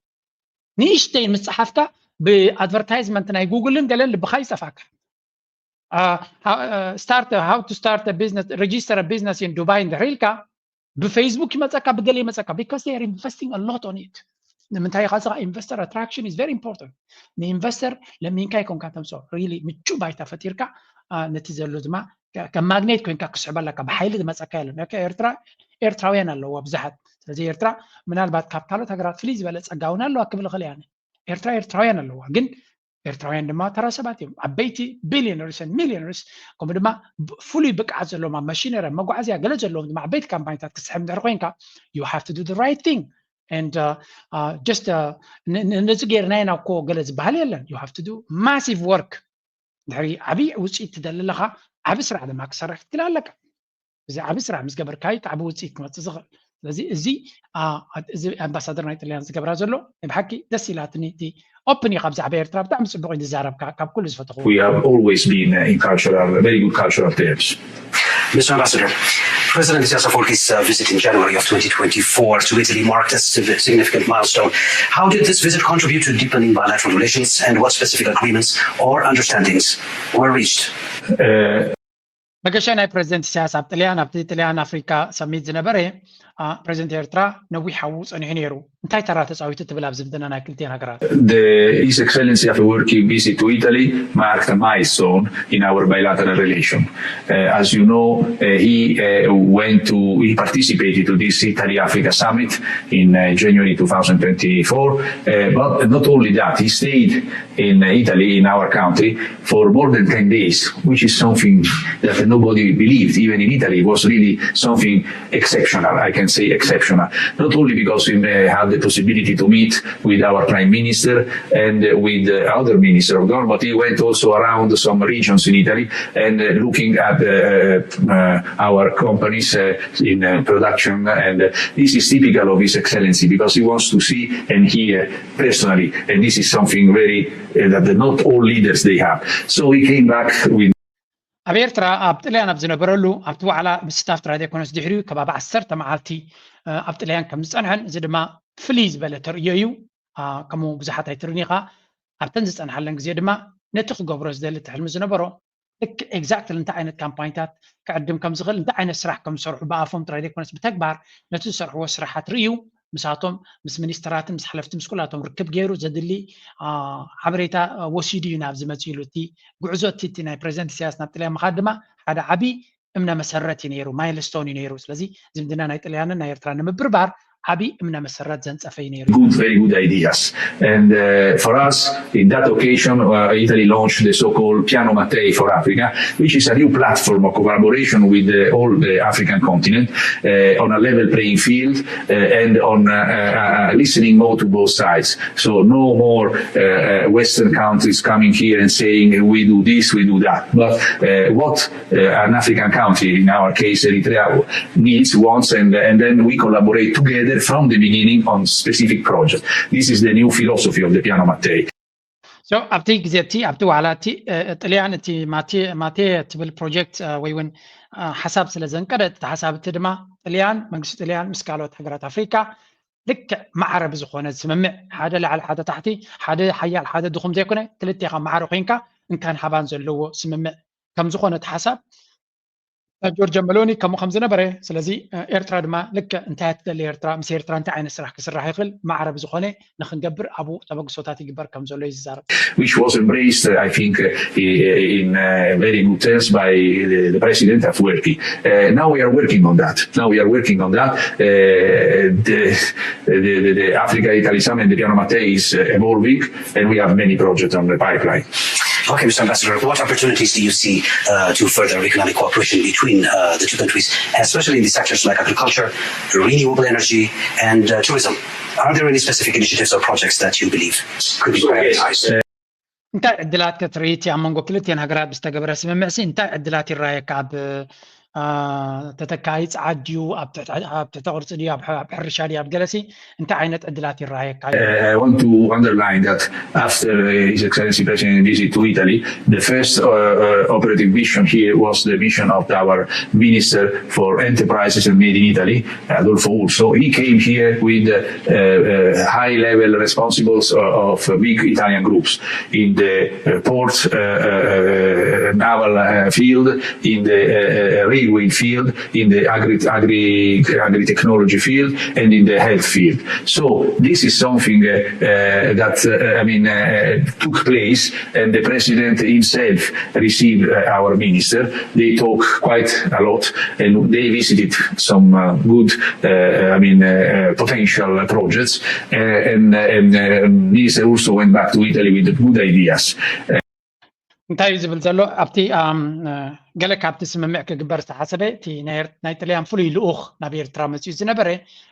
ንእሽተይ ምስ ጸሓፍካ ብኣድቨርታይዝመንት ናይ ጉግልን ገለን ልብኻ ይጸፋካ start how to start a business register a business in Dubai እንድሕር ኢልካ ብፌስቡክ ይመፀካ ብገለ ይመፀካ because they are investing a lot on it ንምንታይ ኢኻ ዝኻ investor attraction is very important ንኢንቨስተር ለሚንካ ይኮንካ ተምፅኦ really ምቹ ባይታ ፈጢርካ ነቲ ዘሎ ድማ ከም ማግኔት ኮይንካ ክስሕበለካ ብሓይሊ ዝመፀካ የለን ኤርትራ ኤርትራውያን ኣለዎ ብዙሓት ስለዚ ኤርትራ ምናልባት ካብ ካልኦት ሃገራት ፍልይ ዝበለ ፀጋ እውን ኣለዋ ክብል እኽእል እያ ኤርትራ ኤርትራውያን ኣለዋ ግን ኤርትራውያን ድማ ተራ ሰባት እዮም ዓበይቲ billionaires and millionaires ከምኡ ድማ ፍሉይ ብቅዓት ዘለዎም ኣብ ማሽነሪ ኣብ መጓዓዝያ ገለ ዘለዎም ድማ ዓበይቲ ካምፓኒታት ክስሕብ እንድሕር ኮይንካ you have to do the right thing and just ነዚ ጌርና ኢና እኮ ገለ ዝበሃል የለን። You have to do massive work። ድሕሪ ዓብዪ ውፅኢት ትደሊ ኣለኻ፣ ዓብዪ ስራሕ ድማ ክሰርሕ ክትክእል ኣለካ። እዚ ዓብዪ ስራሕ ምስ ገበርካዩ ዓብዪ ውፅኢት ክመፅእ ዝኽእል። ስለዚ እዚ እዚ ኣምባሳደር ናይ ጥልያን ዝገብራ ዘሎ ናይ ብሓቂ ደስ ኢላትኒ። እቲ ኦፕን እዩ ካብ ዛዕባ ኤርትራ ብጣዕሚ ፅቡቅ እዩ ዝዛረብካ ካብ ኩሉ ዝፈተኹ We have always been uh, in cultural, very good cultural terms. Mister Ambassador, President Isaias Afwerki's uh, visit in January of twenty twenty-four to Italy marked a sig- significant milestone. How did this visit contribute to deepening bilateral relations, and what specific agreements or understandings were reached? Uh, መገሻ ናይ ፕሬዚደንት ኢሳያስ ኣብ ጥልያን ኣብቲ ጥልያን ኣፍሪካ ሰሚት ዝነበረ ፕሬዚደንት ኤርትራ ነዊሕ ሓዉ ፀኒሑ ነይሩ። እንታይ ተራ ተፃዊቱ ትብል ኣብ ዝምድና ናይ ክልቲአን ሃገራት? The His Excellency Afwerki visit to Italy marked a milestone in our bilateral relation. Uh, as you know, uh, he uh, went to he participated to this Italy-Africa summit in uh, January two thousand twenty-four. Uh, but not only that, he stayed in Italy, in our country, for more than ten days, which is something that nobody believed, even in Italy. It was really something exceptional, I can say exceptional. Not only because we may have the possibility to meet with our Prime Minister and with the other Minister of Government, but he went also around some regions in Italy and uh, looking at uh, uh, our companies uh, in uh, production. And uh, this is typical of His Excellency because he wants to see and hear personally. And this is something very uh, that the, not all leaders they have. So he came back with ኣብ ኤርትራ ኣብ ጥልያን ኣብ ዝነበረሉ ኣብቲ ዋዕላ ምስታፍ ጥራይ ዘይኮነስ ድሕሪኡ ከባቢ ዓሰርተ መዓልቲ ኣብ ጥልያን ከም ዝፀንሐን እዚ ድማ ፍልይ ዝበለ ተርእዮ እዩ። ከምኡ ብዙሓት ኣይትርኒኻ ኣብተን ዝፀንሓለን ግዜ ድማ ነቲ ክገብሮ ዝደሊ ትሕልሚ ዝነበሮ ልክ exactly እንታይ ዓይነት ካምፓይንታት ክዕድም ከም ዝኽእል እንታይ ዓይነት ስራሕ ከም ዝሰርሑ ብኣፎም ጥራይ ዘይኮነስ ብተግባር ነቲ ዝሰርሕዎ ስራሓት ርእዩ ምሳቶም ምስ ሚኒስትራትን ምስ ሓለፍቲ ምስ ኩላቶም ርክብ ገይሩ ዘድሊ ሓበሬታ ወሲዱ እዩ ናብዚ መፂሉ። እቲ ጉዕዞ እቲ ናይ ፕሬዚደንት ኢሳያስ ናብ ጥልያን ምኻድ ድማ ሓደ ዓብዪ እምነ መሰረት እዩ ነይሩ፣ ማይልስቶን እዩ ነይሩ። ስለዚ ዝምድና ናይ ጥልያንን ናይ ኤርትራ ንምብርባር ዓብዪ እምነ መሰረት ዘንፀፈ እዩ ነይሩ። Good, very good ideas. And uh, for us, in that occasion, uh, Italy launched the so-called Piano Mattei for Africa, which is a new platform of collaboration with uh, all the African continent uh, on a level playing field uh, and on uh, uh, listening more to both sides. So no more uh, uh, Western countries coming here and saying we do this, we do that. But uh, what uh, an African country, in our case Eritrea, needs, wants, and, and then we collaborate together from the beginning on specific projects. This is the new philosophy of the Piano Mattei. So ኣብቲ ግዜ እቲ ኣብቲ ዋዕላ እቲ ጥልያን እቲ ማቴ ትብል ፕሮጀክት ወይ እውን ሓሳብ ስለ ዘንቀደ እቲ ሓሳብ እቲ ድማ ጥልያን መንግስቲ ጥልያን ምስ ካልኦት ሃገራት ኣፍሪካ ልክዕ ማዕረ ብዝኾነ ስምምዕ ሓደ ላዕሊ ሓደ ታሕቲ ሓደ ሓያል ሓደ ድኹም ዘይኮነ ክልቴኻ ማዕረ ኮይንካ እንካን ሃባን ዘለዎ ስምምዕ ከም ዝኾነ እቲ ሓሳብ ጆርጆ መሎኒ ከምኡ ከም ዝነበረ ስለዚ ኤርትራ ድማ ልክዕ እንታይ ትደሊ ኤርትራ ምስ ኤርትራ እንታይ ዓይነት ስራሕ ክስራሕ ይኽእል ማዕረ ብዝኾነ ንክንገብር ኣብኡ ተበግሶታት ይግበር ከም ዘሎ እዩ ዝዛረብ። which was embraced, I think, uh, in uh, very good terms by the, the President Afwerki. Uh, now we are working on that. Now we are working on that. Uh, the, the, the, the Africa Italy Summit and the Piano Mattei is uh, evolving, and we have many projects on the pipeline. Okay, Mister Ambassador, what opportunities do you see uh, to further economic cooperation between uh, the two countries, especially in the sectors like agriculture, renewable energy, and uh, tourism? Are there any specific initiatives or projects that you believe could be prioritized? እንታይ ዕድላት ክትርኢ እቲ ኣብ መንጎ ክልቲኤን ሃገራት ብዝተገበረ ስምምዕሲ እንታይ ዕድላት ይረኣየካ? ኣብ ተተካኢ ጸዓት ድዩ ኣብ ትሕቲ ቅርጺ ድዩ ኣብ ሕርሻ ድዩ ኣብ ገለሲ እንታይ ዓይነት ዕድላት ይረኣየካ? I want to underline that after uh, His Excellency President visit to Italy, the first uh, uh, operative mission here was the mission of our Minister for Enterprises and Made in Italy, Adolfo Urso. He came here with uh, uh, high-level responsibles of, of big Italian groups in the uh, port, uh, uh, naval uh, field, in the uh, railway field, in the agri agri agri technology field, and in the health field. So this is something uh, uh, that uh, I mean uh, took place, and the president himself received uh, our minister. They talk quite a lot, and they visited some uh, good, uh, I mean, uh, potential projects. Uh, and uh, and uh, minister also went back to Italy with good ideas. እንታይ እዩ ዝብል ዘሎ ኣብቲ ገለ ካብቲ ስምምዕ ክግበር ዝተሓሰበ እቲ ናይ ጥልያን ፍሉይ ልኡኽ ናብ ኤርትራ መፅኡ ዝነበረ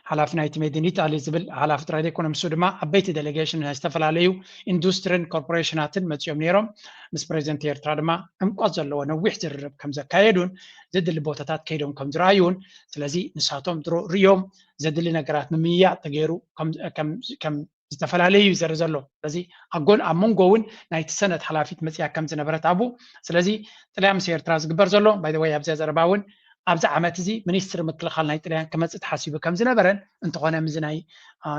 ሓላፊ ናይቲ ሜድን ኢጣሊ ዝብል ሓላፊ ጥራይ ዘይኮነ ምስ ድማ ዓበይቲ ዴሌጌሽን ናይ ዝተፈላለዩ ኢንዱስትሪን ኮርፖሬሽናትን መፅኦም ነይሮም። ምስ ፕሬዚደንት ኤርትራ ድማ ዕምቆት ዘለዎ ነዊሕ ዝርርብ ከም ዘካየዱን ዘድሊ ቦታታት ከይዶም ከም ዝረኣዩን ስለዚ ንሳቶም ድሮ ርዮም ዘድሊ ነገራት ምምያጥ ተገይሩ ከም ዝተፈላለዩ እዩ ዘርኢ ዘሎ። ስለዚ ኣጎን ኣብ መንጎ እውን ናይቲ ሰነድ ሓላፊት መፅያ ከም ዝነበረት ኣብኡ ስለዚ ጥልያን ምስ ኤርትራ ዝግበር ዘሎ ባይወይ ኣብዚያ ዘረባ እውን ኣብዚ ዓመት እዚ ሚኒስትሪ ምክልኻል ናይ ጥልያን ክመፅእ ተሓሲቡ ከም ዝነበረን እንተኾነ ምዚ ናይ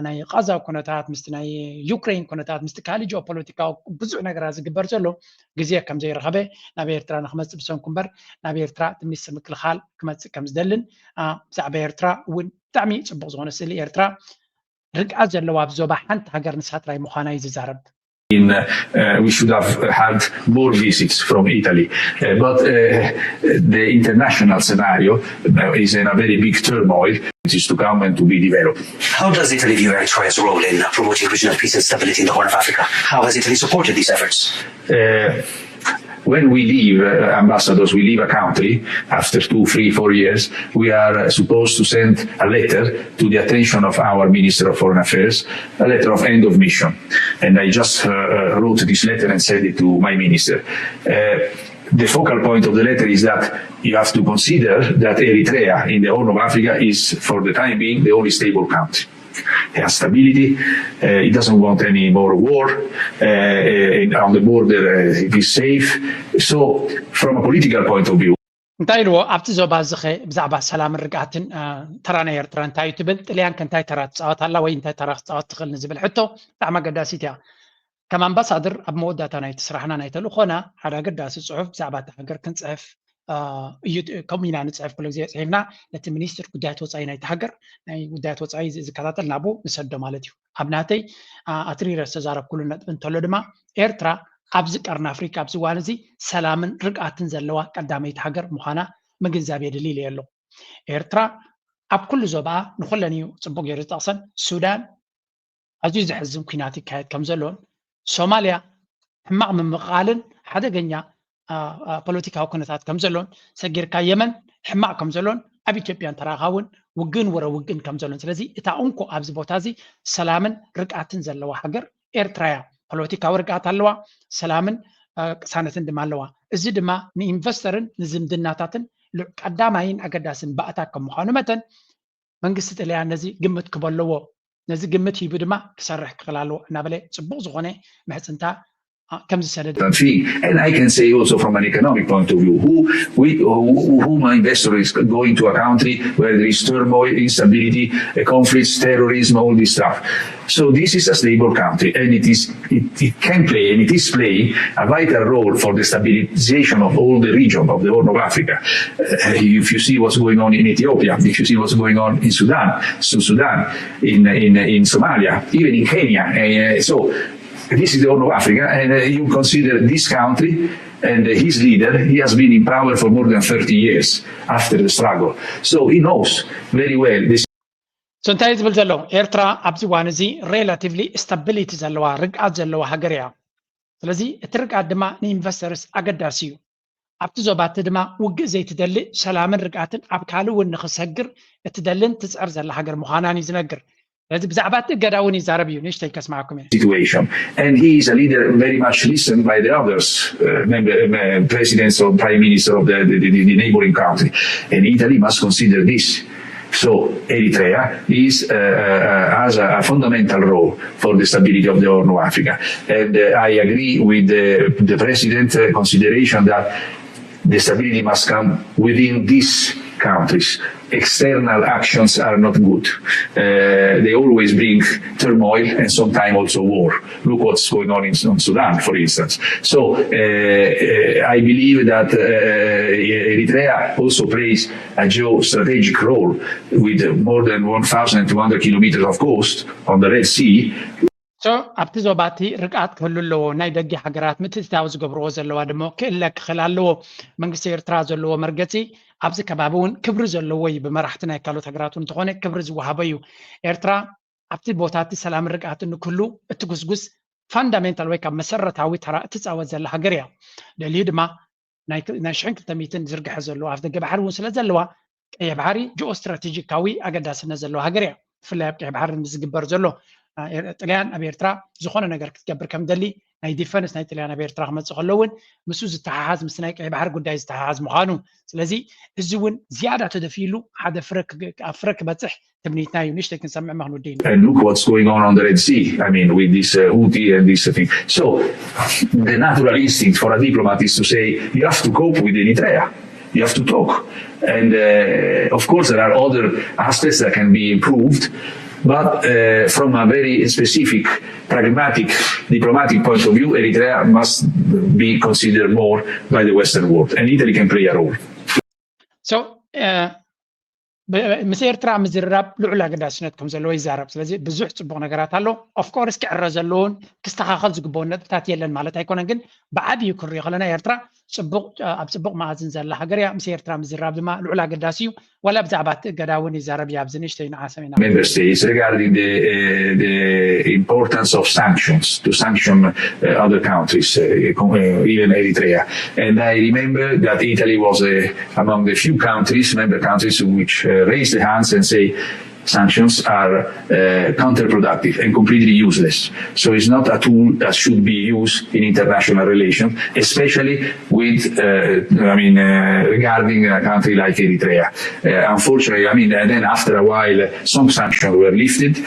ናይ ቃዛ ኩነታት ምስቲ ናይ ዩክሬን ኩነታት ምስቲ ካልእ ጂኦፖለቲካዊ ብዙሕ ነገራት ዝግበር ዘሎ ግዜ ከም ዘይረኸበ ናብ ኤርትራ ንክመፅእ ብሰንኩ እምበር ናብ ኤርትራ እቲ ሚኒስትሪ ምክልኻል ክመፅእ ከም ዝደልን ብዛዕባ ኤርትራ እውን ብጣዕሚ ፅቡቅ ዝኾነ ስእሊ ኤርትራ ርግኣት ዘለዋ ኣብ ዞባ ሓንቲ ሃገር ንሳ ጥራይ ምዃና እዩ ዝዛረብ። In, uh, we should have had more visits from Italy, uh, but uh, the international scenario is in a very big turmoil. It is to come and to be developed. How does Italy view Eritrea's role in promoting regional peace and stability in the Horn of Africa? How has Italy supported these efforts? Uh, when we leave, uh, ambassadors, we leave a country after two, three, four years, we are supposed to send a letter to the attention of our Minister of Foreign Affairs, a letter of end of mission. And I just uh, uh, wrote this letter and sent it to my minister. Uh, the focal point of the letter is that you have to consider that Eritrea in the Horn of Africa is, for the time being, the only stable country. It has stability. Uh, it doesn't want any more war. Uh, uh, on the border, uh, it is safe. So, from a political point of view, እንታይ ኢልዎ ኣብቲ ዞባ እዚ ኸ ብዛዕባ ሰላምን ርግኣትን ተራ ናይ ኤርትራ እንታይ እዩ ትብል ጥልያን ከ እንታይ ተራ ትፃወት ኣላ ወይ እንታይ ተራ ክትፃወት ትኽእል ንዝብል ሕቶ ብጣዕሚ ኣገዳሲት እያ ከም ኣምባሳድር ኣብ መወዳእታ ናይቲ ስራሕና ናይ ተልእኾና ሓደ ኣገዳሲ ፅሑፍ ብዛዕባ እቲ ሃገር ክንፅሕፍ እዩ ከምኡ ኢና ንፅሕፍ ኩሉ ግዜ ፅሒፍና ነቲ ሚኒስትር ጉዳያት ወፃኢ ናይቲ ሃገር ናይ ጉዳያት ወፃኢ ዝከታተል ናብኡ ንሰዶ ማለት እዩ ኣብ ናተይ ኣትሪረ ዝተዛረብኩሉ ነጥቢ እንተሎ ድማ ኤርትራ ኣብዚ ቀርኒ ኣፍሪካ ኣብዚ እዋን እዚ ሰላምን ርግኣትን ዘለዋ ቀዳመይቲ ሃገር ምዃና ምግንዛብ የድሊ ኢለ ኣለኹ። ኤርትራ ኣብ ኩሉ ዞባኣ ንኹለን እዩ ፅቡቅ ገይሩ ዝጠቕሰን ሱዳን ኣዝዩ ዘሕዝን ኲናት ይካየድ ከም ዘሎን ሶማልያ ሕማቕ ምምቕቓልን ሓደገኛ ፖለቲካዊ ኩነታት ከም ዘሎን ሰጊርካ የመን ሕማቕ ከም ዘሎን ኣብ ኢትዮጵያ እንተረኣኻ እውን ውግእን ወረ ውግእን ከም ዘሎን ስለዚ እታ እንኮ ኣብዚ ቦታ እዚ ሰላምን ርግኣትን ዘለዋ ሃገር ኤርትራ እያ። ፖለቲካዊ ርግኣት ኣለዋ፣ ሰላምን ቅሳነትን ድማ ኣለዋ። እዚ ድማ ንኢንቨስተርን ንዝምድናታትን ቀዳማይን ኣገዳስን ባእታ ከም ምዃኑ መጠን መንግስቲ ጥልያን ነዚ ግምት ክህቦ ኣለዎ። ነዚ ግምት ሂቡ ድማ ክሰርሕ ክኽእል ኣለዎ እናበለ ፅቡቕ ዝኾነ ምሕፅንታ ከም ዝሰደደ thing. And I can say also from an economic point of view, who, we, who, who my investor is going to a country where there is turmoil, instability, uh, conflicts, terrorism, all this stuff. So this is a stable country, and it is it, it can play and it is playing a vital role for the stabilization of all the region of the Horn of Africa. Uh, if you see what's going on in Ethiopia, if you see what's going on in Sudan, South Sudan, in in in Somalia, even in Kenya, uh, so this is the Horn of Africa, and uh, you consider this country and his leader, he has been in power for more than thirty years after the struggle. So he knows very well this. So እንታይ ዝብል ዘሎ ኤርትራ ኣብዚ እዋን እዚ relatively stability ዘለዋ ርግኣት ዘለዋ ሃገር እያ። ስለዚ እቲ ርግኣት ድማ ንኢንቨስተርስ ኣገዳሲ እዩ። ኣብቲ ዞባ እቲ ድማ ውግእ ዘይትደልእ ሰላምን ርግኣትን ኣብ ካልእ እውን ንኽሰግር እትደልን ትፅዕር ዘላ ሃገር ምዃናን እዩ ዝነግር። ስለዚ ብዛዕባ እቲ እገዳ እውን ይዛረብ እዩ። ንእሽተይ ከስማዕኩም እየ። situation. And he is a leader very much listened by the others, uh, member, uh, presidents or prime minister of the, the, the, the neighboring country. And Italy must consider this. So Eritrea is, uh, uh, has a, a fundamental role for the stability of the Horn of Africa. And uh, I agree with the, the president's uh, consideration that the stability must come within these countries. External actions are not good. Uh, they always bring turmoil and sometimes also war. Look what's going on in, in Sudan, for instance. So uh, uh, I believe that uh, Eritrea also plays a geostrategic role with more than one thousand two hundred kilometers of coast on the Red Sea. So ኣብቲ ዞባ እቲ ርግኣት ክህሉ ኣለዎ። ናይ ደገ ሃገራት ምትእትታው ዝገብርዎ ዘለዋ ድማ ክእለ ክኽእል ኣለዎ። መንግስቲ ኤርትራ ዘለዎ መርገፂ ኣብዚ ከባቢ እውን ክብሪ ዘለዎ እዩ። ብመራሕቲ ናይ ካልኦት ሃገራት እውን እንተኾነ ክብሪ ዝወሃቦ እዩ። ኤርትራ ኣብቲ ቦታ እቲ ሰላምን ርግኣትን ንክህሉ እትጉስጉስ ፋንዳሜንታል ወይ ካብ መሰረታዊ ተራ እትፃወት ዘላ ሃገር እያ። ልዕሊኡ ድማ ናይ ሽሕን ክልተ ሚእትን ዝርግሐ ዘሎ ኣፍ ደገ ባሕሪ እውን ስለ ዘለዋ ቀይሕ ባሕሪ ጂኦ ስትራቴጂካዊ ኣገዳስነት ዘለዎ ሃገር እያ። ብፍላይ ኣብ ቀይሕ ባሕሪ ዝግበር ዘሎ ጥልያን ኣብ ኤርትራ ዝኾነ ነገር ክትገብር ከም ደሊ ናይ ዲፈንስ ናይ ጥልያን ኣብ ኤርትራ ክመፅእ ከሎ እውን ምስ ዝተሓሓዝ ምስ ናይ ቀይሕ ባሕሪ ጉዳይ ዝተሓሓዝ ምዃኑ ስለዚ እዚ እውን ዝያዳ ተደፊሉ ሓደ ፍረ ክበፅሕ ትምኒትና እዩ። ንእሽተይ ክንሰምዕ ምኽንወደይ And look what's going on on the Red Sea. I mean, with this uh, Houthi and this thing. So, the natural instinct for a diplomat is to say you have to cope with Eritrea. You have to talk. And uh, of course, there are other aspects that can be improved. But uh, from a very specific, pragmatic, diplomatic point of view, Eritrea must be considered more by the Western world, and Italy can play a role. So, uh, ምስ ኤርትራ ምዝርራብ ልዑል ኣገዳስነት ከም ዘለዎ ይዛረብ። ስለዚ ብዙሕ ፅቡቕ ነገራት ኣሎ። ኦፍኮርስ ክዕረ ዘለዎን ክስተኻኸል ዝግበኦን ነጥብታት የለን ማለት ኣይኮነን፣ ግን ብዓብዩ ክንሪኦ ከለና ኤርትራ ኣብ ፅቡቕ መኣዝን ዘላ ሃገር እያ። ምስ ኤርትራ ምዝራብ ድማ ልዑል ኣገዳሲ እዩ። ዋላ ብዛዕባ እቲ እገዳ እውን ይዛረብ እዩ ኣብዚ ንእሽተይ ንዓ ሰሚና member states regarding the, uh, the importance of sanctions to sanction uh, other countries, uh, even Eritrea. And I remember that Italy was uh, among the few countries, member countries, which uh, raised the hands and say sanctions are uh, counterproductive and completely useless. So it's not a tool that should be used in international relations, especially with, uh, I mean, uh, regarding a country like Eritrea. Uh, unfortunately, I mean, and then after a while, uh, some sanctions were lifted. Uh,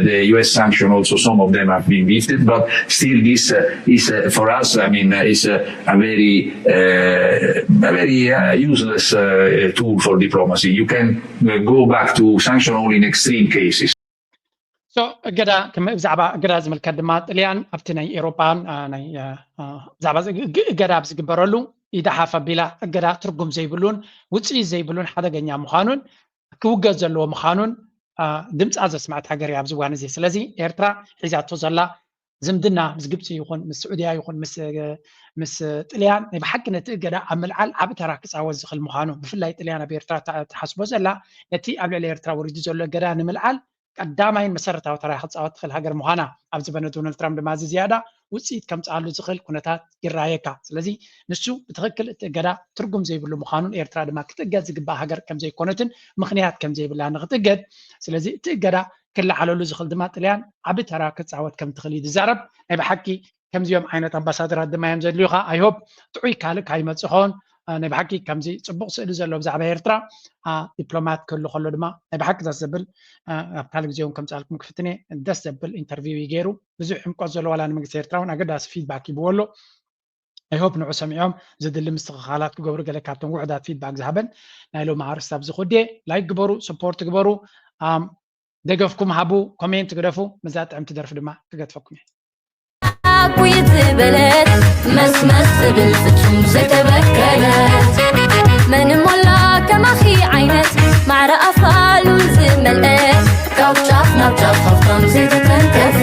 the U S sanction also, some of them have been lifted, but still this uh, is uh, for us, I mean, uh, is uh, a very, uh, a very uh, useless uh, tool for diplomacy. You can uh, go back to sanction only in extreme cases. So እገዳ ብዛዕባ እገዳ ዝምልከት ድማ ጥልያን ኣብቲ ናይ ኤሮፓን ብዛዕባ እገዳ ኣብ ዝግበረሉ ኢዳሓፍ ኣቢላ እገዳ ትርጉም ዘይብሉን ውፅኢት ዘይብሉን ሓደገኛ ምዃኑን ክውገድ ዘለዎ ምዃኑን ድምፃ ዘስመዐት ሃገር እያ ኣብዚ እዋን እዚ። ስለዚ ኤርትራ ሒዛቶ ዘላ ዝምድና ምስ ግብፂ ይኹን ምስ ስዑድያ ይኹን ምስ ጥልያን ናይ ብሓቂ ነቲ እገዳ ኣብ ምልዓል ዓቢ ተራ ክፃወት ዝኽእል ምዃኑ ብፍላይ ጥልያን ኣብ ኤርትራ ትሓስቦ ዘላ ነቲ ኣብ ልዕሊ ኤርትራ ወሪዱ ዘሎ እገዳ ንምልዓል ቀዳማይን መሰረታዊ ተራ ክፃወት ትኽእል ሃገር ምዃና ኣብ ዝበነ ዶናልድ ትራምፕ ድማ እዚ ዝያዳ ውፅኢት ከምፅኣሉ ዝኽእል ኩነታት ይረኣየካ። ስለዚ ንሱ ብትኽክል እቲ እገዳ ትርጉም ዘይብሉ ምዃኑን ኤርትራ ድማ ክትእገድ ዝግባእ ሃገር ከምዘይኮነትን ምኽንያት ከምዘይብላ ንክትእገድ ስለዚ እቲ እገዳ ክለዓለሉ ዝኽእል ድማ ጥልያን ዓቢ ተራ ክፃወት ከም ትኽእል እዩ ዝዛረብ። ናይ ብሓቂ ከምዚኦም ዓይነት ኣምባሳደራት ድማ እዮም ዘድልዩኻ። I hope ጥዑይ ካልእ ካይመፅእ ኸውን ናይ ብሓቂ ከምዚ ፅቡቕ ስእሊ ዘሎ ብዛዕባ ኤርትራ ዲፕሎማት ክህሉ ከሎ ድማ ናይ ብሓቂ ደስ ዘብል ኣብ ካልእ ግዜ እውን ከምፅኣልኩም ክፍትነ ደስ ዘብል ኢንተርቪው እዩ ገይሩ። ብዙሕ ዕምቆት ዘሎ ዋላ ንመንግስቲ ኤርትራ እውን ኣገዳሲ ፊድባክ ይብዎ ኣሎ። I hope ንዑ ሰሚዖም ዝድሊ ምስትኽኻላት ክገብሩ ገለ ካብቶም ውሑዳት ፊድባክ ዝሃበን ናይ ሎሚ ኣርእስቲ ኣብዚ ክወድየ። ላይክ ግበሩ፣ ሰፖርት ግበሩ፣ ደገፍኩም ሃቡ፣ ኮሜንት ግደፉ። ምስዛ ጥዕምቲ ደርፊ ድማ ክገድፈኩም እየ። ኣኩይ ዝበለት መስመስ ዝብል ፍጹም ዘይተበከለት መን ሞላ ከማኺ ዓይነት ማዕረ ኣፋሉ ዝመልአ ካብ ጫፍ ናብ ጫፍ ሃብታም ዘይተተንከፈ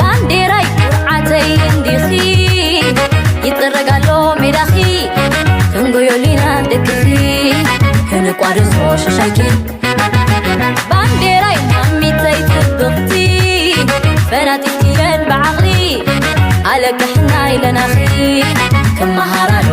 ባንዴራይ ኩርዓተይ እንዲኺ ይጥረግ ኣሎ ሜዳኺ ክንጎዮሊና ደቅኺ ክንቋደሶ ሽሻይኪ ባንዴራይ ማሚተይ ጽብቕቲ ፈናጢትየን ብዓቕሊ ኣለቅሕና ኢለናኺ ክመሃራሉ